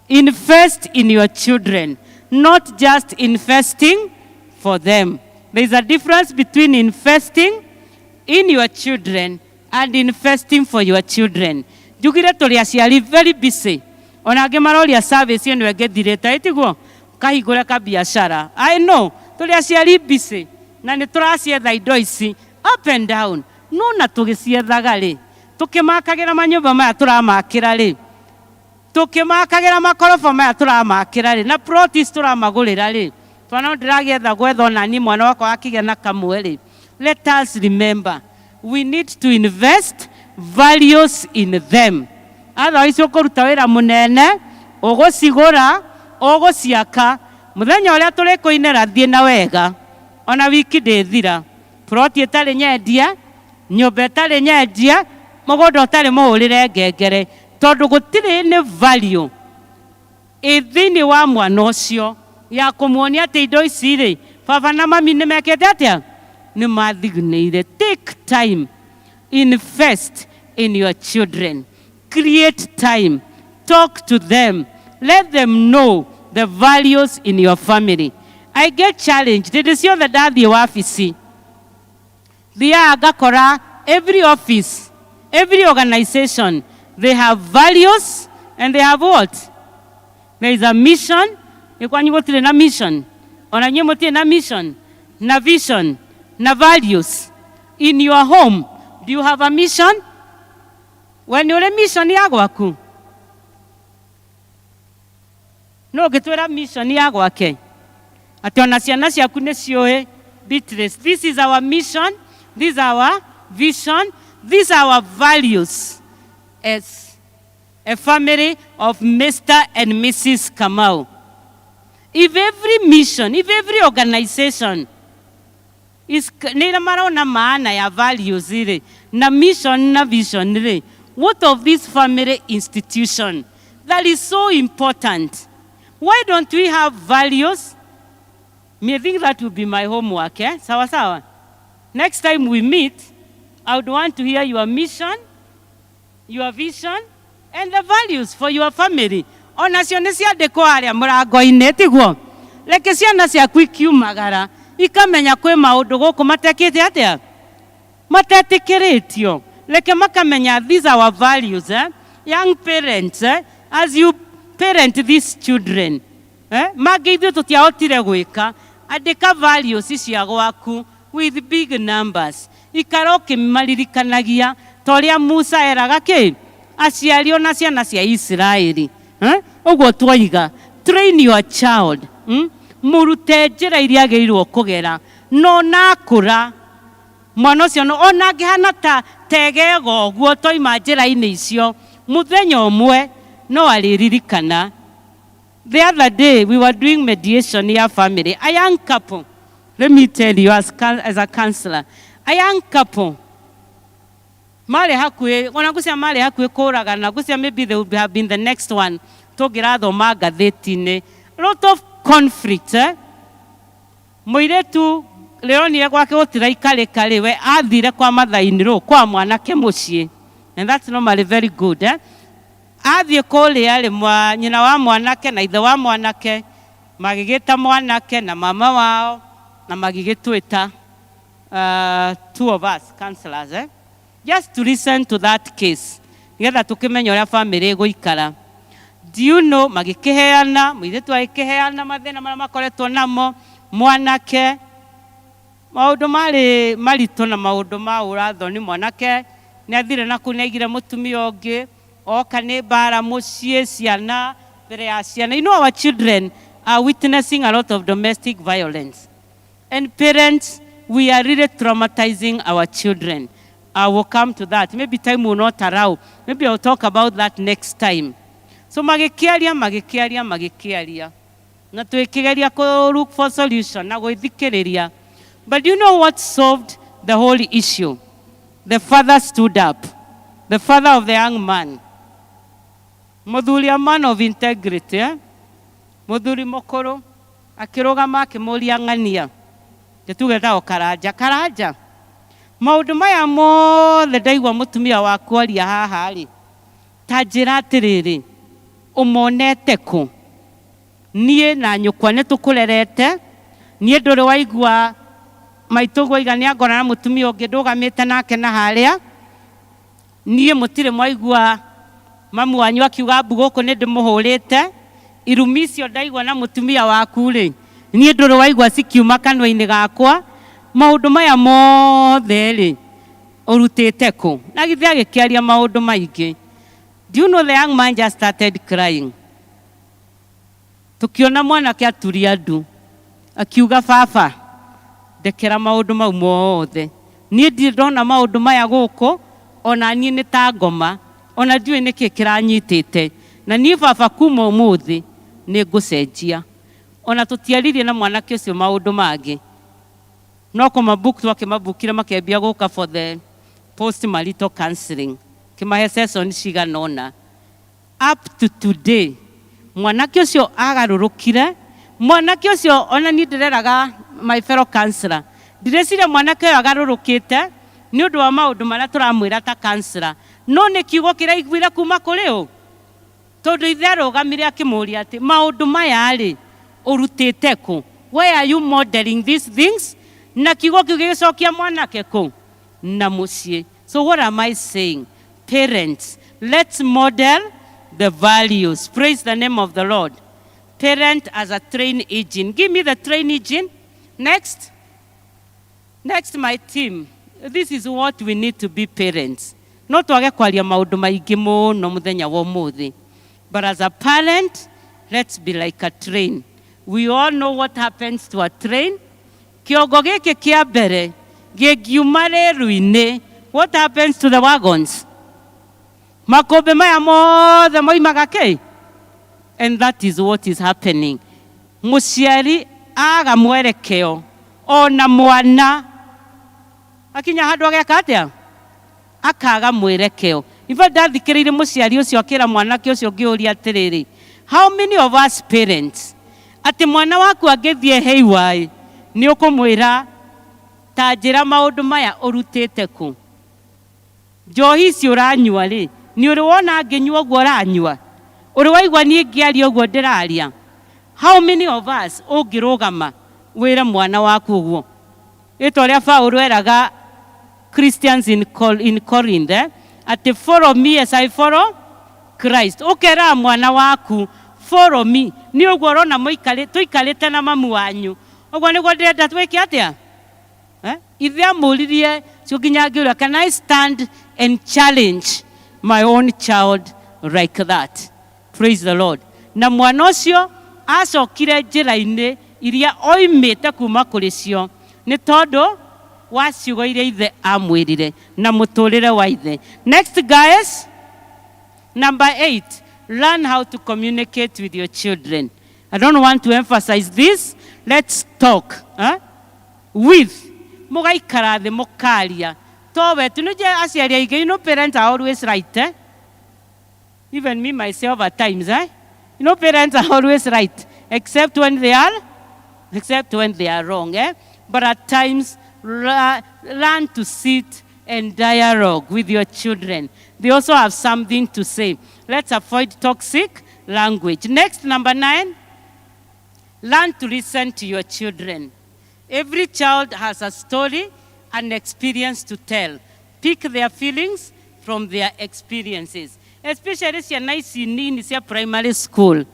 invest in your children, not just investing for them. There is a difference between investing in your children and investing for your children. Njugire tũrĩ aciari very busy. Ona angĩ maroria service ĩno ĩngĩthirĩte, ĩtiguo? Kahingũre kabiacara. I know, tũrĩ aciari busy na nĩ tũracietha indo ici up and down. No na tũgĩciethaga rĩ, tũkĩmakagĩra manyũmba maya tũramakĩra rĩ, tũkĩmakagĩra makoroba maya tũramakĩra rĩ, na plots tũramagũrĩra rĩ, twana ndĩragĩetha gwetha ona niĩ mwana wakwa akĩgĩa na kamwe rĩ. Let us remember, we need to invest values in them. Otherwise ũkũruta wĩra mũnene, ũgũcigũra, ũgũciaka, mũthenya ũrĩa tũrĩkũinĩra thiĩ na wega, ona wiki ndĩthira, ploti ĩtarĩ nyendie, nyũmba ĩtarĩ nyendie, mũgũnda ũtarĩ mũhũrĩre ngengere, tondũ gũtirĩ nĩ value ĩ thĩinĩ wa mwana ũcio ya kũmuonia atĩ indo ici rĩ, baba na mami nĩ mekĩte atĩa? Nĩ mathignĩire. Take time, invest in your children, create time, talk to them, let them know the values in your family. I get challenged hĩndĩ ciothe ndathiĩ wabici, thiaga ngakora every office, every organization, they have values and they have what? There is a mission. Nĩ kwanyu gũtirĩ na mission? Ona inyuĩ mũtirĩ na mission na vision na values in your home? Do you have a mission? We nĩ ũrĩ mission ya gwaku? No ũngĩtwĩra mission ya gwake, atĩ ona ciana ciaku nĩ ciũĩ, Beatrice, this is our mission, this is our vision, these are our values as a family of Mr. and Mrs. Kamau. If every mission, if every organization is nĩ marona maana ya values rĩ, na mission na vision rĩ, what of this family institution that is so important? Why don't we have values? Me, I think that will be my homework, eh? Sawa sawa. Next time we meet, I would want to hear your mission, your vision, and the values for your family. Onacio nĩ ciandĩkwo harĩa mũrango-inĩ, tiguo? Reke ciana ciaku ikiumagara ikamenya kwĩ maũndũ gũkũ matekĩte atĩa, matetĩkĩrĩtio. Reke makamenya these are our values, eh? Young parents, eh? As you parent these children, eh? Mangĩ ithuĩ tũtiahotire gwĩka, andĩka values cia gwaku with big numbers, ikara ũkĩmaririkanagia ta ũrĩa Musa eraga kĩ aciari ona ciana cia Isiraeli, eh? Ũguo twoiga train your child, Mũrute njĩra iria agĩrĩirwo kũgera, no nakũra mwana ũcio no ona angĩhana ta tegego ũguo toima njĩra-inĩ icio, mũthenya ũmwe no arĩririkana. The other day we were doing mediation ya family, a young couple, let me tell you as, as a counselor, a young couple marĩ hakuhĩ ona ngũcia marĩ hakuhĩ kũragana ngũcia maybe they would have been the next one tũngĩrathoma ngathĩti-inĩ. Lot of conflict, eh? Mũirĩtu rĩronire gwake gũtiraikarĩka rĩ, we athire kwa mathainĩ kwa mwanake mũciĩ, and that's normally very good, eh? Athiĩ kũrĩa rĩ, nyina wa mwanake na ithe wa mwanake magĩgĩta mwanake na mama wao na magĩgĩtwĩta two of us counselors, eh? Just to listen to that case nĩgetha tũkĩmenye ũrĩa family ĩgũikara. Do you know, magĩkĩheana mũirĩtu agĩkĩheana mathĩna marĩa makoretwo namo mwanake, maũndũ marĩ maritũ na maũndũ ma ũrathoni. Mwanake nĩ athire na kũu nĩ aigire mũtumia ũngĩ oka nĩ mbara mũciĩ ciana mbere ya ciana. You know, our children are witnessing a lot of domestic violence, and parents, we are really traumatizing our children. I will come to that. Maybe time will not allow. Maybe I'll talk about that next time. So magĩkĩaria magĩkĩaria magĩkĩaria na twĩkĩgeria kũ look for solution na gwĩthikĩrĩria. But you know what solved the whole issue? The father stood up, the father of the young man, mũthuri, a man of integrity, eh? Mũthuri mũkũrũ akĩrũgama akĩmũria ng'ania tuge tao Karanja, Karanja, maũndũ maya mothe ndaigua mũtumia waku aria haha rĩ, ta njĩra atĩrĩrĩ, ũmonete kũ? Niĩ na nyũkwa nĩ tũkũrerete, niĩ ndũrĩ waigua maitũguo iga nĩ angora na mũtumia ũngĩ ndũgamĩte nake na harĩa. Niĩ mũtirĩ mwaigua mamu wanyu akiuga mbu gũkũ nĩ ndĩmũhũrĩte. Irumi icio ndaigua na mũtumia waku rĩ, niĩ ndũrĩ waigua cikiuma kanua-inĩ gakwa. Maũndũ maya mothe rĩ, ũrutĩte kũ? Na githĩ agĩkĩaria maũndũ maingĩ. Do you know the young man just started crying? Tukiona mwanake aturia ndu akiuga, "Baba, ndekera maũndũ mau mothe. Niĩ ndirĩ ndona maũndũ maya gũkũ, ona niĩ nĩ ta ngoma, ona ndiũĩ nĩkĩ kĩranyitĩte. Na niĩ baba, kuma ũmũthĩ nĩ ngũcenjia." Ona tũtiaririe na mwanake ũcio maũndũ mangĩ, no kũmabook twakĩmabukire makĩambia gũka for the post marital counseling, kĩmahe session cigana ũna. Up to today mwanake ũcio agarũrũkire. Mwanake ũcio, ona niĩ ndĩreraga my fellow counselor, ndireciria mwanake ũyũ agarũrũkĩte nĩ ũndũ wa maũndũ marĩa tũramwĩra ta counselor, no nĩ kiugo kĩraiguire kuma kũrĩ ũ, tondũ ithe arũgamire akĩmũria atĩ maũndũ maya rĩ, ũrutĩte kũ? Where are you modeling these things? Na kiugo kĩu gĩgĩcokia mwanake kũ na mũciĩ. So what am I saying? Parents, let's model the values. Praise the name of the Lord. Parent as a train engine. Give me the train engine. Next. Next, my team. This is what we need to be parents. No twage kwaria maũndũ maingĩ mũno mũthenya wa ũmũthĩ, but as a parent, let's be like a train. We all know what happens to a train. Kĩongo gĩkĩ kĩa mbere gĩngiuma rĩru-inĩ, what happens to the wagons? Makũmbĩ maya mothe moimaga kĩ? And that is what is happening. Mũciari aga mwerekeo, ona mwana akinya handũ ageka atĩa? Akaga mwĩrekeo. In fact, ndathikĩrĩirie mũciari ũcio akĩra mwanake ũcio ngĩũria atĩrĩrĩ, how many of us parents, atĩ mwana waku angĩthiĩ haywire, nĩ ũkũmwĩra, "Ta njĩra maũndũ maya ũrutĩte kũ? Njohi ici ũranyua rĩ, nĩ ũrĩ wona ngĩnyua ũguo ũranyua? Ũrĩ waigua niĩ ngĩaria ũguo ndĩraria?" How many of us ũngĩrũgama wĩre mwana waku ũguo? Ĩta ũrĩa Paũlũ eraga Christians in Corinth, eh? Atĩ "Follow me as I follow Christ." Ũkeraga mwana waku, "Follow me." Nĩ ũguo ũrona tũikarĩte na mamu wanyu ũguo nĩguo ndĩrenda twĩke atĩa, eh? Ithe amũririe cio nginya ngĩũria, can I stand and challenge my own child like that? Praise the Lord. Na mwana ũcio acokire njĩra-inĩ iria oimĩte kuma kũrĩ cio nĩ tondũ wa ciugo iria ithe amwĩrire na mũtũrĩre wa ithe. Next, guys. Number 8. Learn how to communicate with your children. I don't want to emphasize this. Let's talk, eh? With mũgaikara thĩ mũkaria towe tu nĩnjũĩ aciari aingĩ, you know parents are always right, eh? Even me myself at times, eh? You know parents are always right except when they are except when they are wrong, eh? But at times learn to sit and dialogue with your children. They also have something to say. Let's avoid toxic language. Next, number 9, learn to listen to your children. Every child has a story and experience to tell. Pick their feelings from their experiences. Especially ciana ici nini cia primary school.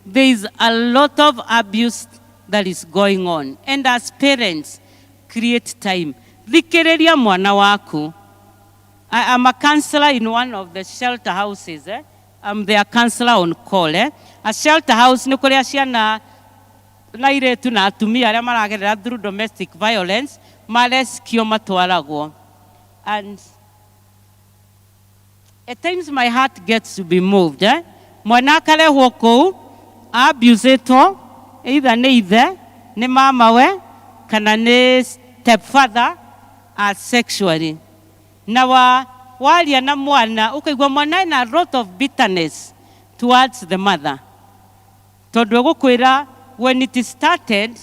There is a lot of abuse that is going on. And as parents, create time. Thikĩrĩria mwana waku. I am a counselor in one of the shelter houses. Eh? I'm their counselor on call. Eh? A shelter house nĩ kũrĩa ciana na airĩtu na atumia arĩa maragerera through domestic violence maresikio matwaragwo. And at times my heart gets to be moved. Eh? Mwana akarehwo kũu abusĩtwo either nĩ ithe, nĩ mamawe, kana nĩ stepfather sexually. Na wa waria na mwana ũkaigua mwana ena a lot of bitterness towards the mother. Tondũ egũkwĩra when it started,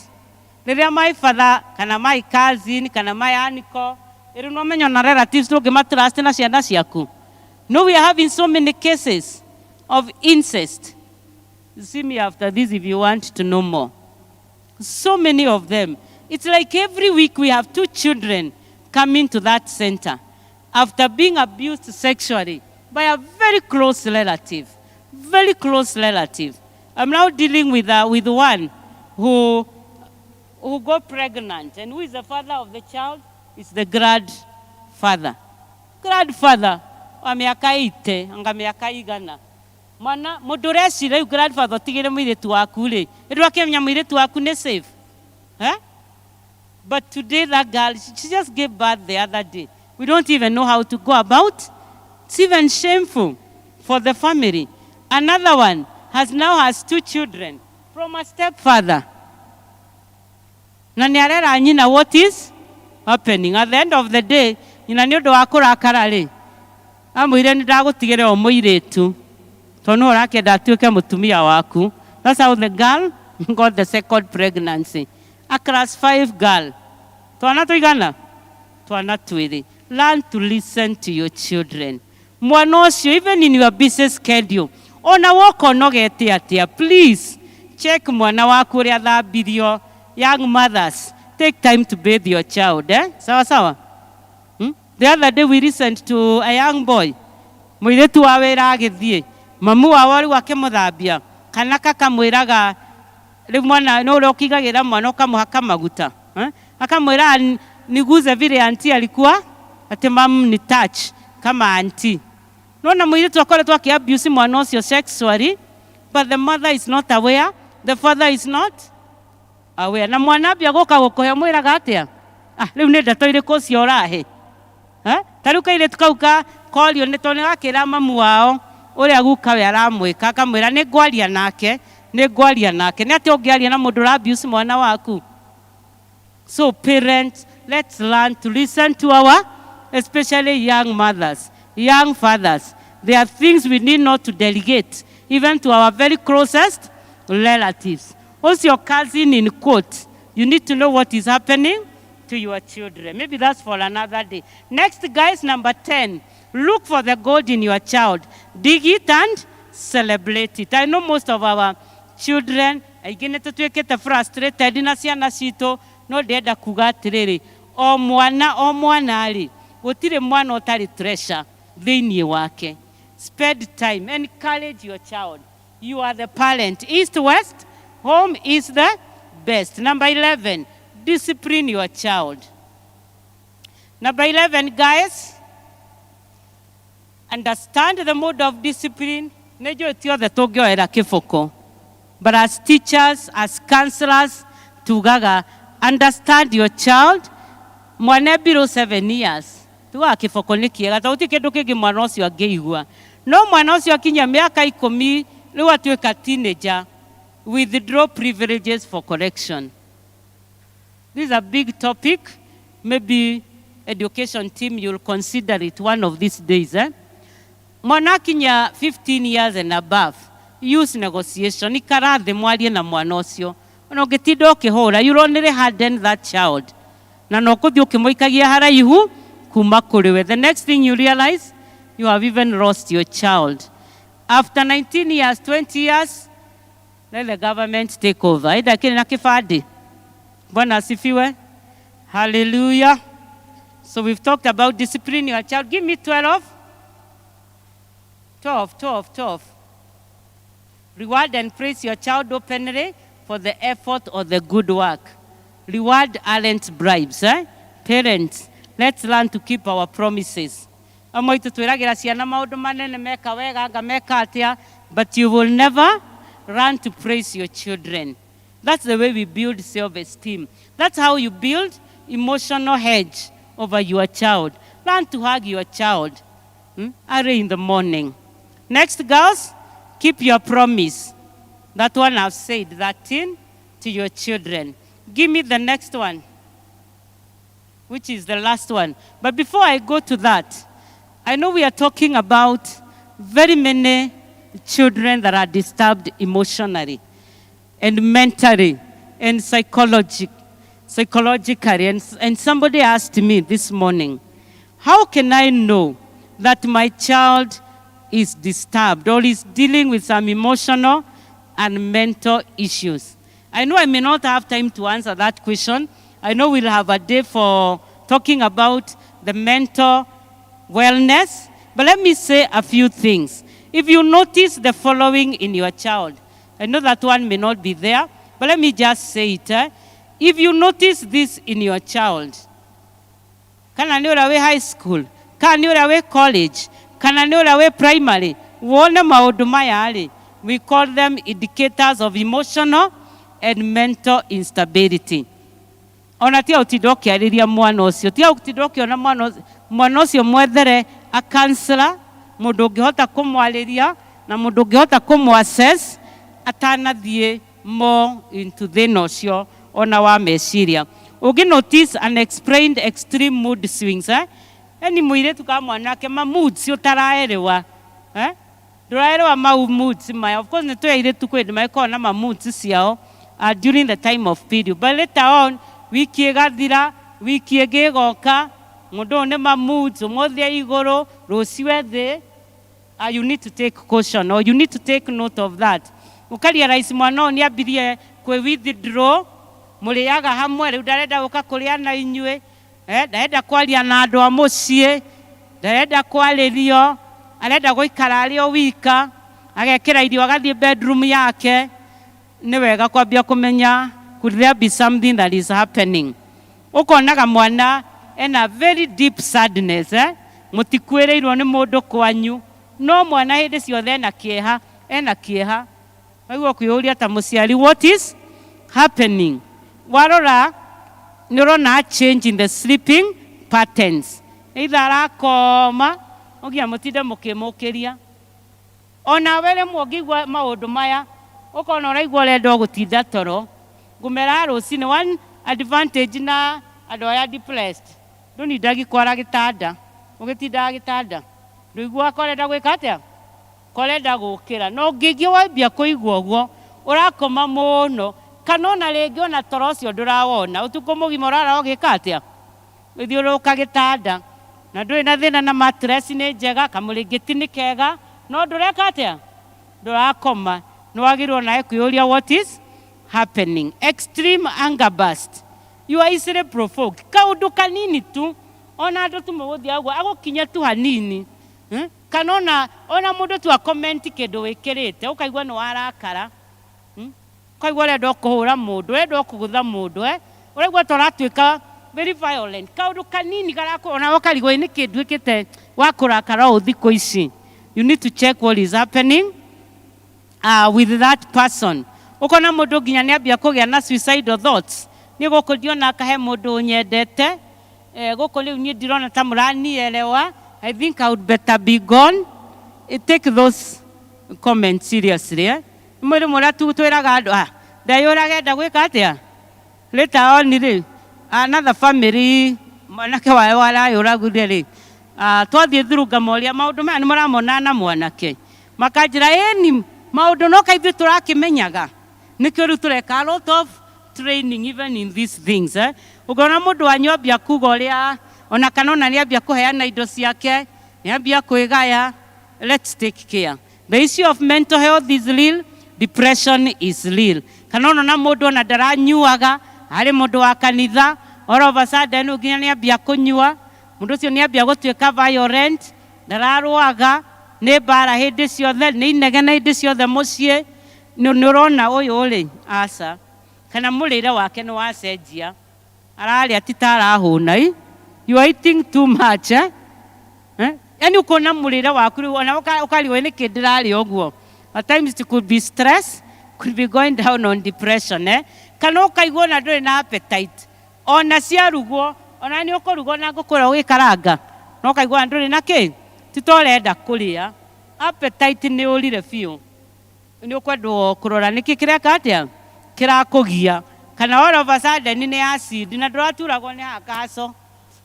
rĩrĩa my father kana my cousin kana my uncle, ĩrĩ no ũmenye ona relatives ndũngĩmatrust na ciana ciaku. No, we are having so many cases of incest. See me after this if you want to know more. So many of them. It's like every week we have 2 children coming to that center after being abused sexually by a very close relative. Very close relative. I'm now dealing with one who got pregnant. And who is the father of the child? It's the grandfather. Grandfather wa mĩaka 80, anga mĩaka igana. Mwana, mũndũ ũreciria rĩu grandfather ũtigĩre mũirĩtu waku rĩ, ĩndũ akĩmenya mũirĩtu waku nĩ safe. Eh? But today that girl, she just gave birth the other day. We don't even know how to go about. It's even shameful for the family. Another one has now has 2 children from a stepfather. Na nĩ arera nyina what is happening. At the end of the day, nyina nĩ ũndũ wa kũrakara rĩ, amwĩre nĩ ndagũtigĩra o mũirĩtu, tondũ nĩwe ũrakĩenda atuĩke mũtumia waku. That's how the girl got the second pregnancy. A class 5 girl. Twana tũigana? Twana twĩrĩ. Learn to listen to your children. Mwana ũcio, even in your busy schedule, ona woka ũnogete atĩa, please check mwana waku ũrĩa athambirio. Young mothers, take time to bathe your child. Eh? Sawa sawa? The other day we listened to a young boy. Mũirĩtu wa wĩra agĩthiĩ, mamu wao rĩu akĩmũthambia, kana kakamwĩraga, rĩu mwana no ũrĩa ũkĩigagĩra mwana ũkamũhaka maguta. Eh? Akamwĩra niguze vile auntie alikuwa, ati mam ni touch kama auntie. Nona mũirĩtu akoretwo akĩ-abuse mwana ũcio sexually, but the mother is not aware, the father is not aware. Na mwana ambia gũka gũkũhe mwĩraga atĩa? Ah, rĩu nĩ ndeto irĩkũ ũcio ũrahe? Eh? Ta rĩu kairĩtu kau ka korio nĩ tondũ nĩ gakĩra mamu wao ũrĩa guka we aramwĩka, akamwĩra nĩ ngwaria nake, nĩ ngwaria nake. Nĩ atĩa ũngĩaria na mũndũ ũra-abuse mwana waku? So parents, let's learn to listen to our, especially young mothers, young fathers. There are things we need not to delegate, even to our very closest relatives. Also your cousin in quote, you need to know what is happening to your children. Maybe that's for another day. Next, guys, number 10. Look for the gold in your child. Dig it and celebrate it. I know most of our children, aingĩ nĩ tũtuĩkĩte frustrated na ciana citũ, no ndĩrenda kuga atĩrĩrĩ, o mwana, o mwana rĩ, gũtirĩ mwana ũtarĩ treasure thĩinĩ wake. Spend time, encourage your child. You are the parent. East, west, home is the best. Number 11, discipline your child. Number 11, guys, understand the mode of discipline. Nĩ njũĩ ti othe tũngĩoera kĩboko. But as teachers, as counselors, tugaga, understand your child. Mwana below 7 years, tugaga kĩboko nĩ kĩega, tondũ gũtirĩ kĩndũ kĩngĩ mwana ũcio angĩigua. No mwana ũcio akinyia mĩaka ikũmi rĩu atuĩka teenager, withdraw privileges for correction. This is a big topic. Maybe education team, you'll consider it one of these days. Eh? Mwana akinya 15 years and above, use negotiation. Ikara thĩ mwarie na mwana ũcio. Ona ũngĩtinda ũkĩhũra, you'll only harden that child. Na no kũthiĩ ũkĩmũikagia haraihu kuma kũrĩ we. The next thing you realize, you have even lost your child. After 19 years, 20 years, let the government take over. Ĩndĩ akĩrĩ na kĩbandĩ. Bwana asifiwe. Hallelujah. So we've talked about discipline your child. Give me 12. 12, 12, 12. Reward and praise your child openly for the effort or the good work. Reward aren't bribes. Eh? Parents, let's learn to keep our promises. Amwe itũ twĩragĩra ciana maũndũ manene meka wega anga meka atĩa, but you will never run to praise your children. That's the way we build self-esteem. That's how you build emotional hedge over your child. Learn to hug your child early in the morning. Next, girls, keep your promise. That one I've said, 13, to your children. Give me the next one, which is the last one. But before I go to that, I know we are talking about very many children that are disturbed emotionally and mentally and psychologically. And somebody asked me this morning, how can I know that my child is disturbed or is dealing with some emotional and mental issues? I know I may not have time to answer that question. I know we'll have a day for talking about the mental wellness, but let me say a few things. If you notice the following in your child, I know that one may not be there, but let me just say it. Eh? If you notice this in your child, kana nĩ ũrĩa wĩ high school, kana nĩ ũrĩa wĩ college, kana nĩ ũrĩa wĩ primary, wone maũndũ maya rĩ, we call them indicators of emotional and mental instability. Ona tiga gũtinda ũkĩarĩria mwana ũcio, tiga gũtinda ũkĩona mwana ũcio, mwana ũcio mwethere a counselor, mũndũ ũngĩhota kũmwarĩria na mũndũ ũngĩhota kũmũ-assess atanathiĩ more into thĩna ũcio ona wa meciria. Ũngĩ notice unexplained extreme mood swings, eh? Eni mũirĩtu ka mwanake ma moods ũtaraerewa, eh? Ndũraerewa mau moods maya. Of course nĩ tũĩ airĩtu kwĩ hĩndĩ magĩkoragwo na ma moods ciao during the time of period, but later on wiki ĩgathira, wiki ĩngĩ ĩgoka, mũndũ ũyũ nĩ ma moods, ũmũthĩ e igũrũ, rũciũ e thĩ. You need to take caution or you need to take note of that. Ũka realize mwana ũyũ nĩ ambirie kwĩ withdraw, mũrĩaga hamwe, rĩu ndarenda gũka kũrĩa na inyuĩ, eh, ndarenda kwaria na andũ a mũciĩ, ndarenda kwarĩrio, arenda gũikara arĩ o wika, agekĩra irio agathiĩ bedroom yake. Nĩ wega kwambia kũmenya could there be something that is happening. Ũkonaga mwana ena very deep sadness, eh? Mũtikuĩrĩirwo nĩ mũndũ kwanyu, no mwana hĩndĩ ciothe ena kĩeha, ena kĩeha. Waigua kwĩyũria ta mũciari, what is happening? Warora nĩ ũrona change in the sleeping patterns, either arakoma ũgia mũtinde mũkĩmũkĩria. Onawe rĩmwe ũngĩigua maũndũ maya ũkona ũraigua ũrenda o gũtinda toro, ngũmera rũcinĩ. One advantage na andũ aya depressed, ndũnindagi kwara gĩtanda, ũgĩtindaga gĩtanda ndũiguaga korenda gwĩka atĩa, korenda gũkĩra. No ũngĩingĩ wambia kũigua ũguo ũrakoma mũno, kana ona rĩngĩ ona toro ũcio ndũrawona ũtukũ mũgima, ũrara ũgĩka atĩa, ũthiũrũrũka gĩtanda na ndũrĩ na thĩna na mattress nĩ njega, kamũrĩngĩti nĩ kega, no ndũreka atĩa, ndũrakoma. Nĩ wagĩrĩirwo nawe kwĩyũria what is happening. Extreme anger burst, you are easily provoked. Kaũndũ kanini tu, ona andũ tu mũgũthiĩ ũguo agũkinya tu hanini, Kana ona mũndũ tu a-comment kĩndũ wĩkĩrĩte ũkaigua nĩ warakara, Ũkaigua ũrenda kũhũra mũndũ, ũrenda kũgũtha mũndũ, eh? Ũraigua ta ũratuĩka very violent. Kaũndũ kanini garakũ ona ũkarigwo nĩ kĩ nduĩkĩte wa kũrakara ũũ thikũ ici. You need to check what is happening with that person. Ũkona mũndũ nginya nĩ ambia kũgĩa na suicidal thoughts. Niĩ gũkũ ndiona kahe mũndũ ũnyendete, eh, gũkũ rĩu niĩ ndirona ta mũranielewa. I think I would better be gone. Take those comments seriously, eh? Mwĩrĩ mũrĩa tu twĩraga andũ, ah, ndeyũrage enda gwĩka atĩa? Later on rĩ, another family mwanake wayo arayũragire rĩ, ah, twathiĩ through ngamoria maũndũ maya nĩ mũramona na mwanake, makanjĩra ĩni maũndũ no kaithuĩ tũrakĩmenyaga, nĩkĩo rĩu tũreka a lot of training even in these things, eh? Ũngĩona mũndũ wanyu ambia kuga ũrĩa ona kana ona nĩ ambia kũheana indo ciake, nĩ ambia kwĩgaya, let's take care. The issue of mental health is real, depression is real. Kana ona mũndũ ona ndaranyuaga, arĩ mũndũ wa kanitha, all of a sudden nginya nĩ ambia kũnyua, mũndũ ũcio nĩ ambia gũtuĩka violent, ndararũaga, nĩ mbara hĩndĩ ciothe, nĩ inegene hĩndĩ ciothe mũciĩ, nĩ ũrona ũyũ rĩ, aca. Kana mũrĩre wake nĩ wacenjia, ararĩa ti ta arahũna, ĩ? You are eating too much, eh? Eh? Yaani ukona mũrĩre waku rĩu ona ũkarigwo nĩkĩ ndĩrarĩa ũguo. At times it could be stress, could be going down on depression, eh? Kana ũkaigua ona ndũrĩ na appetite, ona ciarugwo, ona nĩ ũkũrugwo na ngũkũ ĩrĩa ũgĩkaranga, no ũkaigua ndũrĩ na kĩ, ti ta ũrenda kũrĩa. Appetite nĩ ũrire biũ. Nĩ ũkwendwo kũrora nĩkĩ kĩreka atĩa, kĩrakũgia. Kana all of a sudden nĩ acid na ndũraturagwo nĩ haha kahaco,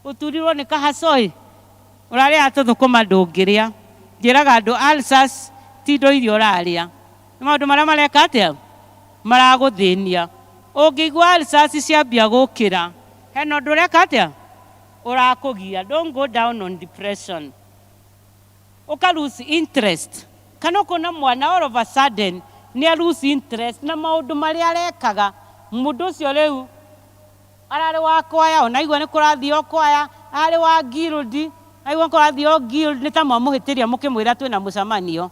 ũturirwo nĩ kahaco ĩ, ũrarĩa tũthũkũma ndũngĩrĩa. Njĩraga andũ ulcers ti indo iria ũrarĩa, nĩ maũndũ marĩa mareka atĩa, maragũthĩnia. Ũngĩigua ulcers ciambia gũkĩra, hena ũndũ ũreka atĩa, ũrakũgia. Don't go down on depression. Ũka lose interest. Kana ũkona mwana all of a sudden nĩ a lose interest na maũndũ marĩa arekaga. Mũndũ ũcio rĩu ararĩ wa kwaya, ona aigua nĩ kũrathiĩ o kwaya, arĩ wa guild, aigua nĩ kũrathiĩ o guild, nĩ ta mwamũhĩtĩria mũkĩmwĩra twĩna mũcemanio.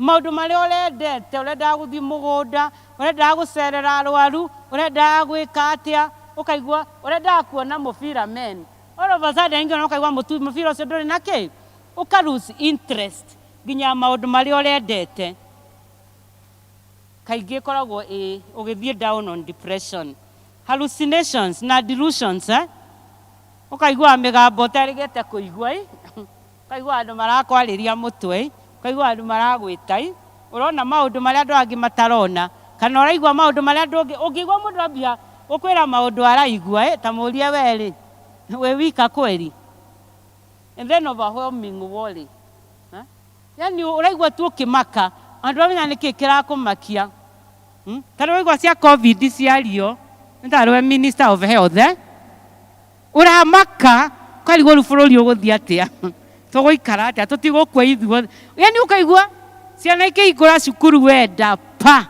Maũndũ marĩa ũrendete, ũrendaga gũthiĩ mũgũnda, ũrendaga gũcerera arwaru, ũrendaga gwĩka atĩa, ũkaigua ũrendaga kuona mũbira men. All of a sudden nginya ũkaigua mũbira ũcio ndũrĩ na kĩ, ũka lose interest nginya maũndũ marĩa ũrendete. Kaingĩ ĩkoragwo ĩ ũgĩthiĩ down on depression. Hallucinations na delusions, eh? Ũkaigua mĩgambo ũtarĩgĩte kũigua, ĩ? Ũkaigua andũ marakwarĩria mũtwe, ũkaigua andũ maragwĩta, ĩ? Ũrona maũndũ marĩa andũ angĩ matarona, kana ũraigua maũndũ marĩa andũ angĩ, ũngĩigua mũndũ ambia gũkwĩra maũndũ araigua, ĩ? Ta mũrie we rĩ, wĩ wika kweri? And then overwhelming worry. Eh? Yaani ũraigua tu ũkĩmaka, andũ amenya nĩkĩ kĩrakũmakia. Ta rĩu waigua cia COVID ciario, nĩ ta rĩwe Minister of Health, eh? Ũramaka, ũkarigwo rĩu bũrũri ũgũthiĩ atĩa? Tũgũikara atĩa? Tũtigũkua ithuothe. Yaani ũkaigua ciana ikĩhingũra cukuru wenda pa,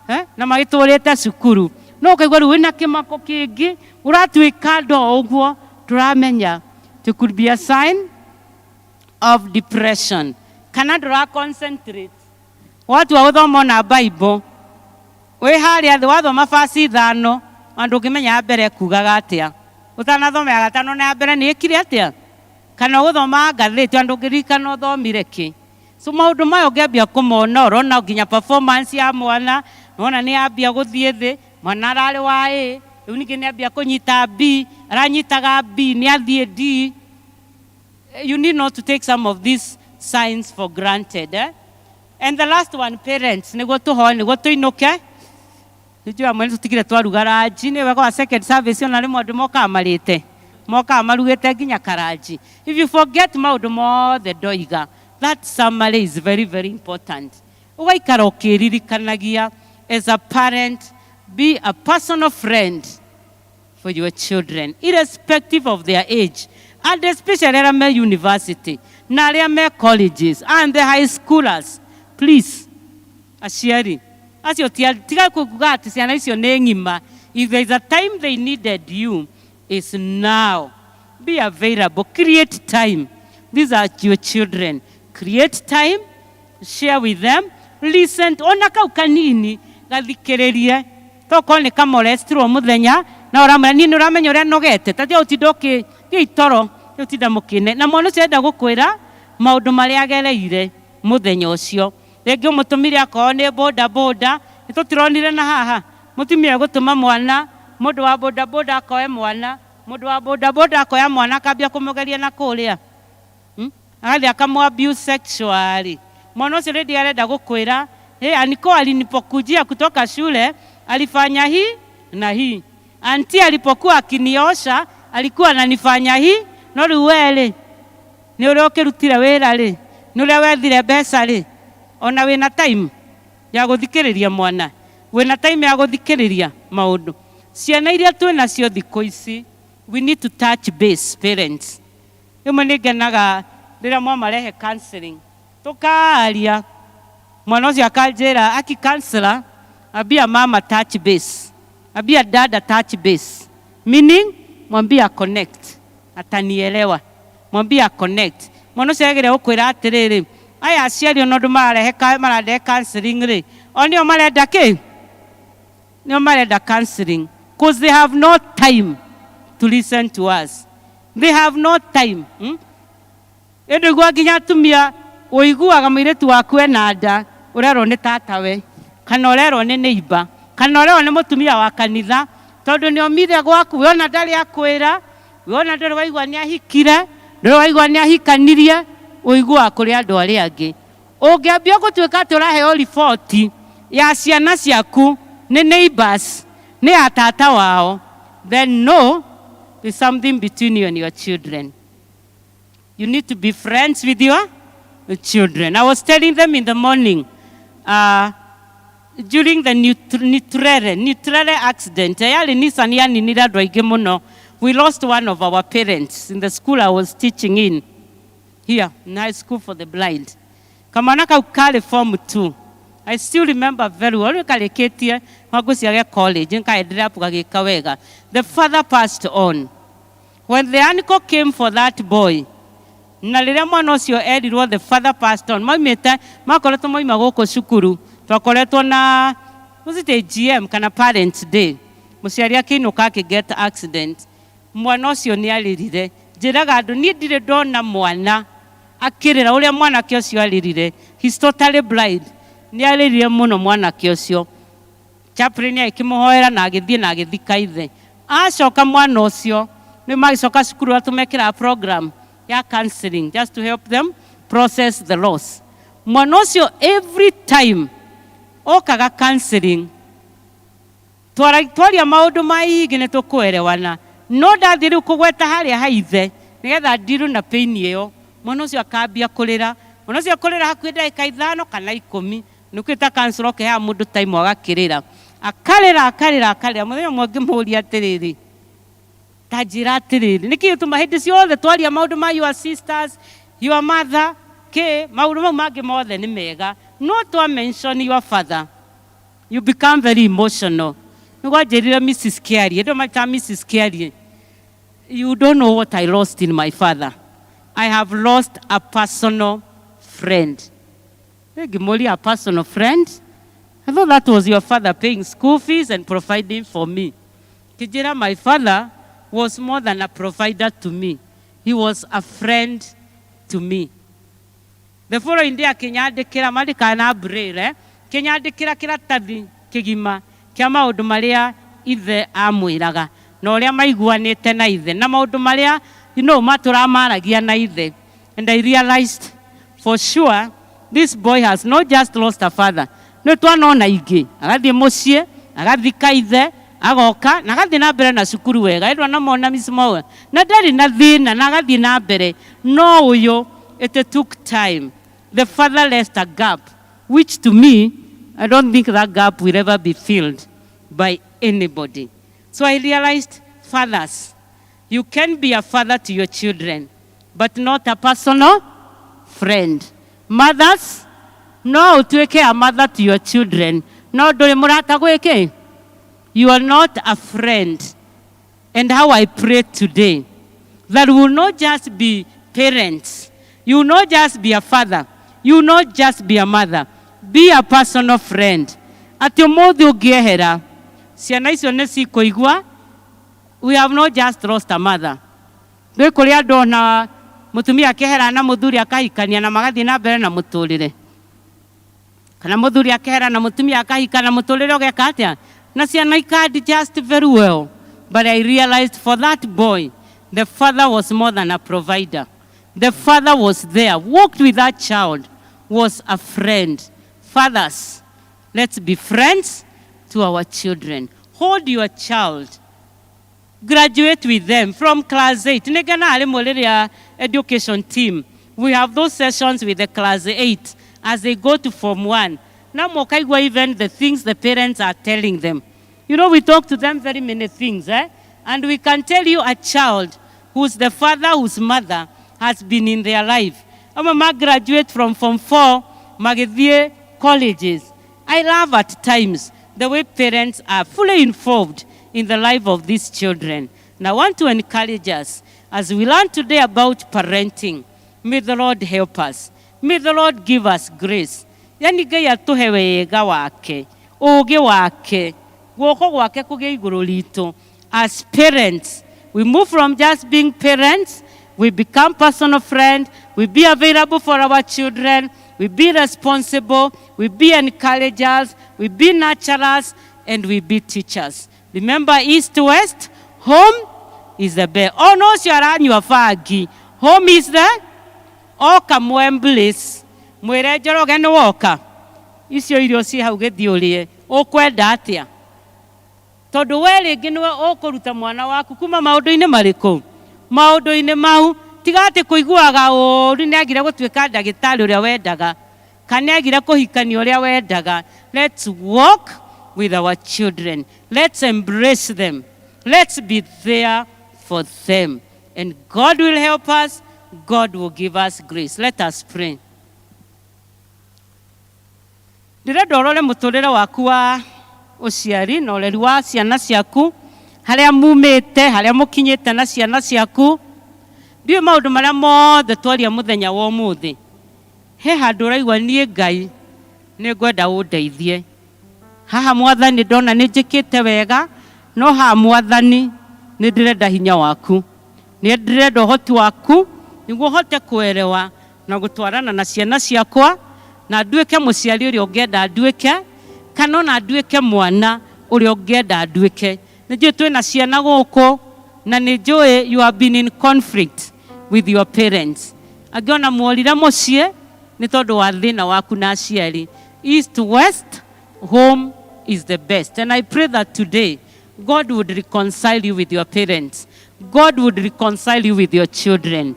eh? Na magĩtũrĩte cukuru. No ũkaigua rĩu wĩna kĩmako kĩngĩ, ũratuĩka ndoo ũguo, ndũramenya. It could be a sign of depression. Kana ndũra concentrate. Watua gũthoma ona Bible, wĩ harĩa thĩ wathoma verse 5, na ndũngĩmenya ya mbere kugaga atĩa. Ũtanathoma ya gatano na ya mbere nĩ ĩkire atĩa? Kana ũgũthoma ngathĩti, na ndũngĩririkana ũthomire kĩ. So maũndũ maya ũngĩambia kũmona, ũrona nginya performance ya mwana, nĩwona nĩ yambia gũthiĩ thĩ, mwana ararĩ wa A, rĩu ningĩ nĩ ambia kũnyita B, aranyitaga B, nĩ athiĩ D. You need not to take some of these signs for granted. Eh? And the last one, parents, nĩguo tũhoe, nĩguo tũinũke. Nĩnjũĩ amwe nĩtũtigire twaruga ranji, nĩ wega wa second service ona rĩmwe andũ mokaga marĩte, mokaga marugĩte nginya karanji. If you forget maũndũ mothe ndoiga, that summary is very, very important. Ũgaikara ũkĩririkanagia as a parent, be a personal friend for your children, irrespective of their age, and especially arĩa me university, na arĩa me colleges, and the high schoolers. Please, aciari, acio tiga kuga atĩ ciana icio nĩ ng'ima. If there is a time they needed you, it's now. Be available. Create time. These are your children. Create time, share with them, listen. Ona kau kanini, gathikĩrĩrie. Tokorwo nĩ kamolestirwo mũthenya, na ũramwĩra, niĩ nĩ ũramenya ũrĩa nogete, ta tiga gũtinda ũkĩ toro, ũtinda mũkĩne. Na mwana ũcio enda gũkwĩra maũndũ marĩa agereire mũthenya ũcio. Rĩngĩ ũmũtũmire akorwo nĩ boda boda, nĩ tũtironire na haha. Mũtumia egũtũma mwana, mũndũ wa boda boda akoe mwana, mũndũ wa boda boda akoya mwana akambia kũmũgeria na kũrĩa. Agathiĩ akamũ abuse sexually. Mwana ũcio rĩndĩ arenda gũkwĩra, hey, aniko alinipokujia kutoka shule alifanya hii na hii. Auntie alipokuwa akiniosha alikuwa ananifanya hii, no rĩu we rĩ nĩ ũrĩa ũkĩrutire wĩra rĩ, nĩ ũrĩa wethire mbeca rĩ, ona wĩna time ya gũthikĩrĩria mwana, wĩna time ya gũthikĩrĩria maũndũ. Ciana iria twĩ nacio thikũ ici, we need to touch base parents. Rĩmwe nĩ ngenaga rĩrĩa mwamarehe counseling, tũkaria mwana ũcio akanjĩra aki counselor, ambia mama touch base, ambia dada touch base, meaning mwambie connect, atanielewa, mwambie connect. Mwana ũcio agĩrĩire gũkwĩra atĩrĩrĩ, aya aciari ona ũndũ mararehe marandehe counseling rĩ, o nĩo marenda kĩ? Nĩo marenda counseling cause they have no time to listen to us. They have no time. Ĩndĩ gwa nginya atumia ũiguaga mũirĩtu waku ena nda, ũrerwo nĩ tatawe kana ũrerwo nĩ neighbor kana ũrerwo nĩ mũtumia wa kanitha, tondũ nĩ omire gwaku, we ona ndarĩ akwĩra, we ona ndũrĩ waigua nĩ ahikire, ndũrĩ waigua nĩ ahikanirie, ũiguaga kũrĩ andũ arĩa angĩ. Ũngĩambia gũtuĩka atĩ ũraheo riboti ya ciana ciaku nĩ neighbors, nĩ ya tata wao, then no, there's something between you and your children. You need to be friends with your children. I was telling them in the morning, during the Nutrere accident, yarĩ Nissan yaninire andũ aingĩ mũno. We lost one of our parents in the school I was teaching in, here, in high school for the blind. Kamwana kau karĩ form 2. I still remember very well. Rĩu karĩkĩtie ngwĩciria college, nĩkaendelea hapo gagĩka wega. The father passed on. When the uncle came for that boy, na rĩrĩa mwana ũcio erirwo the father passed on, maumĩte, makoretwo mauma gũkũ cukuru, twakoretwo na, was it a GM kana parents day, mũciari akĩinũka akĩ get accident, mwana ũcio nĩ arĩrire. Njĩraga andũ, niĩ ndirĩ ndona mwana akĩrĩra ũrĩa mwanake ũcio arĩrire. He's totally blind. Nĩ arĩrire mũno mwanake ũcio. Chaplain agĩkĩmũhoera na agĩthiĩ na agĩthika ithe. Acoka mwana ũcio, nĩ magĩcoka cukuru atũmekĩraga program ya counseling just to help them process the loss. Mwana ũcio every time okaga counseling, twaria maũndũ maingĩ nĩ tũkũerewana, no ndathiĩ rĩu kũgweta harĩa ha ithe nĩgetha ndirũ na pain ĩyo, mwana ũcio akambia kũrĩra. Mwana ũcio kũrĩra hakuhĩ ndagĩka 5 kana 10, nĩ kwĩta counselor ũkĩheaga mũndũ time agakĩrĩra, akarĩra, akarĩra, akarĩra. Mũthenya ũmwe ngĩmũũria atĩrĩrĩ, ta njĩra atĩrĩrĩ, nĩkĩ gĩtũma hĩndĩ ciothe twaria maũndũ ma your sisters, your mother, kĩ maũndũ mau mangĩ mothe nĩ mega, no twa mention your father, you become very emotional. Nĩguo anjĩrire Mrs. Kiarie, ndũ maita Mrs. Kiarie, you don't know what I lost in my father. I have lost a personal friend. Ngĩmũria, a personal friend? I thought that was your father paying school fees and providing for me. Kijira, my father was more than a provider to me. He was a friend to me. The following day akinyandĩkĩra, mandĩkaga na braille, kĩnyandĩkĩra kĩratathi kĩgima kĩa maũndũ marĩa ithe amwĩraga na ũrĩa maiguanĩte na ithe na maũndũ marĩa matũramaragia na ithe. And I realized for sure this boy has not just lost a father. Nĩ twanona ingĩ, agathiĩ mũciĩ, agathika ithe, agoka na agathiĩ na mbere na cukuru wega, ĩndũ anamona Miss Moe na ndarĩ na thĩna na agathiĩ na mbere. No ũyũ, it took time. The father left a gap, which to me, I don't think that gap will ever be filled by anybody. So I realized, fathers, you can be a father to your children, but not a personal friend. Mothers, no ũtuĩke a mother to your children, no ndũrĩ mũrata gwĩkĩ? You are not a friend. And how I pray today, that we will not just be parents, you will not just be a father, you will not just be a mother, be a personal friend. Atĩ ũmũthĩ ũngĩehera, ciana icio nĩ cikũigua, we have not just lost a mother. Nĩ kũrĩ andũ ona mũtumia akĩehera na mũthuri akahikania na magathiĩ na mbere na mũtũrĩre. Kana mũthuri akehera na mũtumia akahika na mũtũrĩre ũgeka atĩa? Na ciana ika adjust very well. But I realized for that boy, the father was more than a provider. The father was there, walked with that child, was a friend. Fathers, let's be friends to our children. Hold your child. Graduate with them from class 8. Nĩngena rĩmwe rĩrĩa education team, we have those sessions with the class 8 as they go to form 1. Na mũkaigua even the things the parents are telling them. You know, we talk to them very many things, eh? And we can tell you a child whose the father, whose mother has been in their life. Amwe ma graduate from form 4 magĩthiĩ colleges. I love at times the way parents are fully involved in the life of these children. And I want to encourage us as we learn today about parenting. May the Lord help us. May the Lord give us grace. Yani Ngai atũhe wega wake, ũũgĩ wake, guoko gwake kũgĩe igũrũ ritũ. As parents, we move from just being parents, we become personal friends, we be available for our children, we be responsible, we be encouragers, we be nurturers, and we be teachers. Remember, east to west, home is the best. Oh no, ũcio aranyua bangi. Home is the oka mwembliss mwĩre Njoroge nĩ woka icio irio ciĩ hau gĩthiĩ ũrĩe ũkwenda atĩa tondũ we rĩngĩ nĩwe ũkũruta mwana waku kuma maũndũ-inĩ marĩkũ maũndũ-inĩ mau tiga atĩ kũiguaga ũru nĩ agire gũtuĩka ndagĩtarĩ ũrĩa wendaga kana nĩ agire kũhikania ũrĩa wendaga. Let's walk with our children. Let's embrace them. Let's be there for them, and God will help us. God will give us grace. Let us pray. Ndĩrenda ũrore mũtũrĩre waku wa ũciari na ũreri wa ciana ciaku, harĩa mumĩte, harĩa mũkinyĩte na ciana ciaku. Ndiũĩ maũndũ marĩa mothe twaria mũthenya wa ũmũthĩ, he handũ ũraigua niĩ Ngai nĩ ngwenda ũndeithie haha. Mwathani, ndona nĩ njĩkĩte wega, no haha Mwathani nĩ ndĩrenda hinya waku, nĩ ndĩrenda ũhoti waku nĩguo hote kuelewa na gũtwarana na ciana ciakwa na nduĩke mũciari ũrĩa ũngĩenda nduĩke, kana ona nduĩke mwana ũrĩa ũngĩenda nduĩke. Nĩ njũĩ twĩna ciana gũkũ na nĩ njũĩ you have been in conflict with your parents. Angĩ ona muorire mũciĩ nĩ tondũ wa thĩna waku na aciari. East to west, home is the best. And I pray that today God would reconcile you with your parents. God would reconcile you with your children.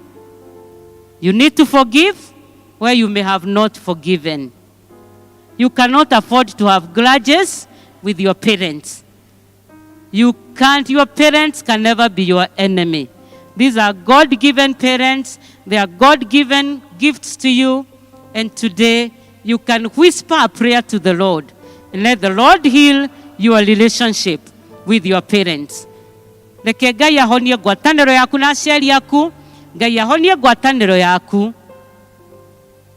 You need to forgive where you may have not forgiven. You cannot afford to have grudges with your parents. You can't, your parents can never be your enemy. These are God given parents, they are God given gifts to you. And today, you can whisper a prayer to the Lord and let the Lord heal your relationship with your parents. Reke Ngai ahonie ngwatanĩro yaku na aciari aku, Ngai ahonie ngwatanĩro yaku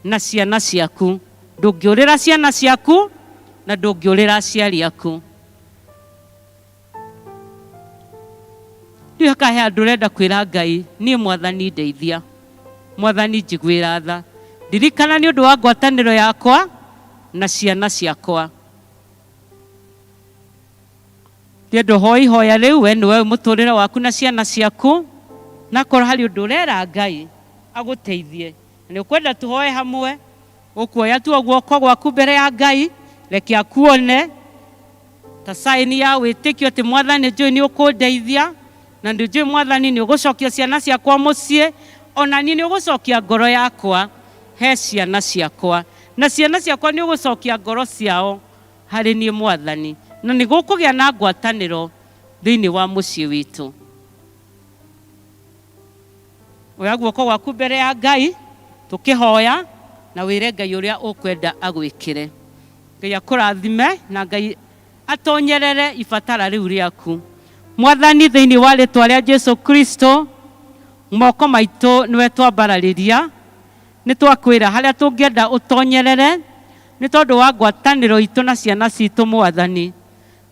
na ciana ciaku. Ndũngĩũrĩra ciana ciaku na ndũngĩũrĩra aciari aku. Ndiũĩ kana he handũ ũrenda kwĩra Ngai, niĩ Mwathani ndeithia, Mwathani njiguĩra tha, ndirikana nĩ ũndũ wa ngwatanĩro yakwa na ciana ciakwa. Ndĩrenda ũhoe ihoya rĩu, we nĩwe mũtũrĩre waku na ciana ciaku, na korwo harĩ ũndũ ũrera Ngai agũteithie na nĩ ũkwenda tũhoe hamwe, ũkuoya tu guoko gwaku mbere ya Ngai, reke akuone ta sign ya wĩtĩkio atĩ Mwathani njũĩ nĩ ũkũndeithia na nĩ njũĩ Mwathani nĩ ũgũcokia ciana ciakwa mũciĩ, ona niĩ nĩ ũgũcokia ngoro yakwa he ciana ciakwa, na ciana ciakwa nĩ ũgũcokia ngoro ciao harĩ niĩ Mwathani, na nĩ gũkũgĩa na ngwatanĩro thĩinĩ wa mũciĩ witũ. Oya guoko gwaku mbere ya Ngai tũkĩhoya na wĩre Ngai ũrĩa ũkwenda agwĩkĩre. Ngai akũrathime na Ngai atonyerere ibatara rĩu rĩaku. Mwathani, thĩinĩ wa rĩtwa rĩa Jesu Kristo, moko maitũ nĩwe twambararĩria, nĩ twakwĩra harĩa tũngĩenda ũtonyerere nĩ tondũ wa ngwatanĩro itũ na ciana citũ. Mwathani,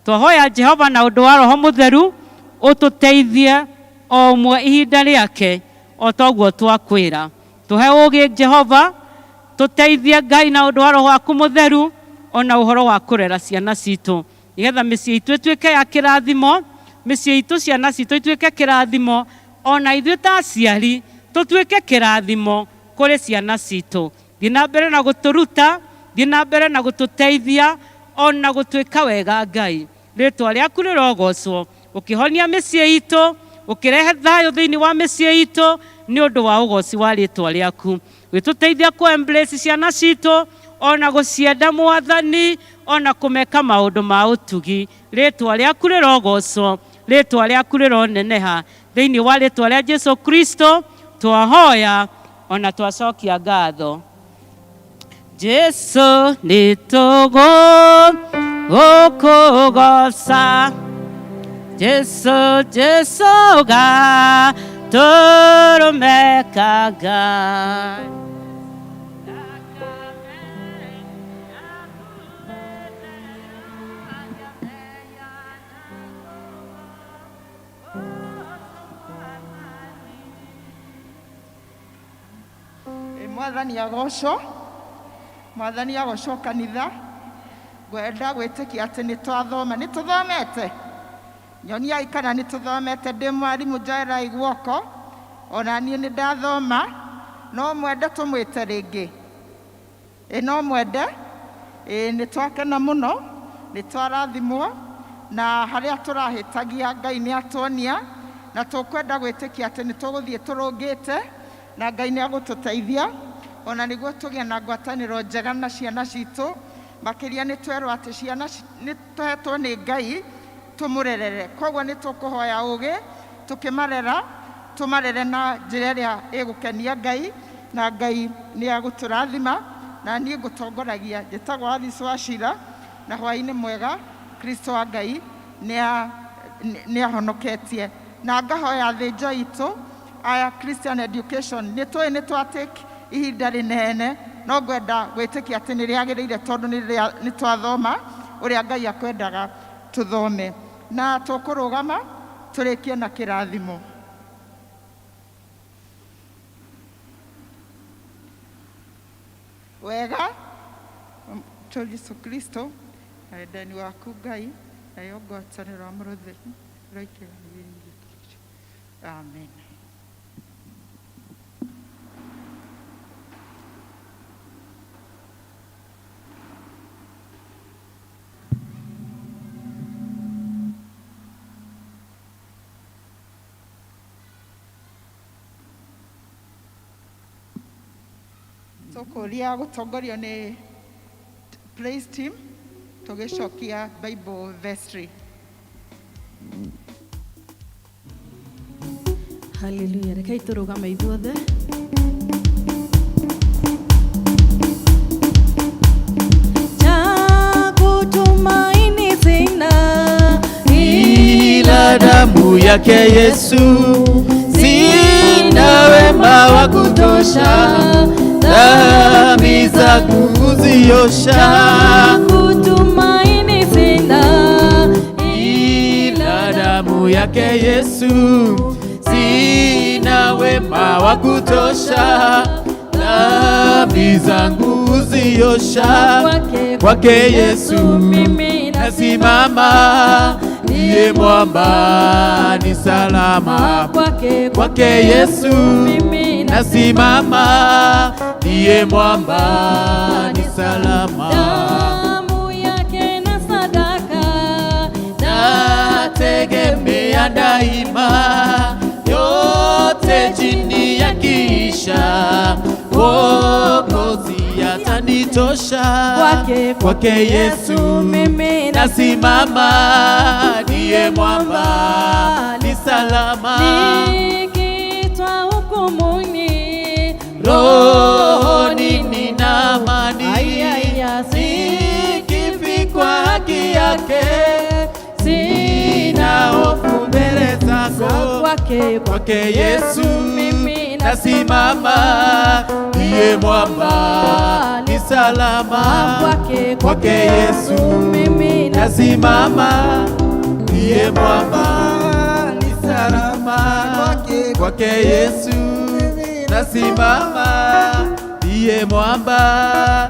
twahoya Jehova na ũndũ wa Roho Mũtheru ũtũteithie o ũmwe ihinda rĩake o toguo twakwĩra. Tũhe ũũgĩ Jehova, tũteithie Ngai na ũndũ wa Roho waku Mũtheru ona ũhoro wa kũrera ciana citũ, nĩgetha mĩciĩ itũ ĩtuĩke ya kĩrathimo, mĩciĩ itũ, ciana citũ ituĩke kĩrathimo, ona ithuĩ ta aciari. Tũtuĩke kĩrathimo kũrĩ ciana citũ. Thiĩ na mbere na gũtũruta, thiĩ na mbere na gũtũteithia ona gũtuĩka wega Ngai. Rĩtwa rĩaku rĩrogocwo, ũkĩhonia mĩciĩ itũ, ũkĩrehe thayũ thĩinĩ wa mĩciĩ itũ nĩ ũndũ wa ũgoci wa rĩtwa rĩaku. Wĩtũteithia kũ embrace ciana citũ ona gũcienda Mwathani, ona kũmeka maũndũ ma ũtugi. Rĩtwa rĩaku rĩrogocwo, rĩtwa rĩaku rĩroneneha. Thĩinĩ wa rĩtwa rĩa Jesu Kristo twahoya ona twacokia ngatho. Jesu nĩ tũgũkũgoca, Jesu Jesu gatũrũme ka Ngai. Mwathani agocwo, Mwathani agocwo kanitha. Ngwenda gwĩtĩkia atĩ nĩ twathoma, nĩ tũthomete. Nyoniai kana nĩ tũthomete. Ndĩ mwarimũ, njoerai guoko. Ona niĩ nĩ ndathoma. No mwende tũmwĩte rĩngĩ? Ĩ no mwende? Ĩ nĩ twakena mũno, nĩ twarathimwo, na harĩa tũrahĩtagia Ngai nĩ atuonia, na tũkwenda gwĩtĩkia atĩ nĩ tũgũthiĩ tũrũngĩte, na Ngai nĩ agũtũteithia ona nĩguo tũgĩe na ngwatanĩro njega na ciana citũ. Makĩria nĩ twerwo atĩ ciana nĩ tũhetwo nĩ Ngai tũmũrerere, koguo nĩ tũkũhoya ũgĩ tũkĩmarera, tũmarere na njĩra ĩrĩa ĩgũkenia Ngai, na Ngai nĩ agũtũrathima. Na niĩ ngũtongoragia, njĩtagwo Alice Wachira, na hwaĩ-inĩ mwega. Kristo wa Ngai nĩ ahonoketie, na ngahoya thĩnjo itũ aya Christian Education. Nĩ tũĩ nĩ twatake ihinda rĩnene, no ngwenda gwĩtĩkia atĩ nĩ rĩagĩrĩire, tondũ nĩ twathoma ũrĩa Ngai akwendaga tũthome. Na tũkũrũgama tũrĩkie na kĩrathimo. Wega to Jesu Kristo na wendani waku Ngai nayo ngwatanĩro wa mũrũtheri roikĩra. Amen. Tũkũria gũtongorio nĩ praise team tũgĩcokia Bible vestry. Haleluya. Rekei tũrũgame ithuothe. Cha kutumaini sina ila damu yake Yesu, sina wema wa kutosha, dhambi za kuziosha. Kutumaini sina ila damu yake Yesu, sina wema wa kutosha, dhambi zangu kuziosha. Kwake Yesu mimi nasimama, ndiye mwamba ni salama. Kwake Yesu mimi nasimama, ndiye mwamba ni salama. Damu yake na sadaka Nategemea daima, yote chini ya kisha, Mwokozi atanitosha. Kwake Yesu mimi nasimama, ndiye mwamba ni salama. Nikitwa hukumuni Rohoni nina amani, nikifikwa haki yake, sina hofu mbele zako. Kwake Yesu mimi nasimama, ndiye mwamba ni salama. Kwake Yesu mimi nasimama, ndiye mwamba ni salama. Kwake Yesu nasimama, ndiye mwamba